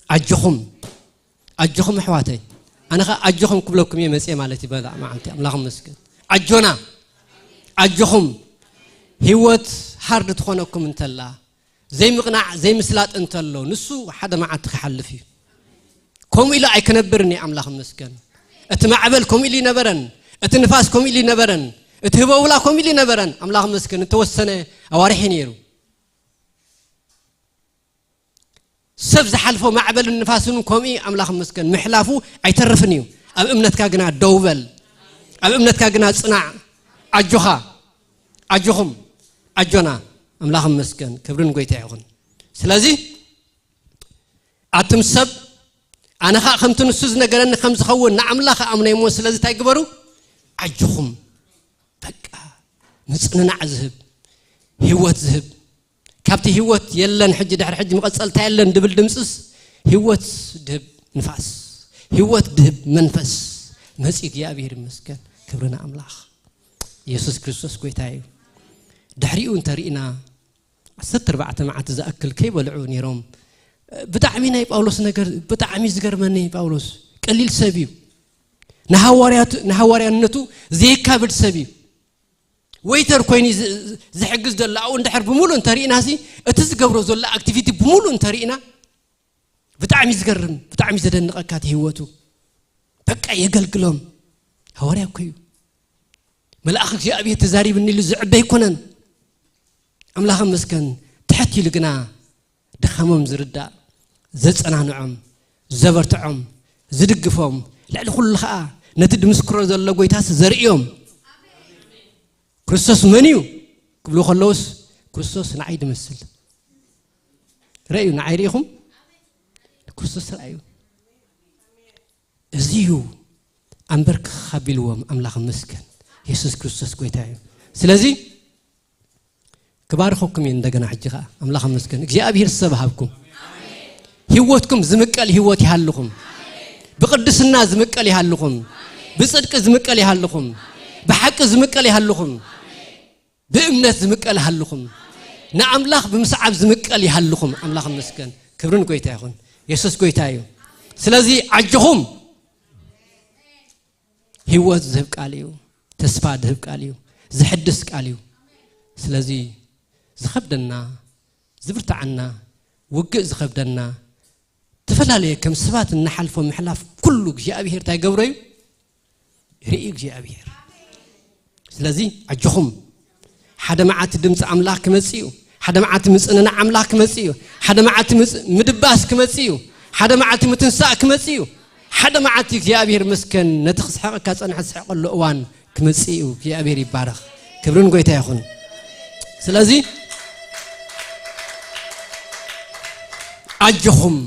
ኣጆኹም ኣጆኹም ኣሕዋተይ። ኣነ ኸ ኣጆኹም ክብለኩም እየ መፅየ ማለት እዩ። በዛ መዓልቲ ኣምላኽ ይመስገን። ኣጆና ኣጆኹም። ህይወት ሃርድ ትኾነኩም እንተላ ዘይምቕናዕ ዘይምስላጥ እንተሎ ንሱ ሓደ መዓልቲ ክሓልፍ እዩ። ከምኡ ኢሉ ኣይክነብርን እዩ ኣምላኽ ይመስገን። እቲ ማዕበል ከምኡ ኢሉ ይነበረን፣ እቲ ንፋስ ከምኡ ኢሉ ይነበረን፣ እቲ ህበውላ ከምኡ ኢሉ ይነበረን። ኣምላኽ ይመስገን። እተወሰነ ኣዋርሒ ነይሩ። ሰብ ዝሓልፎ ማዕበልን ንፋስን ከምኡ ኣምላኽ ይመስገን ምሕላፉ ኣይተርፍን እዩ። ኣብ እምነትካ ግና ደው በል። ኣብ እምነትካ ግና ጽናዕ። ኣጆኻ ኣጆኹም ኣጆና። ኣምላኽ ይመስገን። ክብርን ጎይታ ይኹን። ስለዚ ኣቱም ሰብ ኣነ ኸኣ ከምቲ ንሱ ዝነገረኒ ከም ዝኸውን ንኣምላኽ ኣምነዮ እሞ ስለዚ እንታይ ግበሩ? ኣጆኹም። በቃ ምጽንናዕ ዝህብ ህይወት ዝህብ ካብቲ ህይወት የለን ሕጂ ድሕሪ ሕጂ መቐጸልታ የለን ድብል ድምፅስ ህይወት ድህብ ንፋስ ህይወት ድህብ መንፈስ መፂ እግዚኣብሔር ይመስገን። ክብሪ ንኣምላኽ። ኢየሱስ ክርስቶስ ጎይታ እዩ። ድሕሪኡ እንተርኢና ዓሰርተ ኣርባዕተ መዓልቲ ዝኣክል ከይበልዑ ነይሮም። ብጣዕሚ ናይ ጳውሎስ ነገር ብጣዕሚ ዝገርመኒ ጳውሎስ ቀሊል ሰብ እዩ። ንሃዋርያቱ ንሃዋርያነቱ ዘይካብድ ሰብ እዩ። ወይተር ኮይኑ ዝ- ዝ- ዝሕግዝ ዘሎ ኣብኡ እንድሕር ብምሉእ እንተሪእናሲ፣ እቲ ዝገብሮ ዘሎ ኣክቲቪቲ ብምሉእ እንተሪእና፣ ብጣዕሚ ዝገርም፣ ብጣዕሚ ዘደንቐካ እቲ ህይወቱ። በቃ የገልግሎም። ሃዋርያ እኮ እዩ። መልኣኽ እግዚኣብሔር ተዛሪብኒ ኢሉ ዝዕበ ኣይኮነን። ኣምላኽ መስከን ትሕት ኢሉ ግና ድኻሞም ዝርዳእ፣ ዘጸናንዖም፣ ዘበርትዖም፣ ዝድግፎም፣ ልዕሊ ኩሉ ኸኣ ነቲ ድምስክሮ ዘሎ ጎይታስ ዘርእዮም። ክርስቶስ መን እዩ ክብሉ ከለውስ፣ ክርስቶስ ንዓይ ድመስል። ረእዩ፣ ንዓይ ርኢኹም? ክርስቶስ ረኣዩ። እዚ እዩ ኣንበርክኽ ኣቢልዎም። ኣምላኽ መስገን። የሱስ ክርስቶስ ጎይታ እዩ። ስለዚ ክባርኸኩም እየ እንደገና። ሕጂ ኸዓ ኣምላኽ መስገን፣ እግዚኣብሔር ሰብ ሃብኩም። ህይወትኩም ዝምቀል ህይወት ይሃልኹም። ብቅድስና ዝምቀል ይሃልኹም። ብጽድቂ ዝምቀል ይሃልኹም። ብሓቂ ዝምቀል ይሃልኹም። ብእምነት ዝምቀል ይሃልኹም። ንኣምላኽ ብምስዓብ ዝምቀል ይሃልኹም። ኣምላኽ መስገን። ክብርን ጎይታ ይኹን። የሱስ ጎይታ እዩ። ስለዚ ኣጆኹም። ህይወት ዝህብ ቃል እዩ። ተስፋ ዝህብ ቃል እዩ። ዝሕድስ ቃል እዩ። ስለዚ ዝኸብደና፣ ዝብርትዓና፣ ውግእ ዝኸብደና፣ ዝተፈላለየ ከም ሰባት እናሓልፎ ምሕላፍ ኩሉ እግዚኣብሔር እንታይ ገብሮ እዩ? ርኢ እግዚኣብሔር። ስለዚ ኣጆኹም፣ ሓደ መዓልቲ ድምፂ ኣምላኽ ክመፅእ እዩ። ሓደ መዓልቲ ምፅንናዕ ኣምላኽ ክመፅእ እዩ። ሓደ መዓልቲ ምፅ- ምድባስ ክመፅእ እዩ። ሓደ መዓልቲ ምትንሳእ ክመፅእ እዩ። ሓደ መዓልቲ እግዚኣብሔር መስከን ነቲ ክስሕቐካ ፀንሐ ዝስሕቐሉ እዋን ክመፅእ እዩ። እግዚኣብሔር ይባረኽ። ክብርን ጎይታ ይኹን። ስለዚ ኣጆኹም፣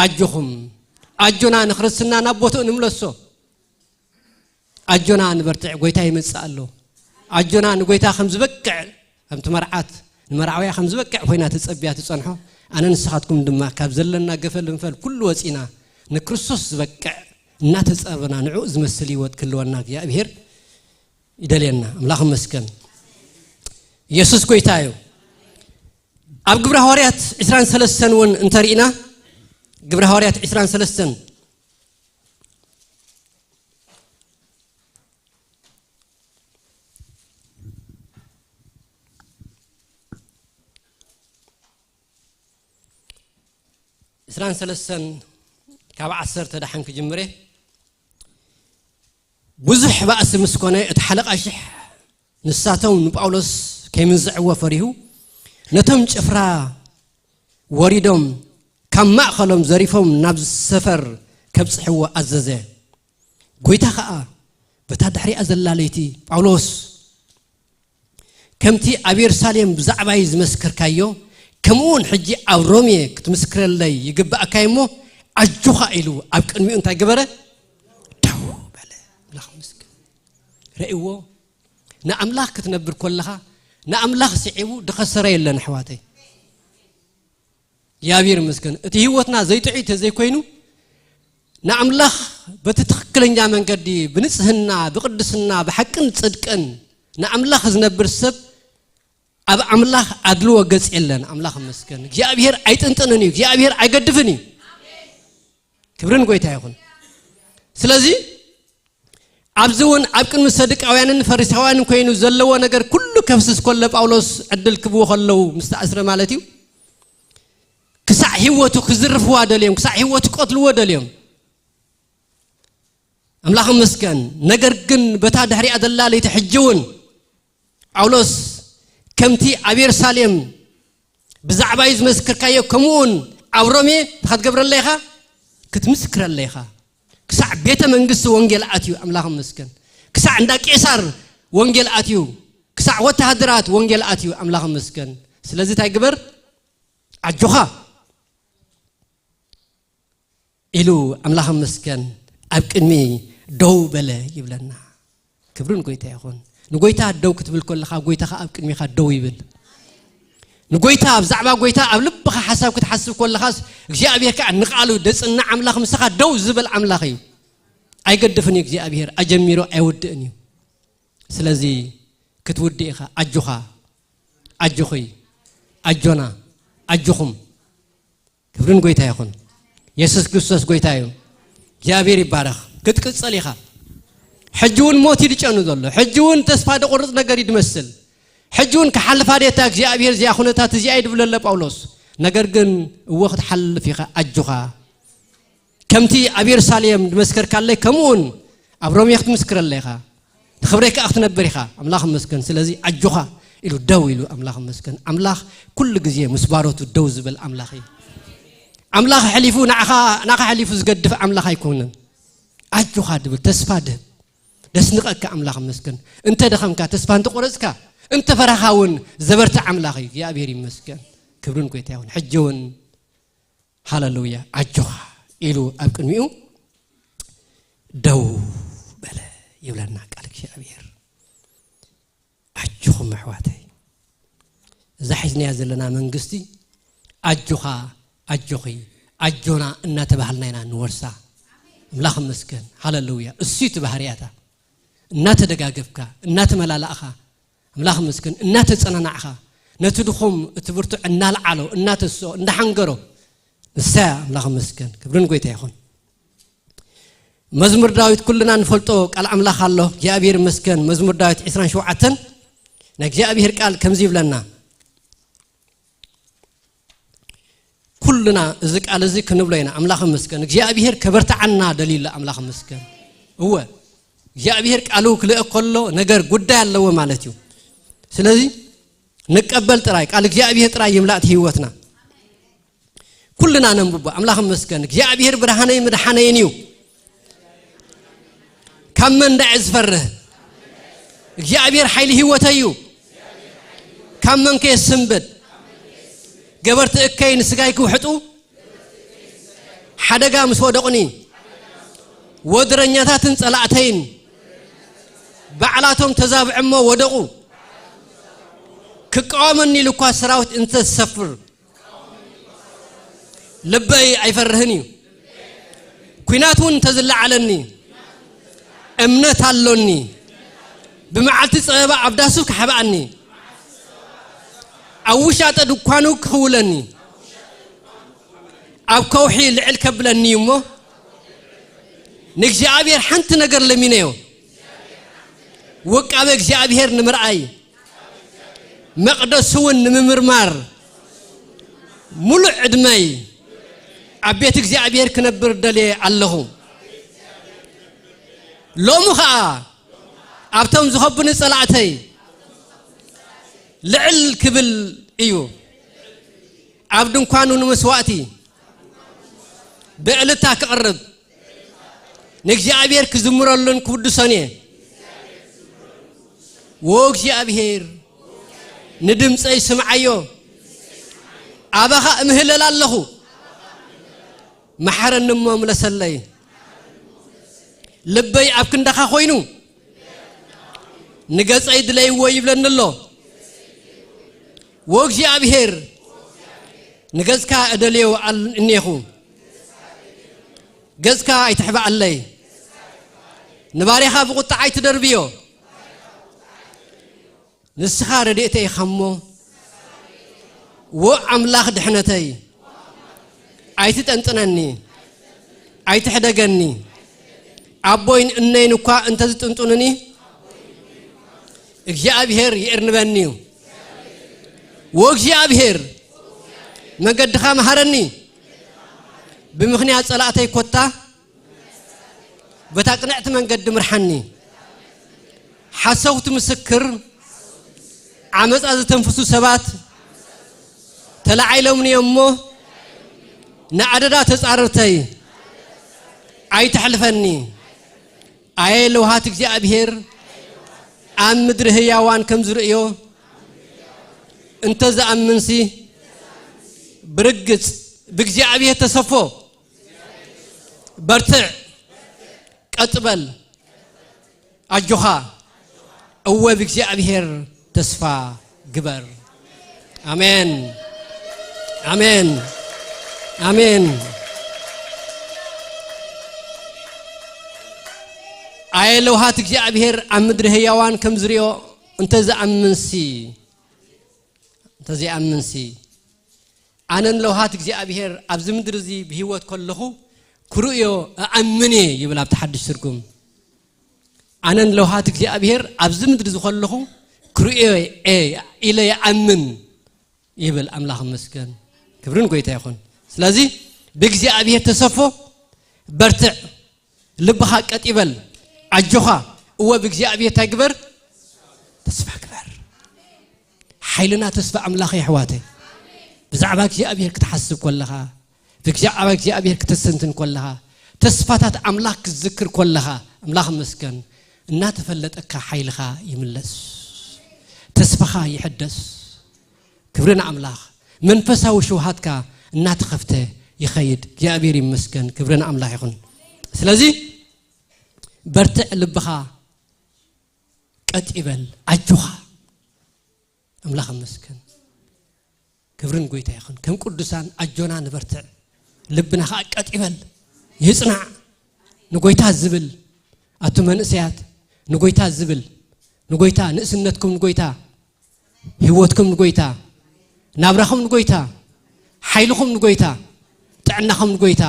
ኣጆኹም፣ ኣጆና ንክርስትና ናብ ቦትኡ ንምለሶ። ኣጆና ንበርትዕ፣ ጎይታ ይመጽእ ኣሎ። ኣጆና ንጎይታ ከም ዝበቅዕ፣ ከምቲ መርዓት ንመርዓውያ ከም ዝበቅዕ ኮይና ተጸብያ ትጸንሖ፣ ኣነ ንስኻትኩም ድማ ካብ ዘለና ገፈል እንፈል ኩሉ ወጺና ንክርስቶስ ዝበቅዕ እናተጸበና ንዕኡ ዝመስል ህይወት ክህልወና እግዚኣብሔር ይደልየና። ኣምላኽ ይመስገን። ኢየሱስ ጎይታ እዩ። ኣብ ግብረ ሃዋርያት ዕስራን ሰለስተን እውን እንተሪእና፣ ግብረ ሃዋርያት ዕስራን ሰለስተን ዕስራን ሰለስተን ካብ ዓሰርተ ደሓን ክጅምር እየ። ብዙሕ ባእሲ ምስ ኮነ፣ እቲ ሓለቓ ሽሕ ንሳቶም ንጳውሎስ ከይምንዝዕዎ ፈሪሁ፣ ነቶም ጭፍራ ወሪዶም ካብ ማእኸሎም ዘሪፎም ናብ ሰፈር ከብጽሕዎ ኣዘዘ። ጎይታ ኸኣ በታ ድሕሪኣ ዘላ ለይቲ፣ "ጳውሎስ፣ ከምቲ ኣብ የሩሳሌም ብዛዕባይ ዝመስከርካዮ፣ ከምኡ እውን ሕጂ ኣብ ሮሜ ክትምስክረለይ ይግብኣካ እሞ፣ ኣጆኻ" ኢሉ ኣብ ቅድሚኡ እንታይ ገበረ? ደው በለ። ኣምላኽ ይመስገን። ረእዎ፣ ንኣምላኽ ክትነብር ከለኻ፣ ንኣምላኽ ስዒቡ ድኸሰረ የለን ኣሕዋተይ። እግዚኣብሔር ይመስገን። እቲ ህይወትና ዘይጥዑይ ተዘይኮይኑ፣ ንኣምላኽ በቲ ትኽክለኛ መንገዲ፣ ብንጽህና፣ ብቅድስና፣ ብሓቅን ጽድቅን ንኣምላኽ ዝነብር ሰብ፣ ኣብ ኣምላኽ ኣድልዎ ገጽ የለን። ኣምላኽ ይመስገን። እግዚኣብሔር ኣይጥንጥንን እዩ። እግዚኣብሔር ኣይገድፍን እዩ። ክብርን ጎይታ ይኹን። ስለዚ ኣብዚ እውን ኣብ ቅድሚ ሰዱቃውያንን ፈሪሳውያንን ኮይኑ ዘለዎ ነገር ኩሉ ከፍስስ ከሎ፣ ጳውሎስ ዕድል ክብዎ ከለዉ፣ ምስ ተኣስረ ማለት እዩ፣ ክሳዕ ህይወቱ ክዝርፍዋ ደልዮም፣ ክሳዕ ህይወቱ ክቀትልዎ ደልዮም። ኣምላኽ ይመስገን። ነገር ግን በታ ድሕሪኣ ዘላ ለይቲ ሕጂ እውን ጳውሎስ፣ ከምቲ ኣብ የሩሳሌም ብዛዕባይ ዝመስከርካዮ፣ ከምኡውን ኣብ ሮሜ እንታይ ክትገብረለይ ኢኻ? ክትምስክረለይ ኢኻ። ክሳዕ ቤተ መንግስቲ ወንጌል ኣትዩ፣ ኣምላኽ ይመስገን። ክሳዕ እንዳ ቄሳር ወንጌል ኣትዩ፣ ክሳዕ ወተሃደራት ወንጌል ኣትዩ፣ ኣምላኽ ይመስገን። ስለዚ እንታይ ግበር? ኣጆኻ ኢሉ፣ ኣምላኽ ይመስገን፣ ኣብ ቅድሚ ደው በለ ይብለና። ክብሪ ንጎይታ ይኹን። ንጎይታ ደው ክትብል ከለኻ፣ ጎይታ ኸኣ ኣብ ቅድሚኻ ደው ይብል። ንጎይታ፣ ብዛዕባ ጎይታ ኣብ ልብኻ ሓሳብ ክትሓስብ ከለኻስ፣ እግዚኣብሔር ከኣ ንቓሉ ደጽና ኣምላኽ፣ ምሳኻ ደው ዝብል ኣምላኽ እዩ። ኣይገድፍን እዩ እግዚኣብሔር፣ ኣጀሚሩ ኣይወድእን እዩ። ስለዚ ክትውድእ ኢኻ። ኣጆኻ፣ ኣጆኺ፣ ኣጆና፣ ኣጆኹም። ክብርን ጎይታ ይኹን። የሱስ ክርስቶስ ጎይታ እዩ። እግዚኣብሔር ይባረኽ። ክትቅጽል ኢኻ። ሕጂ እውን ሞት እዩ ዝጨኑ ዘሎ። ሕጂ እውን ተስፋ ደቑርጽ ነገር እዩ ዝመስል። ሕጂ እውን ክሓልፋ ዴታ እግዚኣብሔር እዚኣ ኩነታት እዚኣ እዩ ድብለለ ጳውሎስ። ነገር ግን እወ ክትሓልፍ ኢኻ፣ ኣጆኻ። ከምቲ ኣብ የሩሳሌም ዝመስከርካለይ ከምኡ እውን ኣብ ሮሜ ክትምስክረለይ ኢኻ። ንኽብረይ ከኣ ክትነብር ኢኻ። ኣምላኽ ይመስገን። ስለዚ ኣጆኻ ኢሉ ደው ኢሉ፣ ኣምላኽ ይመስገን። ኣምላኽ ኩሉ ግዜ ምስ ባሮቱ ደው ዝብል ኣምላኽ እዩ። ኣምላኽ ኣሕሊፉ ንዓኻ፣ ናኻ ኣሕሊፉ ዝገድፍ ኣምላኽ ኣይኮነን። ኣጆኻ ድብል ተስፋ ድህብ ደስንቐካ ኣምላኽ ይመስገን። እንተ ደኸምካ ተስፋ እንተ ቆረጽካ እንተ ፈራኻ እውን ዘበርትዕ ኣምላኽ እዩ። እግዚኣብሔር ይመስገን። ክብርን ጎይታ ይኹን። ሕጂ እውን ሃለሉያ ኣጆኻ ኢሉ ኣብ ቅድሚኡ ደው በለ ይብለና ቃል እግዚኣብሔር። ኣጆኹም ኣሕዋተይ፣ እዛ ሒዝናያ ዘለና መንግስቲ ኣጆኻ ኣጆኺ ኣጆና እናተባህልና ኢና ንወርሳ። ኣምላኽ ይመስገን። ሃለሉያ። እሱ እዩ እቲ ባህርያታ። እናተደጋገፍካ እናተመላላእኻ ኣምላኽ ይመስገን እናተጸናናዕኻ ነቲ ድኹም እቲ ብርቱዕ እናልዓሎ እናተስኦ እንዳሓንገሮ ንሳ ኣምላኽ ይመስገን። ክብርን ጎይታ ይኹን። መዝሙር ዳዊት ኩልና ንፈልጦ ቃል ኣምላኽ ኣሎ። እግዚኣብሔር ይመስገን። መዝሙር ዳዊት ዕስራን ሸውዓተን ናይ እግዚኣብሔር ቃል ከምዚ ይብለና። ኩልና እዚ ቃል እዚ ክንብሎ ኢና። ኣምላኽ ይመስገን። እግዚኣብሔር ከበርትዓና ደልዩ ኣሎ። ኣምላኽ ይመስገን። እወ፣ እግዚኣብሔር ቃሉ ክልእኽ ከሎ ነገር ጉዳይ ኣለዎ ማለት እዩ። ስለዚ ንቀበል ጥራይ፣ ቃል እግዚኣብሔር ጥራይ ይምላእ እቲ ህይወትና። ኩልና ነንብቦ። ኣምላኽ ይመስገን። እግዚኣብሔር ብርሃነይ ምድሓነይን እዩ። ካብ መን ደኣ ዝፈርህ? እግዚኣብሔር ሓይሊ ህይወተይ እዩ። ካብ መን ከ የስንብድ? ገበርቲ እከይ ንስጋይ ክውሕጡ ሓደጋ ምስ ወደቑኒ፣ ወድረኛታትን ጸላእተይን ባዕላቶም ተዛብዕሞ ወደቑ። ክቃወመኒ ኢሉ እኳ ሰራዊት እንተ ዝሰፍር፣ ልበይ ኣይፈርህን እዩ። ኲናት እውን እንተ ዝለዓለኒ፣ እምነት ኣሎኒ። ብመዓልቲ ጸበባ ኣብ ዳሱ ክሓብኣኒ፣ ኣብ ውሻጠ ድኳኑ ክኽውለኒ፣ ኣብ ከውሒ ልዕል ከብለኒ እዩ እሞ፣ ንእግዚኣብሔር ሓንቲ ነገር ለሚነዮ፣ ውቃበ እግዚኣብሔር ንምርኣይ፣ መቕደሱ እውን ንምምርማር፣ ሙሉእ ዕድመይ ኣብ ቤት እግዚኣብሔር ክነብር ደልየ ኣለኹ። ሎሚ ኸኣ ኣብቶም ዝኸቡኒ ጸላእተይ ልዕል ክብል እዩ። ኣብ ድንኳኑ ንመስዋእቲ ብእልልታ ክቕርብ፣ ንእግዚኣብሔር ክዝምረሉን ክውድሶን እየ። ወእግዚኣብሔር፣ ንድምፀይ ስምዓዮ፣ ኣባኻ እምህለል ኣለኹ። መሓረኒ እሞ ምለሰለይ። ልበይ ኣብ ክንዳኻ ኮይኑ፣ ንገጸይ ድለይዎ ይብለኒ ኣሎ። ወእግዚኣብሔር፣ ንገጽካ እደልዮ ኣል-፣ እኔኹ። ገጽካ ኣይትሕባኣለይ። ንባርያኻ ብቑጣ ኣይትደርብዮ። ንስኻ ረድኤተይ ኢኻ እሞ፣ ዎ ኣምላኽ ድሕነተይ፣ ኣይትጠንጥነኒ፣ ኣይትሕደገኒ። ኣቦይን እነይን እኳ እንተዝጥንጡንኒ፣ እግዚኣብሔር ይእርንበኒ እዩ። ወእግዚኣብሔር፣ መንገድኻ መሃረኒ፣ ብምኽንያት ጸላእተይ ኮታ በታ ቅንዕቲ መንገዲ ምርሓኒ። ሓሰውቲ ምስክር፣ ዓመፃ ዝተንፍሱ ሰባት ተላዒሎምኒ እሞ፣ ንኣደዳ ተጻረርተይ ኣይተሕልፈኒ። ኣየ ለውሃት እግዚኣብሔር፣ ኣብ ምድሪ ህያዋን ከም ዝርእዮ፣ እንተ ዝኣምንሲ፣ ብርግጽ ብእግዚኣብሔር ተሰፎ። በርትዕ፣ ቀጥ በል፣ ኣጆኻ፣ እወ ብእግዚኣብሔር ተስፋ ግበር። ኣሜን፣ ኣሜን፣ ኣሜን። ኣየ ለውሃት እግዚኣብሔር ኣብ ምድሪ ህያዋን ከም ዝርእዮ እንተ ዝኣምንሲ፣ እንተ ዘይኣምንሲ፣ ኣነ ንለውሃት እግዚኣብሔር ኣብዚ ምድሪ እዚ ብህይወት ከለኹ ክርእዮ እኣምን እየ ይብል ኣብቲ ሓድሽ ትርጉም። ኣነን ለውሃት እግዚኣብሔር ኣብዚ ምድሪ ዝኸለኹ ክርእዮ እየ ኢለ ይኣምን ይብል ኣምላኽ ይመስገን። ክብርን ጎይታ ይኹን። ስለዚ ብእግዚኣብሔር ተሰፎ፣ በርትዕ፣ ልብኻ ቀጥ ይበል፣ ኣጆኻ። እወ ብእግዚኣብሔር እንታይ ግበር? ተስፋ ግበር። ሓይልና ተስፋ ኣምላኽ የሕዋተይ። ብዛዕባ እግዚኣብሔር ክትሓስብ ከለኻ፣ ብዛዕባ እግዚኣብሔር ክትስንትን ከለኻ፣ ተስፋታት ኣምላኽ ክትዝክር ከለኻ፣ ኣምላኽ መስገን እናተፈለጠካ ሓይልኻ ይምለስ፣ ተስፋኻ ይሕደስ። ክብሪ ንኣምላኽ። መንፈሳዊ ሽውሃትካ እናተኸፍተ ይኸይድ። እግዚኣብሔር ይመስገን። ክብሪ ንኣምላኽ ይኹን። ስለዚ በርትዕ፣ ልብኻ ቀጥ ይበል፣ ኣጆኻ። ኣምላኽ ይመስገን። ክብርን ጎይታ ይኹን። ከም ቅዱሳን ኣጆና ንበርትዕ፣ ልብና ኸዓ ቀጥ ይበል፣ ይጽናዕ። ንጎይታ ዝብል፣ ኣቱ መንእሰያት፣ ንጎይታ ዝብል፣ ንጎይታ፣ ንእስነትኩም ንጎይታ፣ ህይወትኩም ንጎይታ፣ ናብራኹም ንጎይታ፣ ሓይልኹም ንጎይታ፣ ጥዕናኹም ንጎይታ፣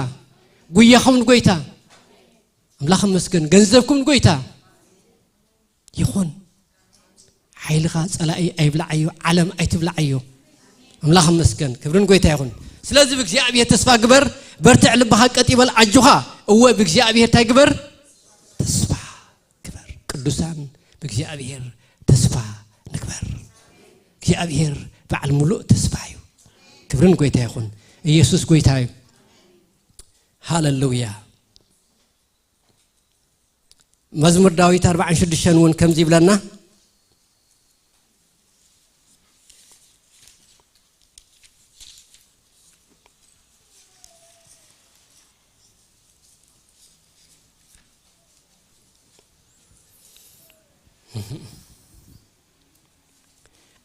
ጉያኹም ንጎይታ፣ ኣምላኽ ይመስገን፣ ገንዘብኩም ንጎይታ ይኹን። ሓይልኻ ጸላኢ ኣይብልዓዮ፣ ዓለም ኣይትብልዓዮ። ኣምላኽ ይመስገን፣ ክብርን ጎይታ ይኹን። ስለዚ ብእግዚኣብሔር ተስፋ ግበር፣ በርትዕ፣ ልብኻ ቀጥ ይበል፣ ኣጆኻ። እወ ብእግዚኣብሔር እንታይ ግበር? ተስፋ ግበር። ቅዱሳን ብእግዚኣብሔር ተስፋ ንግበር። እግዚኣብሔር በዓል ሙሉእ ተስፋ እዩ። ክብርን ጎይታ ይኹን። ኢየሱስ ጎይታ እዩ። ሃሌሉያ። መዝሙር ዳዊት ኣርባዓን ሽዱሽተን እውን ከምዚ ይብለና።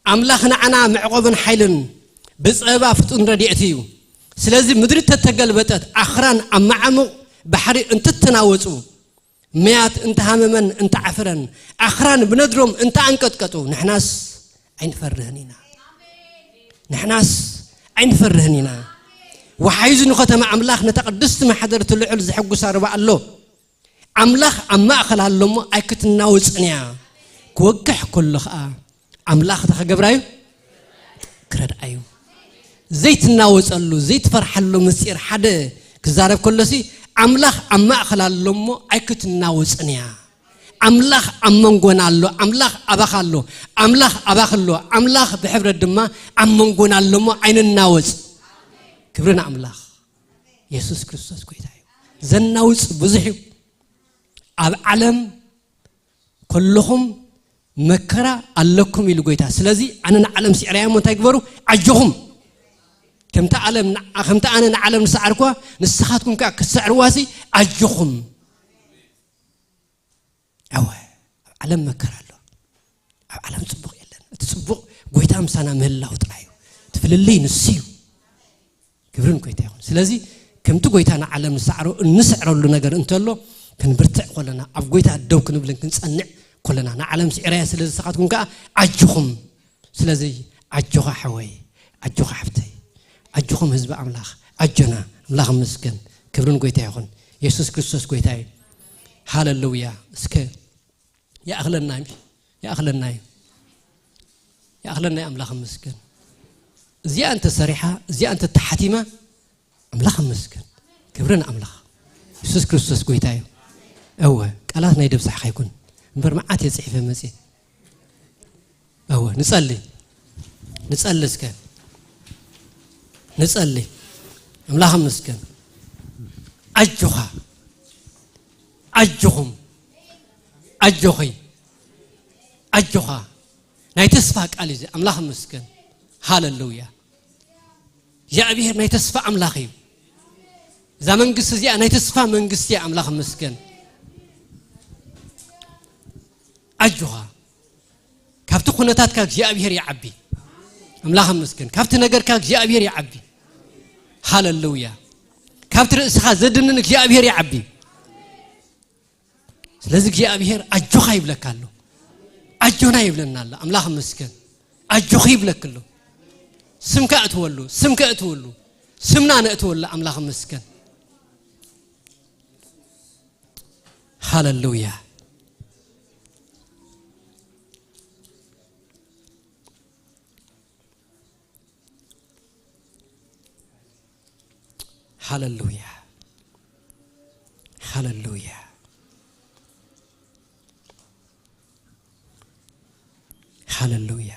ኣምላኽ ንዓና መዕቆብን ሓይልን ብጸበባ ፍጡን ረድኤት እዩ። ስለዚ ምድሪ ተተገልበጠት፣ ኣኽራን ኣብ መዓሙቕ ባሕሪ እንትትናወጹ፣ መያት እንተሃመመን እንተዓፍረን፣ ኣኽራን ብነድሮም እንተኣንቀጥቀጡ፣ ንሕናስ ኣይንፈርህን ኢና። ንሕናስ ኣይንፈርህን ኢና። ወሓይዙ ንኸተማ ኣምላኽ፣ ነታ ቅድስቲ ማሕደርቲ ልዑል ዘሐጉሳ ርባ ኣሎ። ኣምላኽ ኣብ ማእኸል ኣሎ እሞ ኣይክትናወጽን እያ። ክወግሕ ከሎ ኸኣ ኣምላኽ እንታይ ክገብራ እዩ? ክረድኣ እዩ። ዘይትናወጸሉ፣ ዘይትፈርሓሉ ምስጢር ሓደ ክዛረብ ከሎሲ፣ ኣምላኽ ኣብ ማእኸል ኣሎ እሞ ኣይክትናወጽን እያ። ኣምላኽ ኣብ መንጎና ኣሎ፣ ኣምላኽ ኣባኻ ኣሎ፣ ኣምላኽ ኣባኺ ኣሎ፣ ኣምላኽ ብሕብረት ድማ ኣብ መንጎና ኣሎ እሞ ኣይንናወጽ። ክብሪ ንኣምላኽ። የሱስ ክርስቶስ ጎይታ እዩ። ዘናውጽ ብዙሕ እዩ። ኣብ ዓለም ከለኹም መከራ ኣለኩም ኢሉ ጎይታ። ስለዚ ኣነ ንዓለም ስዕረያ እሞ እንታይ ግበሩ? ኣጆኹም። ከምቲ ዓለም ን-፣ ከምቲ ኣነ ንዓለም ዝሰዓርኳ ንስኻትኩም ከኣ ክትስዕርዋሲ ኣጆኹም። ኣወ፣ ኣብ ዓለም መከራ ኣሎ። ኣብ ዓለም ጽቡቕ የለን። እቲ ጽቡቕ ጎይታ ምሳና ምህላው ጥራይ እዩ። እቲ ፍልልይ ንሱ እዩ። ክብርን ጎይታ ይኹን። ስለዚ ከምቲ ጎይታ ንዓለም ዝሰዕሮ እንስዕረሉ ነገር እንተሎ ክንብርትዕ ከለና፣ ኣብ ጎይታ ደው ክንብልን ክንጸንዕ ከለና፣ ንዓለም ስዒራያ ስለ ዝስኻትኩም ከኣ ኣጆኹም። ስለዚ ኣጆኻ ሓወይ፣ ኣጆኻ ሓፍተይ፣ ኣጆኹም ህዝቢ ኣምላኽ፣ ኣጆና። ኣምላኽ ይመስገን። ክብርን ጎይታ ይኹን። የሱስ ክርስቶስ ጎይታ እዩ። ሃሌሉያ። እስከ ይኣኽለና እዩ። ይኣኽለና እዩ። ይኣኽለና እዩ። ኣምላኽ ይመስገን። እዚኣ እንተ ሰሪሓ፣ እዚኣ እንተ ተሓቲማ፣ ኣምላኽ ይመስገን። ክብሪ ንኣምላኽ። የሱስ ክርስቶስ ጎይታ እዩ። እወ፣ ቃላት ናይ ደብዛሕካ ይኩን። እምበር መዓት እየ ጽሒፈ መጽየ። እወ፣ ንጸሊ። ንጸሊ እስከ። ንጸሊ። ኣምላኽ ይመስገን። ኣጆኻ። ኣጆኹም። ኣጆኺ። ኣጆኻ። ናይ ተስፋ ቃል እዩ እዚ። ኣምላኽ ይመስገን። ሃሌሉያ። እግዚኣብሔር ናይ ተስፋ ኣምላኽ እዩ። እዛ መንግስቲ እዚኣ ናይ ተስፋ መንግስቲ እያ። ኣምላኽ ይመስገን። ኣጆኻ። ካብቲ ኩነታትካ እግዚኣብሔር ይዓቢ። ኣምላኽ ይመስገን። ካብቲ ነገርካ እግዚኣብሔር ይዓቢ። ሃሌሉያ። ካብቲ ርእስኻ ዘድንን እግዚኣብሔር ይዓቢ። ስለዚ እግዚኣብሔር ኣጆኻ ይብለካ ኣሎ። ኣጆና ይብለና ኣሎ። ኣምላኽ ይመስገን። ኣጆኺ ይብለክ ኣሎ። ስምካ እትወሉ፣ ስምካ እትወሉ፣ ስምና ነእትወሉ። ኣምላኽ ይመስገን። ሃሌሉያ። ሃሌሉያ፣ ሃሌሉያ፣ ሃሌሉያ፣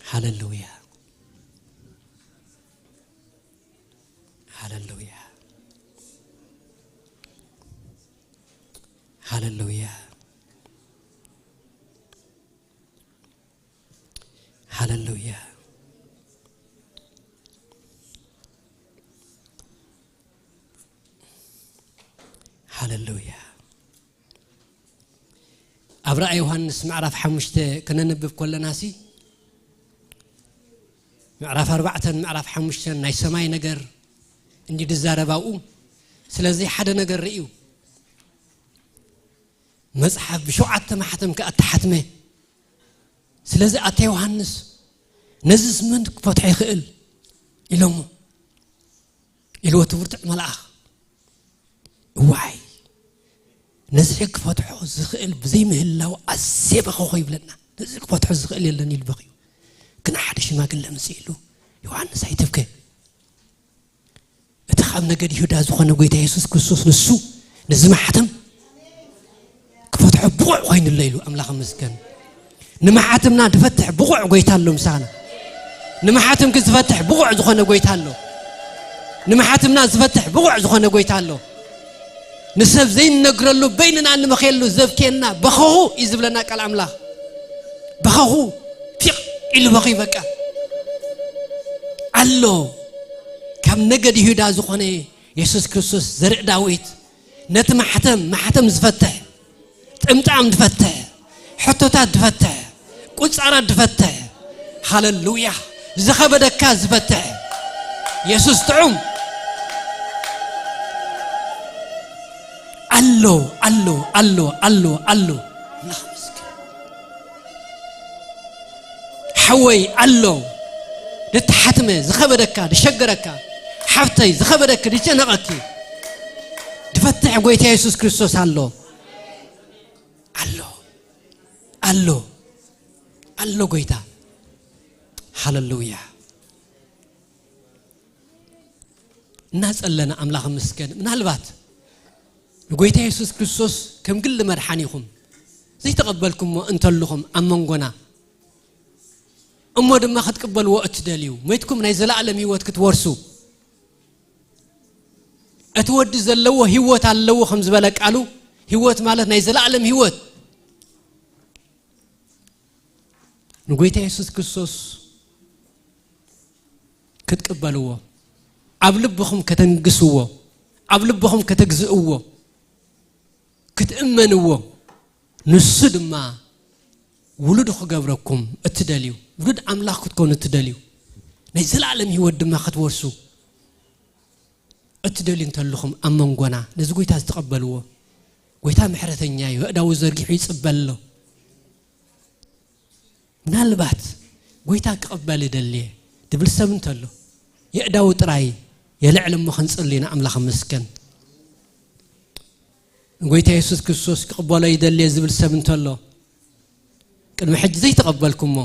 ሃሌሉያ፣ ሃሌሉያ፣ ሃሌሉያ፣ ሃሌሉያ፣ ሃሌሉያ። ኣብ ራእይ ዮሃንስ ምዕራፍ ሓሙሽተ ክነንብብ ከለናሲ፣ ምዕራፍ ኣርባዕተን ምዕራፍ ሓሙሽተን ናይ ሰማይ ነገር እንዲ ዝዛረብ ኣብኡ። ስለዚ ሓደ ነገር ርእዩ። መጽሓፍ ብሸውዓተ ማሕተም ከኣ ተሓትመ። ስለዚ ኣታ ዮሃንስ፣ ነዚስ መን ክፈትሖ ይኽእል? ኢሎሞ። ኢልዎ እቲ ብርቱዕ መልኣኽ። እዋይ፣ ነዚ ክፈትሖ ዝኽእል ብዘይምህላው ኣዝየ በኸኹ ይብለና። ነዚ ክፈትሖ ዝኽእል የለን ኢሉ በኽዩ። ግን ሓደ ሽማግለ መጺኡ ኢሉ፣ ዮሃንስ ኣይትብከ። እቲ ካብ ነገድ ይሁዳ ዝኾነ ጎይታ የሱስ ክርስቶስ ንሱ ነዚ ማሕተም ክፈትሖ ብቑዕ ኮይኑ ኣሎ ኢሉ። ኣምላኽ ይመስገን። ንመሓትምና ዝፈትሕ ብቑዕ ጎይታ ኣሎ ምሳና። ንመሓትምኪ ዝፈትሕ ብቑዕ ዝኾነ ጎይታ ኣሎ። ንመሓትምና ዝፈትሕ ብቑዕ ዝኾነ ጎይታ ኣሎ። ንሰብ ዘይንነግረሉ በይንና እንመኽየሉ ዘብክየና በኸኹ እዩ ዝብለና ቃል ኣምላኽ። በኸኹ ፊቕ ኢሉ በኺ በቃ። ኣሎ ካብ ነገድ ይሁዳ ዝኾነ የሱስ ክርስቶስ ዘርእ ዳዊት ነቲ ማሕተም፣ ማሕተም ዝፈትሕ፣ ጥምጣም ዝፈትሕ፣ ሕቶታት ዝፈትሕ፣ ቁጻራት ዝፈትሕ፣ ሃሌሉያ፣ ዝኸበደካ ዝፈትሕ የሱስ ጥዑም። ኣሎ፣ ኣሎ፣ ኣሎ፣ ኣሎ፣ ኣሎ። ኣምላኽ ይመስገን። ሓወይ ኣሎ፣ ድተሓትመ፣ ዝኸበደካ፣ ድሸገረካ፣ ሓፍተይ፣ ዝኸበደኪ፣ ድጨነቐኪ፣ ድፈትሕ ጎይታ የሱስ ክርስቶስ ኣሎ። ኣሎ፣ ኣሎ፣ ኣሎ ጎይታ። ሃሌሉያ። እናጸለና ኣምላኽ ምስገን። ምናልባት ንጎይታ የሱስ ክርስቶስ ከም ግሊ መድሓኒኹም ዘይተቐበልኩሞ እንተልኹም ኣብ መንጎና፣ እሞ ድማ ክትቅበልዎ እትደልዩ፣ ሞይትኩም ናይ ዘለኣለም ህይወት ክትወርሱ፣ እቲ ወዲ ዘለዎ ህይወት ኣለዎ ከም ዝበለ ቃሉ፣ ህይወት ማለት ናይ ዘለኣለም ህይወት። ንጎይታ የሱስ ክርስቶስ ክትቅበልዎ፣ ኣብ ልብኹም ከተንግስዎ፣ ኣብ ልብኹም ከተግዝእዎ፣ ክትእመንዎ፣ ንሱ ድማ ውሉዱ ክገብረኩም እትደልዩ፣ ውሉድ ኣምላኽ ክትኮኑ እትደልዩ፣ ናይ ዘለኣለም ህይወት ድማ ክትወርሱ እትደልዩ እንተለኹም፣ ኣብ መንጎና ነዚ ጎይታ ዝተቐበልዎ፣ ጎይታ ምሕረተኛ እዩ፣ ኣእዳዉ ዘርጊሑ ይጽበ ኣሎ። ምናልባት ጎይታ ክቕበል እደሊ እየ ድብል ሰብ እንተሎ፣ የእዳዉ ጥራይ የልዕል እሞ ክንጽሊ ኢና። ኣምላኽ ይመስገን። ንጎይታ የሱስ ክርስቶስ ክቕበሎ ይደሊ እየ ዝብል ሰብ እንተሎ፣ ቅድሚ ሕጂ ዘይተቐበልኩሞ፣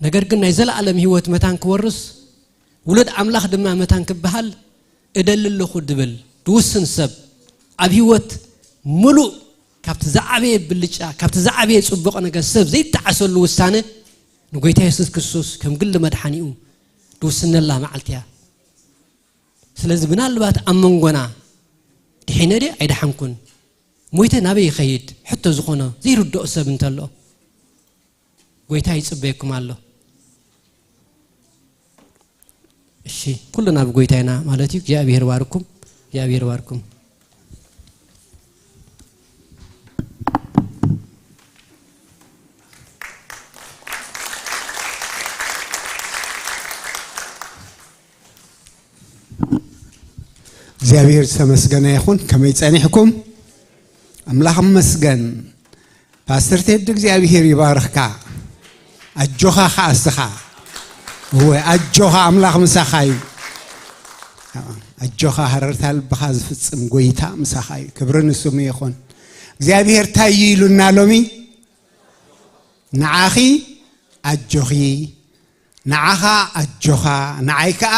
ነገር ግን ናይ ዘለኣለም ህይወት መታን ክወርስ፣ ውሉድ ኣምላኽ ድማ መታን ክበሃል እደሊ ኣለኹ ድብል ድውስን ሰብ፣ ኣብ ህይወት ምሉእ ካብቲ ዝዓበየ ብልጫ፣ ካብቲ ዝዓበየ ጽቡቕ ነገር ሰብ ዘይጠዓሰሉ ውሳነ፣ ንጎይታ የሱስ ክርስቶስ ከም ግሊ መድሓኒኡ ድውስነላ መዓልቲ እያ። ስለዚ ምናልባት ኣብ መንጎና ድሒነ ድየ ኣይደሓንኩን፣ ሞይተ ናበይ ይኸይድ ሕቶ ዝኾኖ ዘይርድኦ ሰብ እንተሎ፣ ጎይታ ይጽበየኩም ኣሎ። እሺ፣ ኩልና ኣብ ጎይታ ኢና ማለት እዩ። እግዚኣብሔር ባርኩም፣ እግዚኣብሔር ባርኩም። እግዚኣብሔር ዝተመስገነ ይኹን። ከመይ ጸኒሕኩም? ኣምላኽ ይመስገን። ፓስተር ቴዲ እግዚኣብሔር ይባርኽካ። ኣጆኻ ኸዓ እስኻ። እወ፣ ኣጆኻ ኣምላኽ ምሳኻ እዩ። ኣጆኻ፣ ሃረርታ ልብኻ ዝፍጽም ጎይታ ምሳኻ እዩ። ክብሪ ንስሙ ይኹን። እግዚኣብሔር እንታይ እዩ ኢሉና ሎሚ? ንዓኺ ኣጆኺ፣ ንዓኻ ኣጆኻ፣ ንዓይ ከኣ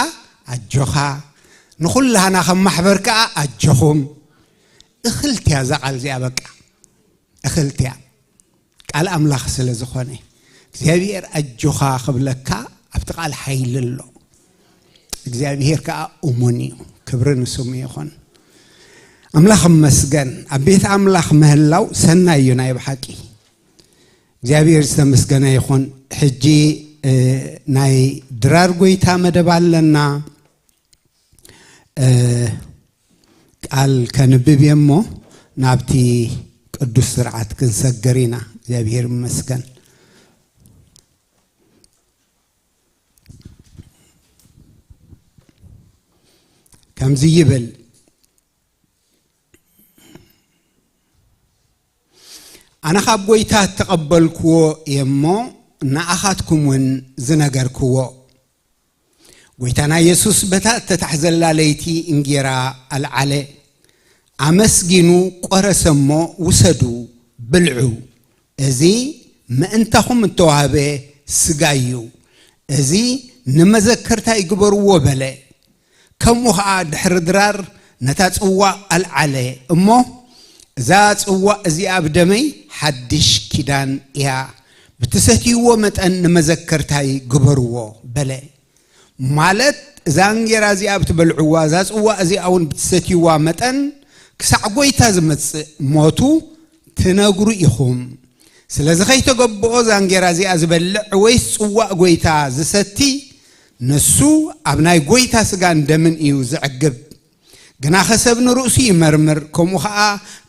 ኣጆኻ፣ ንኹላህና ከም ማሕበር ከኣ ኣጆኹም። እኽልትያ እዛ ቃል እዚኣ፣ በቃ እኽልትያ። ቃል ኣምላኽ ስለ ዝኾነ፣ እግዚኣብሔር ኣጆኻ ክብለካ ኣብቲ ቃል ሓይሊ ኣሎ። እግዚኣብሔር ከኣ እሙን እዩ። ክብሪ ንስሙ ይኹን። ኣምላኽ እመስገን። ኣብ ቤት ኣምላኽ ምህላው ሰናይ እዩ ናይ ብሓቂ። እግዚኣብሔር ዝተመስገነ ይኹን። ሕጂ፣ እ፣ ናይ ድራር ጎይታ መደብ ኣለና። እ፣ ቃል ከንብብ እየ እሞ ናብቲ ቅዱስ ስርዓት ክንሰግር ኢና። እግዚኣብሔር ይመስገን። ከምዚ ይብል፣ ኣነ ካብ ጎይታ እተቐበልክዎ እየ እሞ ንኣኻትኩም እውን ዝነገርክዎ። ጎይታና የሱስ በታ እተታሕዘላ ለይቲ እንጌራ ኣልዓለ፣ ኣመስጊኑ ቆረሰ እሞ፣ "ውሰዱ፣ ብልዑ፣ እዚ ምእንታኹም እተዋህበ ስጋይ እዩ፣ እዚ ንመዘከርታይ ግበርዎ" በለ። ከምኡ ኸኣ ድሕሪ ድራር ነታ ጽዋእ ኣልዓለ እሞ፣ "እዛ ጽዋእ እዚኣ ብደመይ ሓድሽ ኪዳን እያ፣ ብትሰትይዎ መጠን ንመዘከርታይ ግበርዎ" በለ። ማለት፣ እዛ እንጌራ እዚኣ ብትበልዕዋ፣ እዛ ጽዋእ እዚኣ እውን ብትሰትይዋ መጠን፣ ክሳዕ ጐይታ ዝመጽእ ሞቱ ትነግሩ ኢኹም። ስለዚ ኸይተገብኦ እዛ እንጌራ እዚኣ ዝበልዕ ወይስ ጽዋእ ጐይታ ዝሰቲ፣ ንሱ ኣብ ናይ ጐይታ ስጋን ደምን እዩ ዝዕግብ። ግናኸ ሰብ ንርእሱ ይመርምር፣ ከምኡ ኸኣ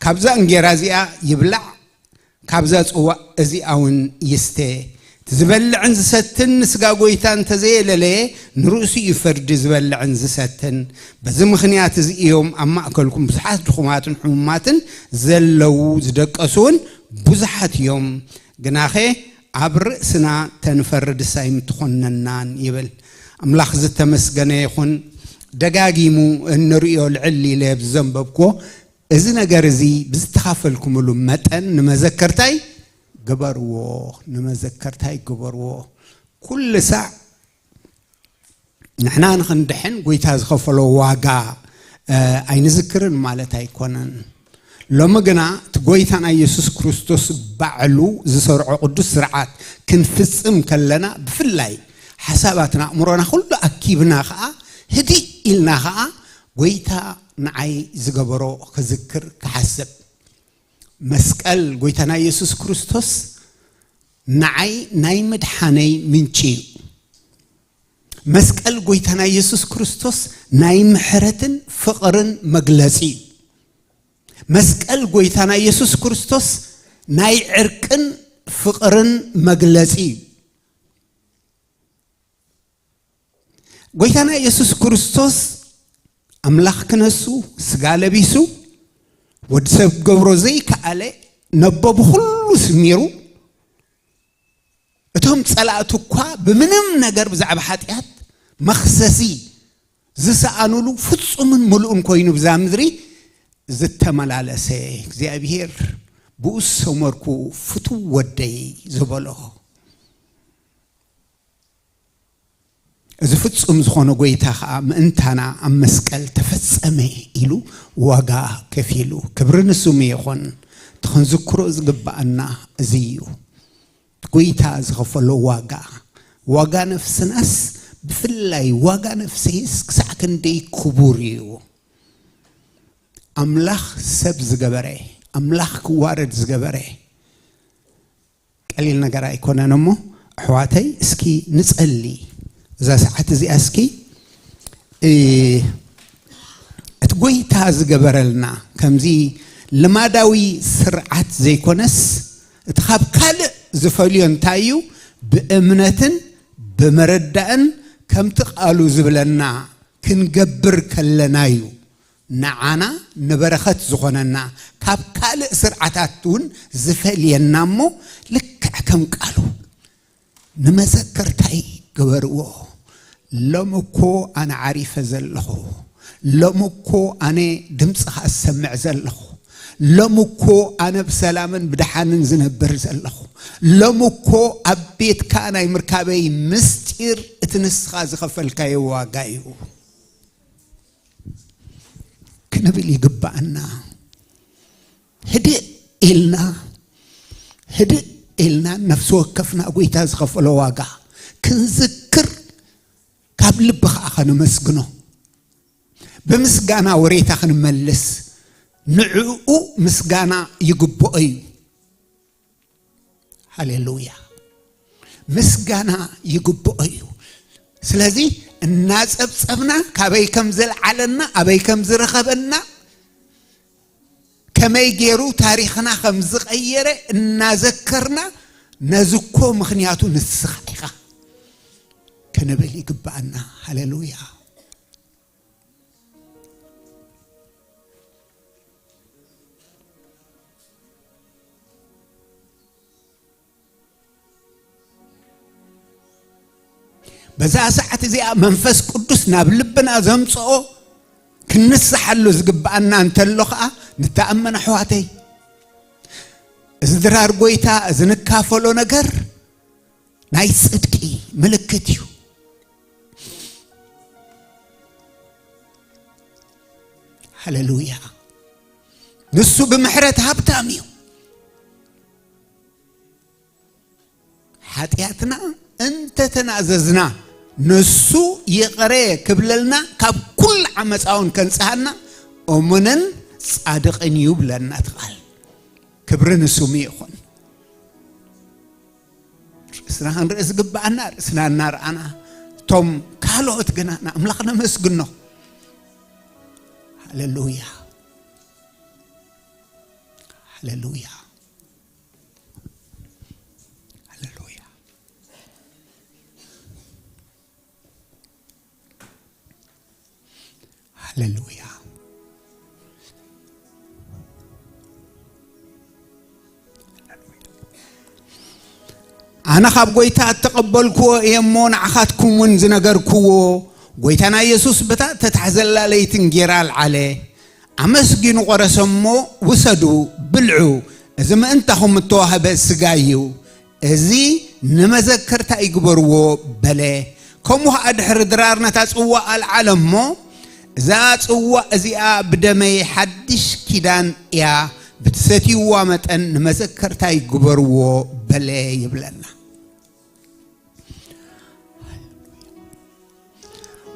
ካብዛ እንጌራ እዚኣ ይብላዕ፣ ካብዛ ጽዋእ እዚኣ እውን ይስተ። እቲ ዝበልዕን ዝሰትን ንስጋ ጐይታ እንተ ዘየለለየ፣ ንርእሱ እዩ ፍርዲ ዝበልዕን ዝሰትን። በዚ ምኽንያት እዚ እዮም ኣብ ማእከልኩም ብዙሓት ድኹማትን ሕሙማትን ዘለዉ፣ ዝደቀሱ እውን ብዙሓት እዮም። ግናኸ ኣብ ርእስና ተንፈርድስ ኣይምትኾነናን ይብል። ኣምላኽ ዝተመስገነ ይኹን። ደጋጊሙ እንርእዮ ልዕል ኢለ ብዘንበብክዎ፣ እዚ ነገር እዚ ብዝተኻፈልኩምሉ መጠን ንመዘከርታይ ግበርዎ፣ ንመዘከርታይ ግበርዎ። ኩሉ ሳዕ ንሕና ንኽንድሕን ጐይታ ዝኸፈሎ ዋጋ፣ እ፣ ኣይንዝክርን ማለት ኣይኮነን። ሎሚ ግና እቲ ጐይታና የሱስ ክርስቶስ ባዕሉ ዝሰርዖ ቅዱስ ስርዓት ክንፍጽም ከለና፣ ብፍላይ ሓሳባትና፣ ኣእምሮና ኩሉ ኣኪብና ኸኣ፣ ህድእ ኢልና ኸኣ፣ ጐይታ ንዓይ ዝገበሮ ክዝክር ክሓስብ። መስቀል ጐይታና የሱስ ክርስቶስ ንዓይ ናይ ምድሓነይ ምንጪ እዩ። መስቀል ጐይታና የሱስ ክርስቶስ ናይ ምሕረትን ፍቕርን መግለጺ እዩ። መስቀል ጐይታና የሱስ ክርስቶስ ናይ ዕርቅን ፍቕርን መግለጺ እዩ። ጐይታና የሱስ ክርስቶስ ኣምላኽ ክነሱ፣ ስጋ ለቢሱ፣ ወዲ ሰብ ክገብሮ ዘይከኣለ፣ ነቦ ብኹሉ ስሚሩ፣ እቶም ጸላእቱ እኳ ብምንም ነገር ብዛዕባ ሓጢኣት መኽሰሲ ዝሰኣኑሉ ፍጹምን ምሉእን ኮይኑ ብዛ ምድሪ ዝተመላለሰ፣ እግዚኣብሔር ብኡ ዝሰመርኩ ፍቱው ወደይ ዝበሎ። እዚ ፍጹም ዝኾነ ጐይታ ኸኣ ምእንታና ኣብ መስቀል ተፈጸመ ኢሉ ዋጋ ከፊሉ። ክብሪ ንስሙ ይኹን። እቲ ክንዝክሮ ዝግብኣና እዚ እዩ። ጐይታ ዝኸፈሎ ዋጋ፣ ዋጋ ነፍስናስ ብፍላይ ዋጋ ነፍሰይስ ክሳዕ ክንደይ ክቡር እዩ። ኣምላኽ ሰብ ዝገበረ፣ ኣምላኽ ክዋረድ ዝገበረ ቀሊል ነገር ኣይኮነን። እሞ ኣሕዋተይ፣ እስኪ ንጸሊ። እዛ ሰዓት እዚኣ እስኪ፣ እ፣ እቲ ጐይታ ዝገበረልና፣ ከምዚ ልማዳዊ ስርዓት ዘይኮነስ፣ እቲ ካብ ካልእ ዝፈልዮ እንታይ እዩ? ብእምነትን ብመረዳእን ከምቲ ቃሉ ዝብለና ክንገብር ከለና እዩ ንዓና ንበረኸት ዝኾነና፣ ካብ ካልእ ስርዓታት እውን ዝፈልየና። እሞ ልክዕ ከም ቃሉ ንመዘከርታይ ግበርዎ። ሎሚ እኮ ኣነ ዓሪፈ ዘለኹ፣ ሎሚ እኮ ኣነ ድምፅኻ እሰምዕ ዘለኹ፣ ሎም እኮ ኣነ ብሰላምን ብደሓንን ዝነብር ዘለኹ፣ ሎም እኮ ኣብ ቤትካ ናይ ምርካበይ ምስጢር እቲ ንስኻ ዝኸፈልካዮ ዋጋ እዩ ክንብል ይግባኣና። ህድእ ኢልና፣ ህድእ ኢልና ነፍሲ ወከፍና ጎይታ ዝኸፈሎ ዋጋ ክንዝክር፣ ካብ ልቢ ኸዓ ከነመስግኖ፣ ብምስጋና ወሬታ ክንመልስ፣ ንዕኡ ምስጋና ይግብኦ እዩ። ሃሌሉያ። ምስጋና ይግብኦ እዩ። ስለዚ እናጸብጸብና፣ ካበይ ከም ዘልዓለና፣ ኣበይ ከም ዝረኸበና፣ ከመይ ገይሩ ታሪኽና ከም ዝቐየረ እናዘከርና፣ ነዚ እኮ ምኽንያቱ ንስኻ ኢኻ ክንብል ይግባኣና። ሃሌሉያ። በዛ ሰዓት እዚኣ መንፈስ ቅዱስ ናብ ልብና ዘምጽኦ ክንስሓሉ ዝግብኣና እንተሎ ኸዓ፣ ንተኣመን ኣሕዋተይ፣ እዚ ድራር ጎይታ፣ እዚ ንካፈሎ ነገር ናይ ጽድቂ ምልክት እዩ። ሃሌሉያ። ንሱ ብምሕረት ሃብታም እዩ። ሓጢኣትና እንተተናዘዝና፣ ንሱ ይቕረ ክብለልና፣ ካብ ኩሉ ዓመፃውን ከንጽሃና እሙንን ጻድቕን እዩ ብለና እቲ ቃል። ክብሪ ንስሙ ይኹን። ርእስና ክንርኢ ዝግብኣና ርእስና እናረኣና፣ እቶም ካልኦት ግና ንኣምላኽ ነመስግኖ። ሃሌሉያ፣ ሃሌሉያ፣ ሃሌሉያ፣ ሃሌሉያ። ኣነ ካብ ጎይታ እተቐበልክዎ እየ እሞ፣ ንዓኻትኩም እውን ዝነገርክዎ። ጎይታና የሱስ በታ እተታሕዘላ ለይቲ እንጌራ ኣልዓለ፣ ኣመስጊኑ ቖረሰ እሞ፣ ውሰዱ፣ ብልዑ፣ እዚ ምእንታኹም እተዋህበ ስጋይ እዩ፣ እዚ ንመዘከርታ ይግበርዎ በለ። ከምኡ ኸዓ ድሕሪ ድራር ነታ ጽዋእ ኣልዓለ እሞ፣ እዛ ጽዋእ እዚኣ ብደመይ ሓድሽ ኪዳን እያ፣ ብትሰትይዋ መጠን ንመዘከርታ ይግበርዎ በለ ይብለና።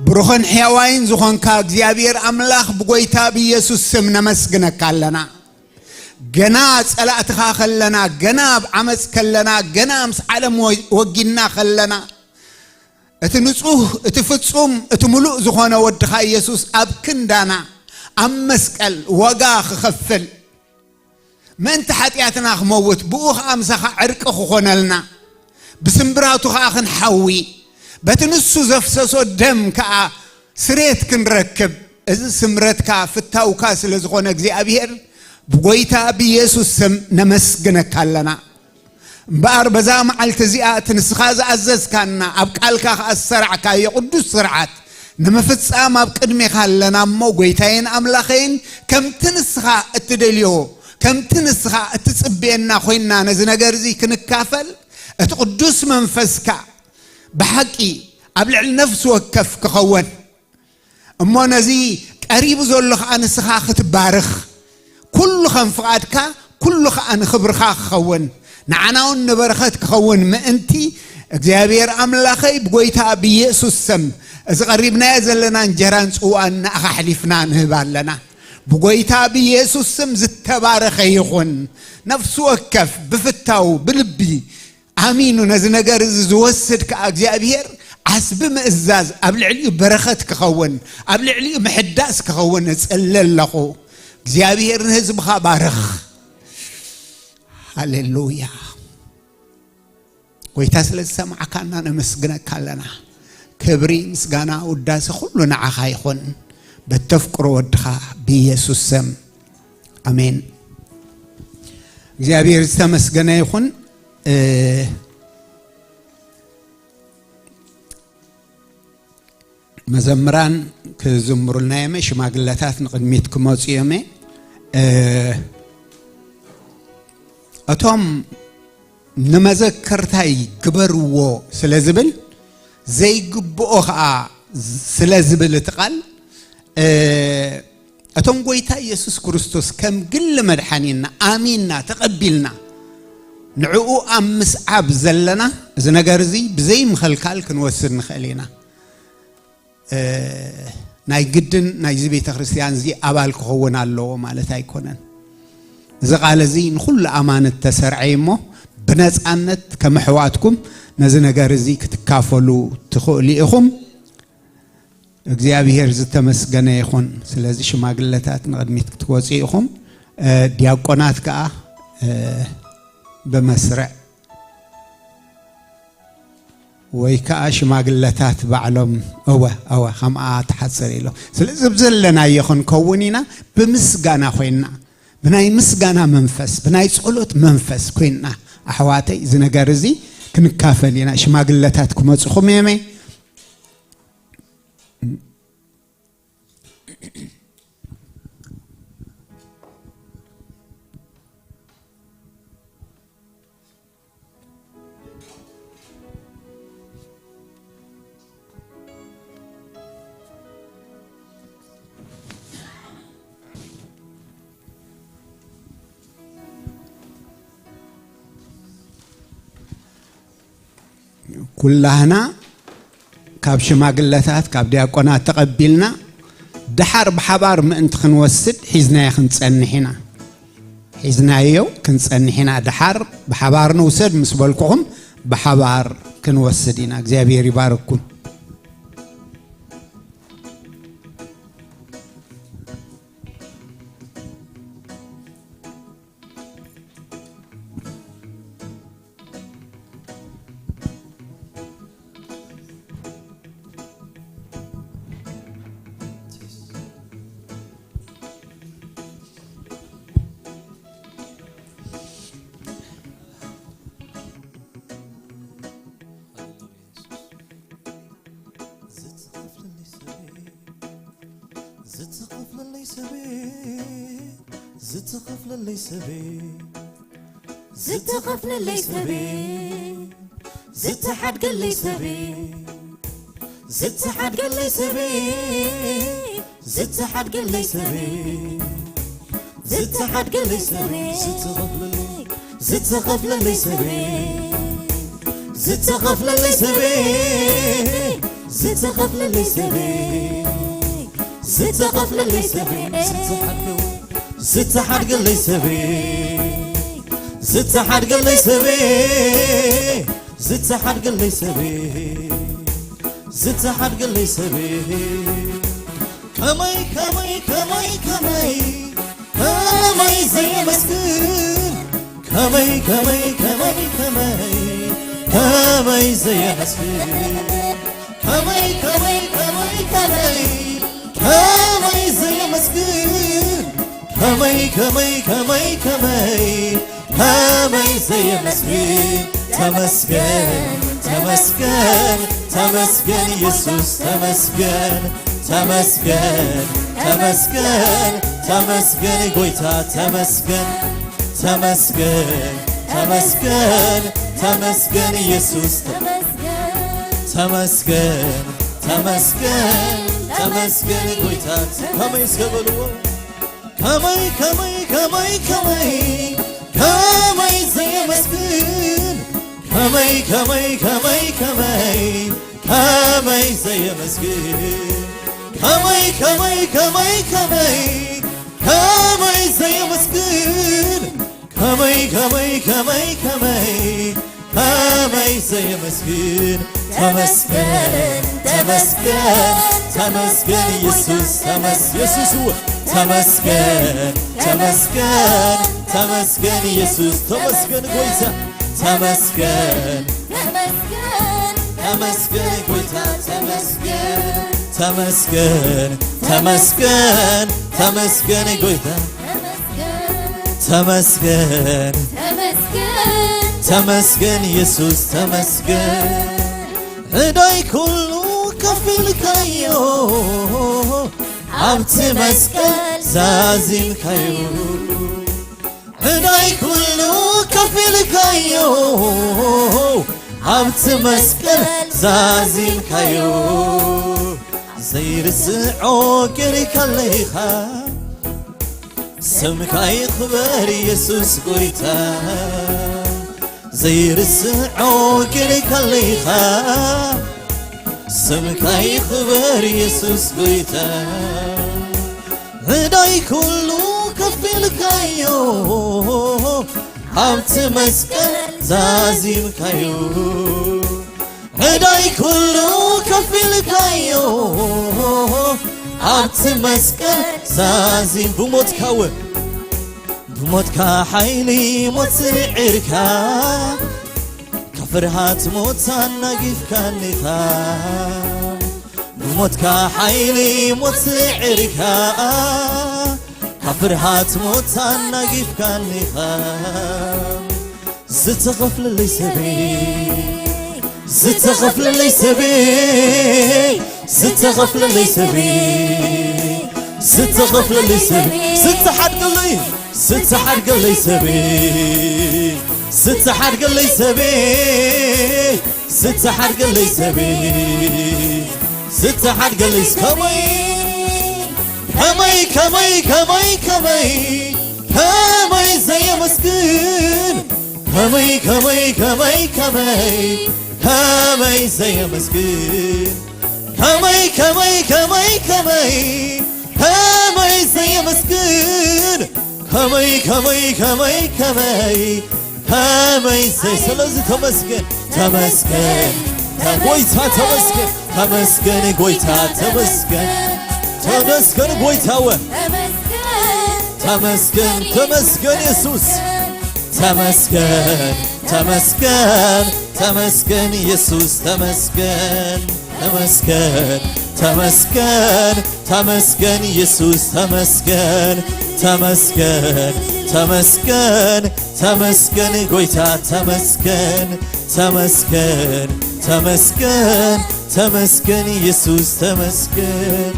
ብሩኽን ሕያዋይን ዝኾንካ እግዚኣብሔር ኣምላኽ፣ ብጎይታ ብኢየሱስ ስም ነመስግነካ ኣለና። ገና ጸላእትኻ ከለና፣ ገና ኣብ ዓመፅ ከለና፣ ገና ምስ ዓለም ወ-፣ ወጊና ከለና፣ እቲ ንጹህ፣ እቲ ፍጹም፣ እቲ ምሉእ ዝኾነ ወድኻ ኢየሱስ ኣብ ክንዳና፣ ኣብ መስቀል ዋጋ ክኸፍል፣ ምእንቲ ሓጢኣትና ክመውት፣ ብኡ ኸዓ ምሳኻ ዕርቂ ክኾነልና፣ ብስምብራቱ ኸዓ ክንሓዊ፣ በቲ ንሱ ዘፍሰሶ ደም ከኣ ስሬት ክንረክብ፣ እዚ ስምረትካ ፍታውካ ስለ ዝኾነ እግዚኣብሔር፣ ብጎይታ ብኢየሱስ ስም ነመስግነካ ኣለና። እምበኣር በዛ መዓልቲ እዚኣ እቲ ንስኻ ዝኣዘዝካና፣ ኣብ ቃልካ ከኣ ዝሰራዕካዮ ቅዱስ ስርዓት ንምፍጻም ኣብ ቅድሜኻ ኣለና እሞ፣ ጎይታዬን ኣምላኸይን፣ ከምቲ ንስኻ እትደልዮ፣ ከምቲ ንስኻ እትጽብየና ኮይንና ነዚ ነገር እዚ ክንካፈል፣ እቲ ቅዱስ መንፈስካ ብሓቂ ኣብ ልዕሊ ነፍሲ ወከፍ ክኸውን፣ እሞ ነዚ ቀሪቡ ዘሎ ኸኣ ንስኻ ክትባርኽ፣ ኩሉ ከም ፍቓድካ፣ ኩሉ ኸኣ ንኽብርኻ ክኸውን፣ ንዓና እውን ንበረኸት ክኸውን ምእንቲ፣ እግዚኣብሔር ኣምላኸይ፣ ብጎይታ ብኢየሱስ ስም፣ እዚ ቀሪብናዮ ዘለና እንጀራን ጽዋእን ንኣኻ ኣሕሊፍና ንህብ ኣለና። ብጎይታ ብኢየሱስ ስም ዝተባረኸ ይኹን። ነፍሲ ወከፍ ብፍታው፣ ብልቢ፣ ኣሚኑ ነዚ ነገር እዚ ዝወስድ ከኣ እግዚኣብሔር ዓስቢ ምእዛዝ ኣብ ልዕሊኡ በረኸት ክኸውን፣ ኣብ ልዕሊኡ ምሕዳስ ክኸውን እጽሊ ኣለኹ። እግዚኣብሔር ንህዝብኻ ባርኽ። ሃሌሉያ። ጎይታ ስለ ዝሰማዕካና ነመስግነካ ኣለና። ክብሪ፣ ምስጋና፣ ውዳሴ ኩሉ ንዓኻ ይኹን። በተፍቅሮ ወድኻ ብኢየሱስ ስም። ኣሜን። እግዚኣብሔር ዝተመስገነ ይኹን። እ፣ መዘምራን ክዝምሩልና እዮም። ሽማግለታት ንቕድሚት ክመጹ እዮም። እ፣ እቶም ንመዘከርታይ ግበርዎ ስለ ዝብል፣ ዘይግብኦ ኸኣ ስለ ዝብል እቲ ቃል፣ እ፣ እቶም ጎይታ ኢየሱስ ክርስቶስ ከም ግሊ መድሓኒና ኣሚንና ተቐቢልና፣ ንዕኡ ኣብ ምስዓብ ዘለና፣ እዚ ነገር እዚ ብዘይ ምኽልካል ክንወስድ ንኽእል ኢና። እ፣ ናይ ግድን ናይዚ ቤተ ክርስቲያን እዚ ኣባል ክኸውን ኣለዎ ማለት ኣይኮነን። እዚ ቃል እዚ ንኹሉ ኣማን እተሰርዐ እዩ እሞ፣ ብነጻነት ከም ኣሕዋትኩም ነዚ ነገር እዚ ክትካፈሉ ትኽእሉ ኢኹም። እግዚኣብሔር ዝተመስገነ ይኹን። ስለዚ ሽማግለታት ንቕድሚት ክትወጹ ኢኹም። እ፣ ዲያቆናት ከኣ፣ እ፣ ብመስርዕ ወይ ከኣ ሽማግለታት ባዕሎም፣ እወ፣ እወ፣ ከምኣ ትሓጽር ኢሎም። ስለዚ ኣብ ዘለናዮ ክንከውን ኢና፣ ብምስጋና ኮይንና፣ ብናይ ምስጋና መንፈስ፣ ብናይ ጸሎት መንፈስ ኮይንና፣ ኣሕዋተይ፣ እዚ ነገር እዚ ክንካፈል ኢና። ሽማግለታት ክመጹኹም እዮም። ኩላህና ካብ ሽማግለታት፣ ካብ ዲያቆናት ተቐቢልና፣ ደሓር ብሓባር ምእንቲ ክንወስድ ሒዝናዮ ክንጸንሕ ኢና። ሒዝናዮ ክንጸንሕ ኢና። ደሓር ብሓባር ንውሰድ ምስ በልኩኹም፣ ብሓባር ክንወስድ ኢና። እግዚኣብሔር ይባርኩም። ዝተኸፍለለይ ሰበይ፣ ዝተኸፍለለይ ሰበይ፣ ዝተኸፍለለይ ሰበይ፣ ዝተኸፍለለይ ሰበይ፣ ዝተሓድገለይ ሰበይ፣ ዝተሓድገለይ ሰበይ፣ ዝተሓድገለይ ሰበይ፣ ዝተሓድገለይ ሰበይ፣ ዝተኸፍለለይ፣ ዝተኸፍለለይ ሰበይ፣ ዝተኸፍለለይ ሰበይ፣ ዝተኸፍለለይ ሰበይ፣ ዝተኸፍለለይ ሰበይ፣ ዝተሓድገው፣ ዝተሓድገለይ ሰበይ፣ ዝተሓድገለይ ሰበይ፣ ዝተሓድገለይ ሰበይ፣ ዝተሓድገለይ ሰበይ። ከመይ፣ ከመይ፣ ከመይ፣ ከመይ፣ ከመይ ዘየመስግን፣ ከመይ፣ ከመይ፣ ከመይ፣ ከመይ፣ ከመይ ዘየመስግን፣ ከመይ፣ ከመይ፣ ከመይ፣ ከመይ፣ ከመይ ዘየመስግን፣ ከመይ፣ ከመይ፣ ከመይ፣ ከመይ፣ ከመይ ዘየመስግን። ተመስገን፣ ተመስገን፣ ተመስገን ኢየሱስ፣ ተመስገን፣ ተመስገን፣ ተመስገን፣ ተመስገን ጎይታ፣ ተመስገን፣ ተመስገን፣ ተመስገን፣ ተመስገን ኢየሱስ፣ ተመስገን፣ ተመስገን፣ ተመስገን ጎይታ። ከመይ እስከ በልዎ። ከመይ፣ ከመይ፣ ከመይ፣ ከመይ፣ ከመይ ዘየመስግን። ከመይ፣ ከመይ፣ ከመይ፣ ከመይ፣ ከመይ ዘየመስግን። ከመይ፣ ከመይ፣ ከመይ፣ ከመይ፣ ከመይ ዘየመስግን። ከመይ፣ ከመይ፣ ከመይ፣ ከመይ፣ ከመይ ዘየመስግን። ተመስገን፣ ተመስገን፣ ተመስገን ኢየሱስ፣ ተመስ-፣ ኢየሱስ፣ ተመስገን፣ ተመስገን፣ ተመስገን ኢየሱስ፣ ተመስገን ጎይታ፣ ተመስገን፣ ተመስገን፣ ተመስገን ጎይታ፣ ተመስገን፣ ተመስገን፣ ተመስገን፣ ተመስገን ጎይታ። ተመስገን፣ ተመስገን፣ ተመስገን ኢየሱስ፣ ተመስገን። ዕዳይ ኩሉ ከፊልካዮ፣ ኣብቲ መስቀል ዛዚምካዮ። ዕዳይ ኩሉ ኣብቲ መስቀል ዛዚምካዮ ዘይርስዖ ገይርካለይኻ ስምካ ይኽበር የሱስ ጎይታ ዘይርስዖ ገይርካለይኻ ስምካ ይኽበር የሱስ ጎይታ ዕዳይ ኩሉ ከፊልካዮ ኣብቲ መስቀል ዛዚምካዮ ዕዳይ ኩሉ ከፊልካዮ ኣብቲ መስቀል ዛዚም ብሞትካ እውን ብሞትካ ሓይሊ ሞት ስዒርካ ካብ ፍርሃት ሞት ኣናጊፍካኒኻ ብሞትካ ሓይሊ ሞት ስዒርካ ካብ ፍርሃት ሞት ኣናጊፍካኒኻ ዝተኸፍለለይ ሰበይ ዝተኸፍለለይ ሰበይ ዝተኸፍለለይ ሰበይ ዝተኸፍለለይ ሰበይ ዝተሓድገለይ ዝተሓድገለይ ሰበይ ዝተሓድገለይ ሰበይ ዝተሓድገለይ ሰበይ ዝተሓድገለይ ከመይ ከመይ ከመይ ከመይ ከመይ ከመይ ዘየመስግን ከመይ ከመይ ከመይ ከመይ ከመይ ዘየመስግን ከመይ ከመይ ከመይ ከመይ ከመይ ዘየመስግን ከመይ ከመይ ከመይ ከመይ ከመይ ዘይ ስለዚ ተመስገን ተመስገን ጎይታ ተመስገን ተመስገን ጎይታ ተመስገን ተመስገን ጎይታወ ተመስገን ተመስገን የሱስ ተመስገን ተመስገን ተመስገን የሱስ ተመስገን ተመስገን ተመስገን ተመስገን የሱስ ተመስገን ተመስገን ተመስገን ተመስገን ጎይታ ተመስገን ተመስገን ተመስገን ተመስገን የሱስ ተመስገን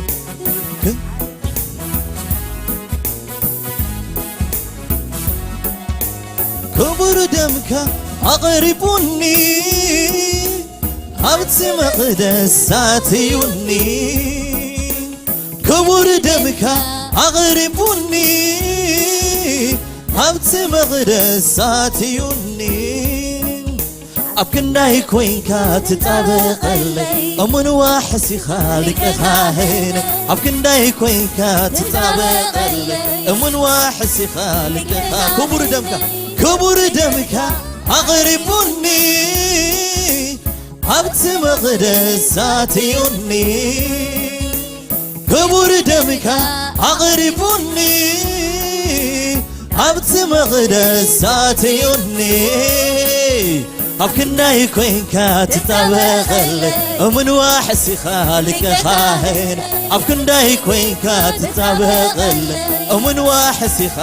ክቡር ደምካ ኣቕሪቡኒ ኣብቲ መቕደስ ኣትዩኒ ክቡር ደምካ ኣቕሪቡኒ ኣብቲ መቕደስ ኣትዩኒ ኣብ ክንዳይ ኮይንካ ትጣበቐለይ እሙን ዋሕስ ኢኻ ሊቀ ካህን ኣብ ክንዳይ ኮይንካ ትጣበቐለይ እሙን ዋሕስ ኢኻ ሊቀ ካህን ክቡር ደምካ ክቡር ደምካ ኣቕሪቡኒ ኣብቲ መቕደስ ኣትዩኒ ክቡር ደምካ ኣቕሪቡኒ ኣብቲ መቕደስ ኣትዩኒ ኣብ ክንዳይ ኮይንካ ትጣበቐለይ እሙን ዋሕስ ኢኻ ሊቀ ካህን ኣብ ክንዳይ ኮይንካ ትጣበቐለይ እሙን ዋሕስ ኢኻ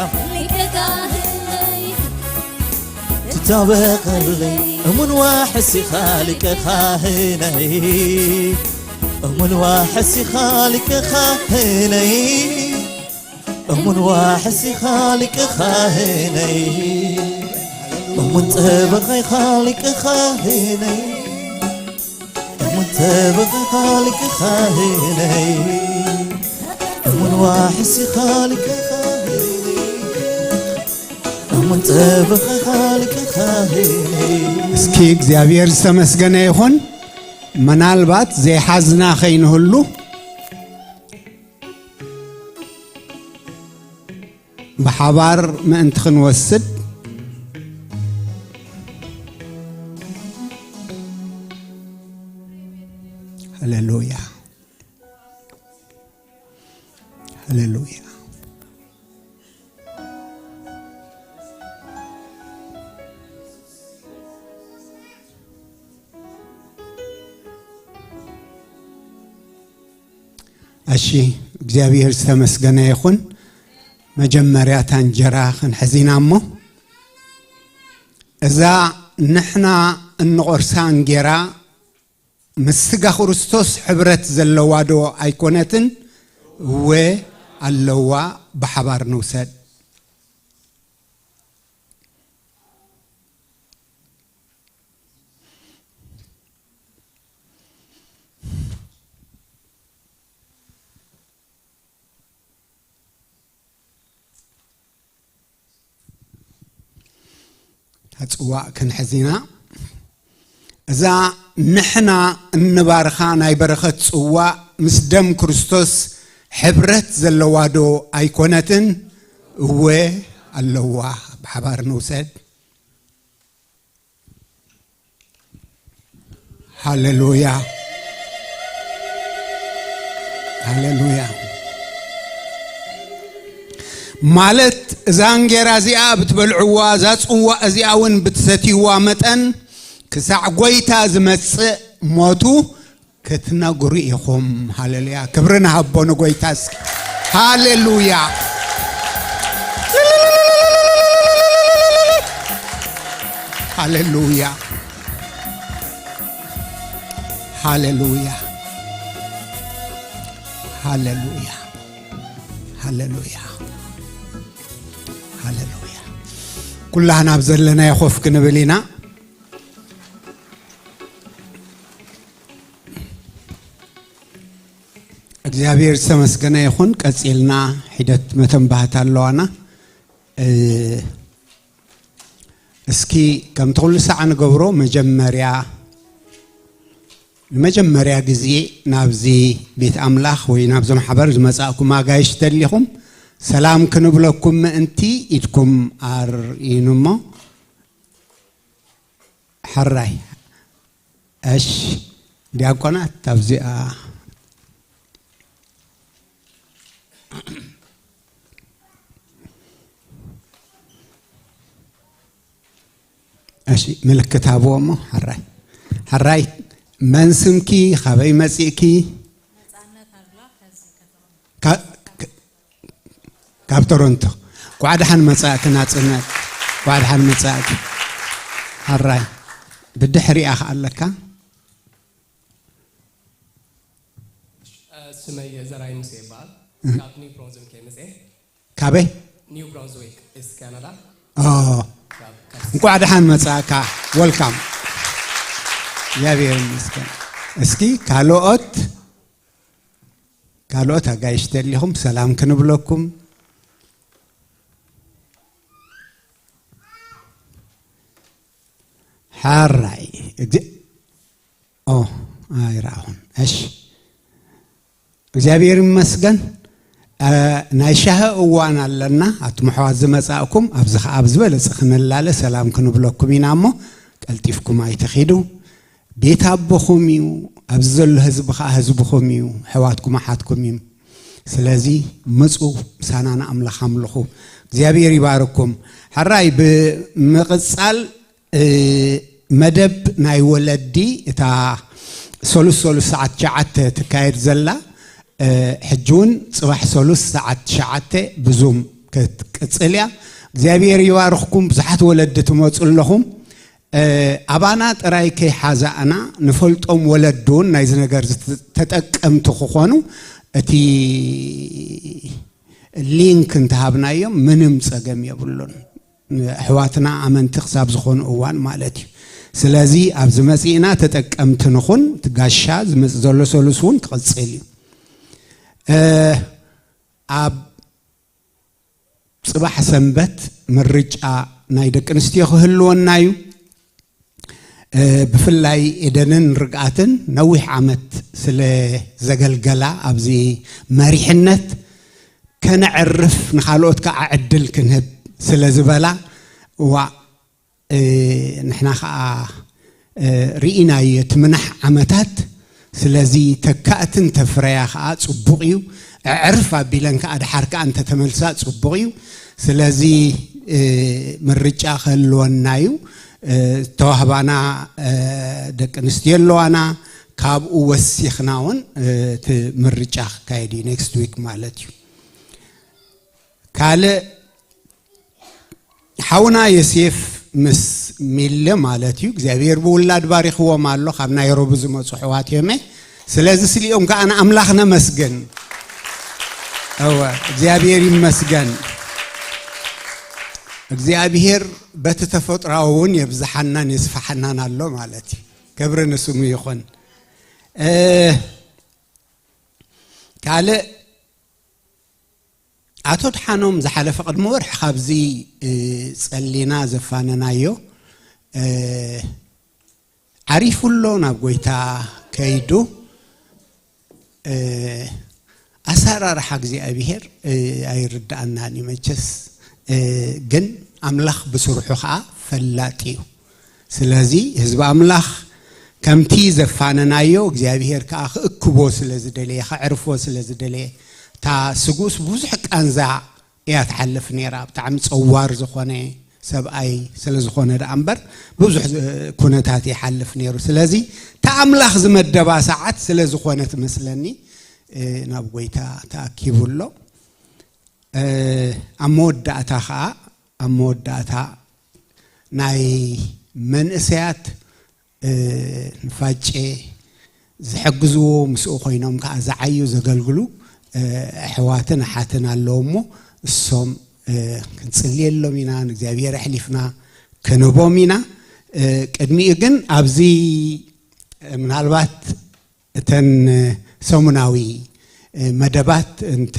ትጣበቐለይ እሙን ዋሕስ ኢኻ ሊቀ ካህነይ እሙን ዋሕስ ኢኻ ሊቀ ካህነይ እሙን ዋሕስ ኢኻ ሊቀ ካህነይ እሙን ጠበቓ ኢኻ ሊቀ ካህነይ እሙን ጠበቓ ኢኻ ሊቀ ካህነይ እሙን ዋሕስ ኢኻ ሊቀ ካህነይ እሙን ጠበቓ ኢኻ ሊቀ ካህነይ እስኪ እግዚኣብሔር ዝተመስገነ ይኹን። ምናልባት ዘይሓዝና ከይንህሉ ብሓባር ምእንቲ ክንወስድ ሃሌሉያ ሃሌሉያ እሺ እግዚኣብሔር ዝተመስገነ ይኹን። መጀመርያ እታ እንጀራ ክንሕዝ ኢና እሞ እዛ ንሕና እንቖርሳ እንጌራ ምስ ስጋ ክርስቶስ ሕብረት ዘለዋ ዶ ኣይኮነትን? እወ ኣለዋ። ብሓባር ንውሰድ። እታ ጽዋእ ክንሕዝ ኢና። እዛ ንሕና እንባርኻ ናይ በረኸት ጽዋእ ምስ ደም ክርስቶስ ሕብረት ዘለዋ ዶ ኣይኮነትን? እወ ኣለዋ። ብሓባር ንውሰድ። ሃሌሉያ፣ ሃሌሉያ። ማለት እዛ እንጌራ እዚኣ ብትበልዕዋ፣ እዛ ጽዋእ እዚኣ እውን ብትሰትይዋ መጠን፣ ክሳዕ ጐይታ ዝመጽእ ሞቱ ክትነግሩ ኢኹም። ሃሌሉያ። ክብሪ ንሃቦ ንጎይታ እስኪ። ሃሌሉያ። ሃሌሉያ። ሃሌሉያ። ሃሌሉያ። ሃሌሉያ። ሃሌሉያ። ኩላህና ኣብ ዘለናዮ ኮፍ ክንብል ኢና። እግዚኣብሔር ዝተመስገነ ይኹን። ቀጺልና ሒደት መተንባህት ኣለዋና። እ፣ እስኪ ከምቲ ኩሉ ሳዕ ንገብሮ መጀመርያ፣ ንመጀመርያ ግዜ ናብዚ ቤት ኣምላኽ ወይ ናብዚ ማሕበር ዝመጻእኩም ኣጋይሽ ተሊኹም ሰላም ክንብለኩም ምእንቲ ኢድኩም ኣርኢኑ እሞ። ሕራይ። እሺ፣ ዲያቆናት ኣብዚኣ። እሺ፣ ምልክት ሃብዎ እሞ። ሕራይ፣ ሕራይ፣ መን ስምኪ? ካበይ መጺእኪ? ነጻነት ኣሉላ፣ ከዚ ከተማ። ካ-፣ ክ-፣ ካብ ቶሮንቶ። ኳዕ ደሓን መጻእኪ ናጽነት። ኳዕ ደሓን መጻእኪ። ሕራይ፣ ብድሕሪኣ ከኣ ኣለካ። ስመይ ዘርኣይ ሙሴ ይበሃል። ካብ ኒው ብሮንዝዊክ እየ መፅኤ። ካበይ? ኒው ብሮንዝዊክ፣ ኢስት ካናዳ። ኦ፣ ካብ፣ ካብ እንኳዕ ደሓን መጻእካ። ወልካም። እግዚኣብሔር ይመስገን። እስኪ ካልኦት፣ ካልኦት ኣጋይሽ ተሊኹም ሰላም ክንብለኩም። ሓራይ። እግ-፣ ኦ፣ ኣይረኣኹን። እሺ። እግዚኣብሔር ይመስገን። እ፣ ናይ ሻሂ እዋን ኣለና። ኣቱም ኣሕዋት ዝመጻእኩም፣ ኣብዚ ኸዓ ኣብ ዝበለጸ ክንላለ ሰላም ክንብለኩም ኢና እሞ፣ ቀልጢፍኩም ኣይትኺዱ። ቤት ኣቦኹም እዩ። ኣብዚ ዘሎ ህዝቢ ኸዓ ህዝብኹም እዩ። ኣሕዋትኩም ኣሓትኩም እዩ። ስለዚ ምጹ፣ ምሳና ንኣምላኽ ኣምልኹ። እግዚኣብሔር ይባርኩም። ሕራይ ብምቕጻል እ፣ መደብ ናይ ወለዲ እታ ሰሉስ ሰሉስ ሰዓት ትሽዓተ ትካየድ ዘላ፣ እ፣ ሕጂ እውን ጽባሕ ሰሉስ ሰዓት ትሽዓተ ብዙም ክትቅጽል እያ። እግዚኣብሔር ይባርኽኩም። ብዙሓት ወለዲ ትመጹ ኣለኹም። እ፣ ኣባና ጥራይ ከይሓዛእና ንፈልጦም ወለዲ እውን ናይዚ ነገር ዝት-፣ ተጠቀምቲ ክኾኑ እቲ ሊንክ እንተሃብናዮም ምንም ጸገም የብሉን። ኣሕዋትና ኣመንቲ ክሳብ ዝኾኑ እዋን ማለት እዩ። ስለዚ ኣብዚ መጺእና ተጠቀምቲ ንኹን። እቲ ጋሻ ዝመጽእ ዘሎ ሰሉስ እውን ክቕጽል እዩ። እ፣ ኣብ ጽባሕ ሰንበት ምርጫ ናይ ደቂ ኣንስትዮ ክህልወና እዩ። እ፣ ብፍላይ ኤደንን ርግኣትን ነዊሕ ዓመት ስለ ዘገልገላ ኣብዚ መሪሕነት ከነዕርፍ ንኻልኦት ከዓ ዕድል ክንህብ ስለ ዝበላ፣ እዋ፣ እ፣ ንሕና ከዓ፣ እ፣ ርኢናዮ እቲ ምናሕ ዓመታት። ስለዚ ተካእቲ እንተፍረያ ከዓ ጽቡቕ እዩ። ኣዕርፍ ኣቢለን ከዓ ድሓር ከዓ እንተተመልሳ ጽቡቕ እዩ። ስለዚ፣ እ፣ ምርጫ ክህልወና እዩ። እ፣ ዝተዋህባና፣ እ፣ ደቂ ኣንስትዮ ኣለዋና። ካብኡ ወሲኽና እውን፣ እ፣ እቲ ምርጫ ክካየድ እዩ፣ ኔክስት ዊክ ማለት እዩ። ካልእ ሓውና ዮሴፍ ምስ ሚለ ማለት እዩ። እግዚኣብሔር ብውላድ ባሪኽዎም ኣሎ። ካብ ናይሮቢ ዝመጹ ኣሕዋት እዮም። ስለዚ ስሊኦም ከኣ ንኣምላኽ ነመስግን። እወ፣ እግዚኣብሔር ይመስገን። እግዚኣብሔር በቲ ተፈጥሮኣዊ እውን የብዝሓናን የስፍሓናን ኣሎ ማለት እዩ። ክብሪ ንስሙ ይኹን። እ፣ ካልእ ኣቶ ድሓኖም ዝሓለፈ ቅድሚ ወርሒ ካብዚ፣ እ፣ ጸሊና ዘፋነናዮ፣ ዓሪፉ ኣሎ ናብ ጎይታ ከይዱ። ኣሰራርሓ እግዚኣብሔር ኣይርድኣናን እዩ መቸስ። ግን ኣምላኽ ብስርሑ ከዓ ፈላጥ እዩ። ስለዚ ህዝቢ ኣምላኽ ከምቲ ዘፋነናዮ እግዚኣብሔር ከዓ ክእክቦ ስለ ዝደለየ፣ ከዕርፎ ስለ ዝደለየ፣ እታ ስጉስ ብዙሕ ቃንዛ እያ ትሓልፍ ነይራ። ብጣዕሚ ጸዋር ዝኾነ ሰብኣይ ስለ ዝኾነ ደኣ እምበር ብዙሕ ኩነታት ይሓልፍ ነይሩ። ስለዚ እታ ኣምላኽ ዝመደባ ሰዓት ስለ ዝኾነ ትመስለኒ ናብ ጎይታ ተኣኪቡ ኣሎ። ኣብ መወዳእታ ኸዓ፣ ኣብ መወዳእታ ናይ መንእሰያት ንፋጨ ዝሕግዝዎ፣ ምስኡ ኮይኖም ከዓ ዝዓዩ ዘገልግሉ ኣሕዋትን ኣሓትን ኣለዉ እሞ እሶም ክንጽልየሎም ኢና፣ ንእግዚኣብሔር ኣሕሊፍና ክንቦም ኢና። ቅድሚኡ ግን ኣብዚ ምናልባት እተን ሰሙናዊ መደባት እንተ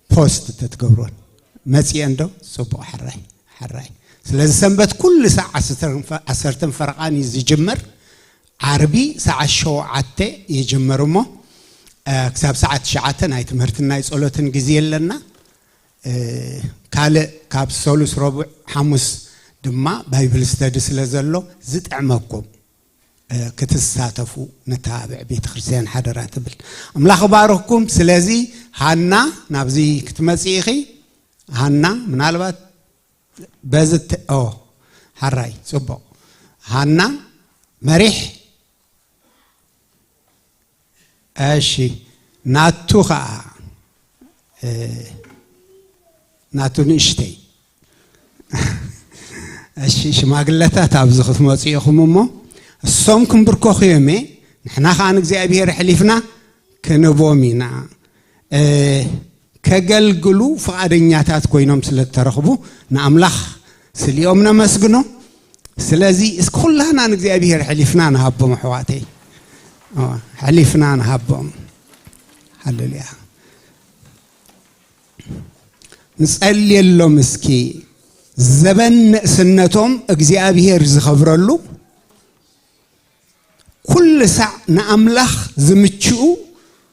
ፖስት ተትገብሮን መጽየን ዶ ጽቡቕ። ሓራይ ሓራይ። ስለዚ ሰንበት ኩሉ ሳዕ ዓሰርተን ፈረቓን እዩ ዝጅምር። ዓርቢ ሰዓት ሸውዓተ ይጅምር እሞ ክሳብ ሰዓት ትሽዓተ ናይ ትምህርትን ናይ ጸሎትን ግዜ ኣለና። ካልእ ካብ ሰሉስ ረቡዕ ሓሙስ ድማ ባይብል ስተዲ ስለ ዘሎ ዝጥዕመኩም ክትሳተፉ ንተባብዕ ቤተ ክርስቲያን ሓደራ ትብል። ኣምላኽ ባርኽኩም። ስለዚ ሃና ናብዚ ክትመጽእ ኢኺ። ሃና ምናልባት በዚ ተ- ኦ ሓራይ ጽቡቕ። ሃና መሪሕ እሺ ናቱ ኸዓ ናቱ ንእሽተይ እሺ ሽማግለታት ኣብዚ ክትመፁ ኢኹም እሞ እሶም ክንብርከኹ እዮም። ንሕና ከዓ ንእግዚኣብሔር ኣሕሊፍና ክንቦም ኢና። ከገልግሉ ፍቓደኛታት ኮይኖም ስለ እተረኽቡ ንኣምላኽ ስሊኦም ነመስግኖ። ስለዚ እስኪ ኩላና ንእግዚኣብሔር ሕሊፍና ንሃቦም ኣሕዋተይ፣ ሕሊፍና ንሃቦም። ሃሌሉያ። ንጸልየሎም እስኪ። ዘበን ንእስነቶም እግዚኣብሔር ዝኸብረሉ፣ ኩሉ ሳዕ ንኣምላኽ ዝምችኡ፣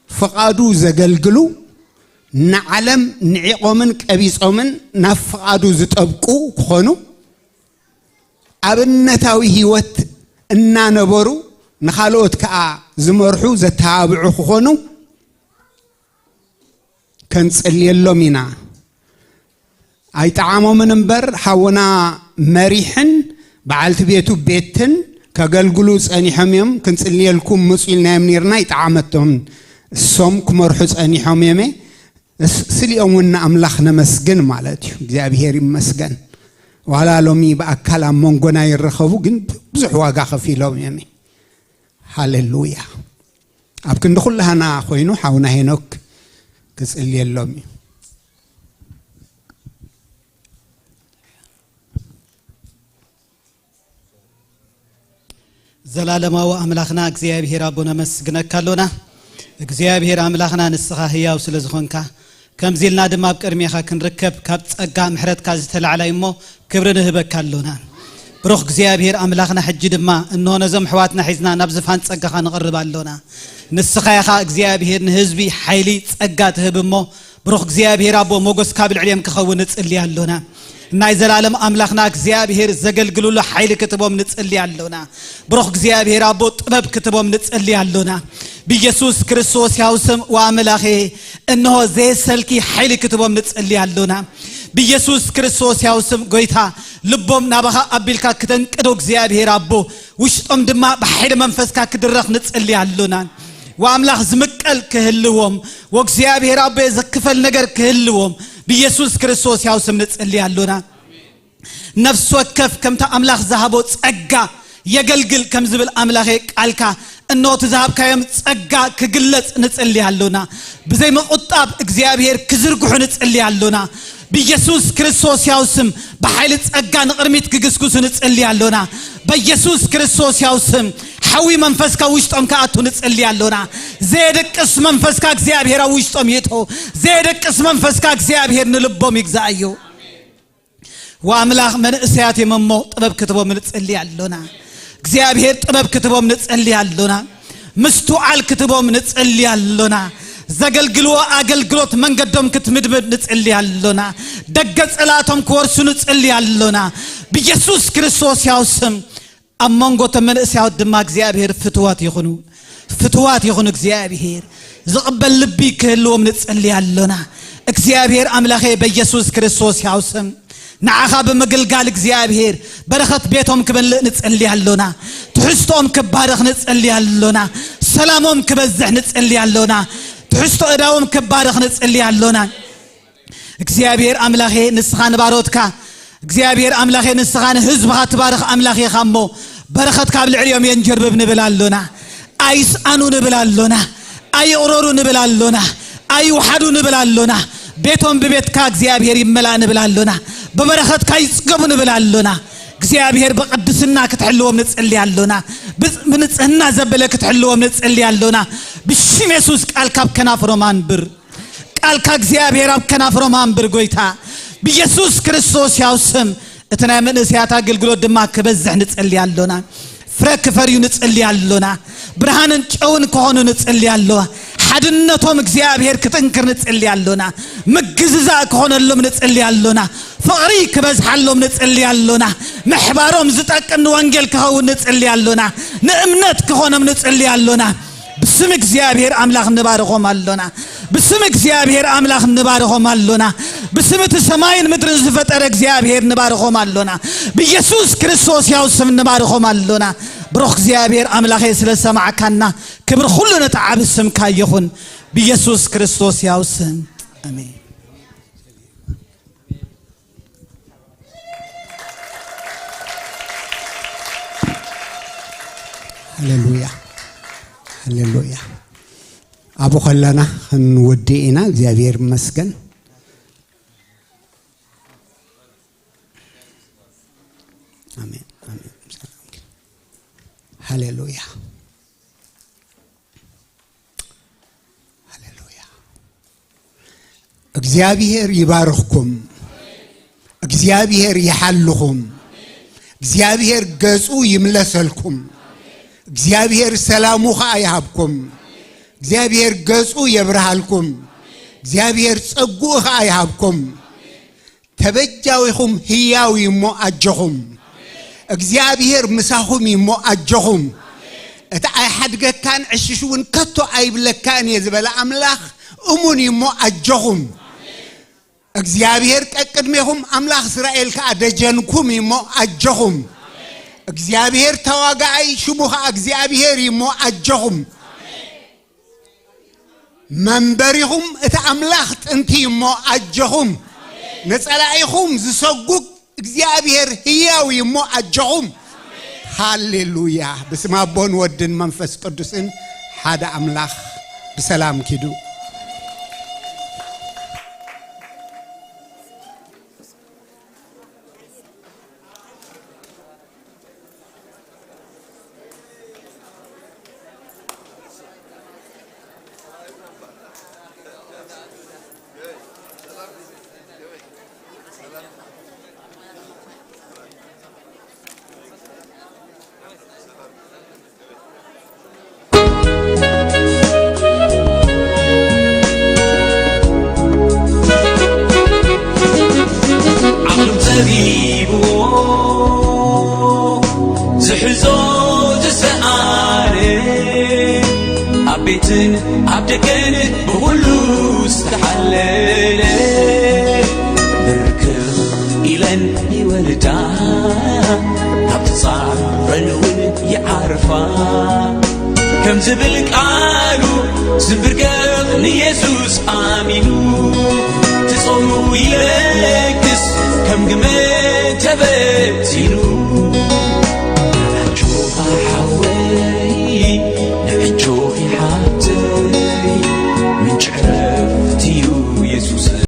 ፍቓዱ ዘገልግሉ፣ ንዓለም ንዒቖምን ቀቢጾምን ናብ ፍቓዱ ዝጠብቁ ክኾኑ፣ ኣብነታዊ ህይወት እናነበሩ ንኻልኦት ከኣ ዝመርሑ፣ ዘተባብዑ ክኾኑ፣ ከንጽልየሎም ኢና። ኣይጠዓሞምን እምበር ሓውና መሪሕን በዓልቲ ቤቱ ቤትን ከገልግሉ ጸኒሖም እዮም። ክንጽልየልኩም ምጹ ኢልናዮም ኔርና፣ ኣይጠዓመቶምን። እሶም ክመርሑ ጸኒሖም እዮም። እስ- ስሊኦም እውን ንኣምላኽ ነመስግን ማለት እዩ። እግዚኣብሔር ይመስገን። ዋላ ሎሚ ብኣካል ኣብ መንጎና ይረኸቡ፣ ግን ብዙሕ ዋጋ ከፊሎም እዮም። ሃሌሉያ። ኣብ ክንዲ ኩላህና ኮይኑ ሓውና ሄኖክ ክጽልየሎም እዩ። ዘላለማዊ ኣምላኽና እግዚኣብሔር ኣቦ ነመስግነካ ኣሎና። እግዚኣብሔር ኣምላኽና ንስኻ ህያው ስለ ዝኾንካ፣ ከምዚ ኢልና ድማ ኣብ ቅድሜኻ ክንርከብ ካብ ጸጋ ምሕረትካ ዝተላዕለ እዩ እሞ ክብሪ ንህበካ ኣሎና። ብሩኽ እግዚኣብሔር ኣምላኽና፣ ሕጂ ድማ እንሆ ነዞም ኣሕዋትና ሒዝና ናብ ዝፋን ጸጋኻ ንቕርብ ኣሎና። ንስኻ ኢኻ እግዚኣብሔር ንህዝቢ ሓይሊ ጸጋ ትህብ እሞ ብሩኽ እግዚኣብሔር ኣቦ ሞገስ ካብ ልዕሊኦም ክኸውን ንጽሊ ኣሎና። ናይ ዘላለም ኣምላኽና እግዚኣብሔር ዘገልግሉሉ ሓይሊ ክትቦም ንጽሊ ኣሎና። ብሩኽ እግዚኣብሔር ኣቦ ጥበብ ክትቦም ንጽሊ ኣሎና። ብኢየሱስ ክርስቶስ ያው ስም ወኣምላኸ እንሆ ዘየሰልኪ ሓይሊ ክትቦም ንጽሊ ኣሎና። ብኢየሱስ ክርስቶስ ያው ስም ጎይታ ልቦም ናባኻ ኣቢልካ ክተንቅዶ እግዚኣብሔር ኣቦ ውሽጦም ድማ ብሓይሊ መንፈስካ ክድረኽ ንጽሊ ኣሎና። ወኣምላኽ ዝምቀል ክህልዎም፣ ወእግዚኣብሔር ኣቦ ዘክፈል ነገር ክህልዎም ብኢየሱስ ክርስቶስ ያው ስም ንጽሊ ኣሎና። ነፍሲ ወከፍ ከምቲ ኣምላኽ ዝሃቦ ጸጋ የገልግል ከም ዝብል ኣምላኸ ቃልካ እነሆ እቲ ዝሃብካዮም ጸጋ ክግለጽ ንጽሊ ኣሎና። ብዘይ ምቁጣብ እግዚኣብሔር ክዝርግሑ ንጽሊ ኣሎና። ብኢየሱስ ክርስቶስ ያው ስም ብሓይሊ ጸጋ ንቕድሚት ክግስግሱ ንጽሊ ኣሎና። በኢየሱስ ክርስቶስ ያው ስም ሓዊ መንፈስካ ውሽጦም ክኣቱ ንጽሊ ኣሎና። ዘየደቅስ መንፈስካ እግዚኣብሔር ኣብ ውሽጦም ይእቶ። ዘየደቅስ መንፈስካ እግዚኣብሔር ንልቦም ይግዛእዮ። ወኣምላኽ መንእሰያት እዮም እሞ ጥበብ ክትቦም ንጽሊ ኣሎና። እግዚኣብሔር ጥበብ ክትቦም ንጽሊ ኣሎና። ምስትውዓል ክትቦም ንጽሊ ኣሎና። ዘገልግልዎ ኣገልግሎት መንገዶም ክትምድምድ ንጽሊ ኣሎና። ደገ ጸላቶም ክወርሱ ንጽሊ ኣሎና። ብኢየሱስ ክርስቶስ ያው ስም ኣብ መንጎ እቶም መንእሰያት ድማ እግዚኣብሔር ፍትዋት ይኹኑ። ፍትዋት ይኹኑ እግዚኣብሔር። ዝቕበል ልቢ ክህልዎም ንጽሊ ኣሎና። እግዚኣብሔር ኣምላኸ በኢየሱስ ክርስቶስ ያው ስም ንዓኻ ብምግልጋል እግዚኣብሔር በረኸት ቤቶም ክመልእ ንጽሊ ኣሎና። ትሕዝቶኦም ክባረኽ ንጽሊ ኣሎና። ሰላሞም ክበዝሕ ንጽሊ ኣሎና። ትሕዝቶ እዳዎም ክባረኽ ንጽሊ ኣሎና። እግዚኣብሔር ኣምላኸ ንስኻ ንባሮትካ እግዚኣብሔር ኣምላኸ ንስኻ ንህዝብኻ ትባርኽ ኣምላኽ ኢኻ እሞ በረኸትካ ኣብ ልዕሊኦም የንጀርብብ ንብል ኣሎና። ኣይስኣኑ ንብል ኣሎና። ኣይቕረሩ ንብል ኣሎና። ኣይውሓዱ ንብል ኣሎና። ቤቶም ብቤትካ እግዚኣብሔር ይመላእ ንብል ኣሎና። ብበረኸትካ ይጽገቡ ንብል ኣሎና። እግዚኣብሔር ብቕድስና ክትሕልዎም ንጽሊ ኣሎና። ብጽ- ብንጽህና ዘበለ ክትሕልዎም ንጽሊ ኣሎና። ብሽም የሱስ ቃል ካብ ከናፍሮም ኣንብር። ቃልካ እግዚኣብሔር ኣብ ከናፍሮም ኣንብር ጎይታ። ብኢየሱስ ክርስቶስ ያው ስም እቲ ናይ መንእሰያት ኣገልግሎት ድማ ክበዝሕ ንጽሊ ኣሎና። ፍረ ክፈርዩ ንጽሊ ኣሎና። ብርሃንን ጨውን ክኾኑ ንጽሊ ኣሎና። ሓድነቶም እግዚኣብሔር ክጥንክር ንጽሊ ኣሎና። ምግዝዛእ ክኾነሎም ንጽሊ ኣሎና። ፍቕሪ ክበዝሓሎም ንጽሊ ኣሎና። ምሕባሮም ዝጠቅም ንወንጌል ክኸውን ንጽሊ ኣሎና። ንእምነት ክኾኖም ንጽሊ ኣሎና። ብስም እግዚኣብሔር ኣምላኽ ንባርኾም ኣሎና። ብስም እግዚኣብሔር ኣምላኽ ንባርኾም ኣሎና። ብስም እቲ ሰማይን ምድርን ዝፈጠረ እግዚኣብሔር ንባርኾም ኣሎና። ብኢየሱስ ክርስቶስ ያው ስም ንባርኾም ኣሎና። ብሩኽ እግዚኣብሔር ኣምላኸ ስለ ሰማዕካና ክብሪ ኩሉ ነቲ ዓቢ ስምካ ይኹን። ብኢየሱስ ክርስቶስ ያው ስም ኣሜን። ሃሌሉያ፣ ሃሌሉያ። ኣብኡ ከለና ክንወድእ ኢና። እግዚኣብሔር ይመስገን። ኣሜን፣ ኣሜን። ሃሌሉያ፣ ሃሌሉያ። እግዚኣብሔር ይባርኽኩም። እግዚኣብሔር ይሓልኹም። እግዚኣብሔር ገጹ ይምለሰልኩም። እግዚኣብሔር ሰላሙ ኸኣ ይሃብኩም። እግዚኣብሔር ገጹ የብርሃልኩም። እግዚኣብሔር ጸጉኡ ኸኣ ይሃብኩም። ተበጃዊኹም ህያው እዩ እሞ ኣጆኹም። እግዚኣብሔር ምሳኹም እዩ እሞ ኣጆኹም። እቲ ኣይሓድገካን ዕሽሽ እውን ከቶ ኣይብለካን እየ ዝበለ ኣምላኽ እሙን እዩ እሞ ኣጆኹም። እግዚኣብሔር ቀቅድሜኹም ኣምላኽ እስራኤል ከኣ ደጀንኩም እዩ እሞ ኣጆኹም። እግዚኣብሔር ተዋጋኣይ ሽሙ ኸኣ እግዚኣብሔር እዩ እሞ ኣጆኹም። መንበሪኹም እቲ ኣምላኽ ጥንቲ እዩ እሞ ኣጆኹም። ንጸላኢኹም ዝሰጉግ እግዚኣብሔር ህያው እዩ እሞ ኣጆኹም። ሃሌሉያ። ብስም ኣቦን ወድን መንፈስ ቅዱስን ሓደ ኣምላኽ ብሰላም ኪዱ። ዓቕሉ ጸቢብዎ ዝሕዞ ዝሰኣነ ኣብ ቤትን ኣብ ደገን ብኹሉ ዝተሓለለ ብርክኽ ኢለን ይወርዳ ካብ ትጻረን እውን ይዓርፋ ከም ዝብል ቃሉ ዝብርገኽ ንየሱስ ኣሚኑ ትጾሙ ይለግስ ከም ግመ ተበቲኑ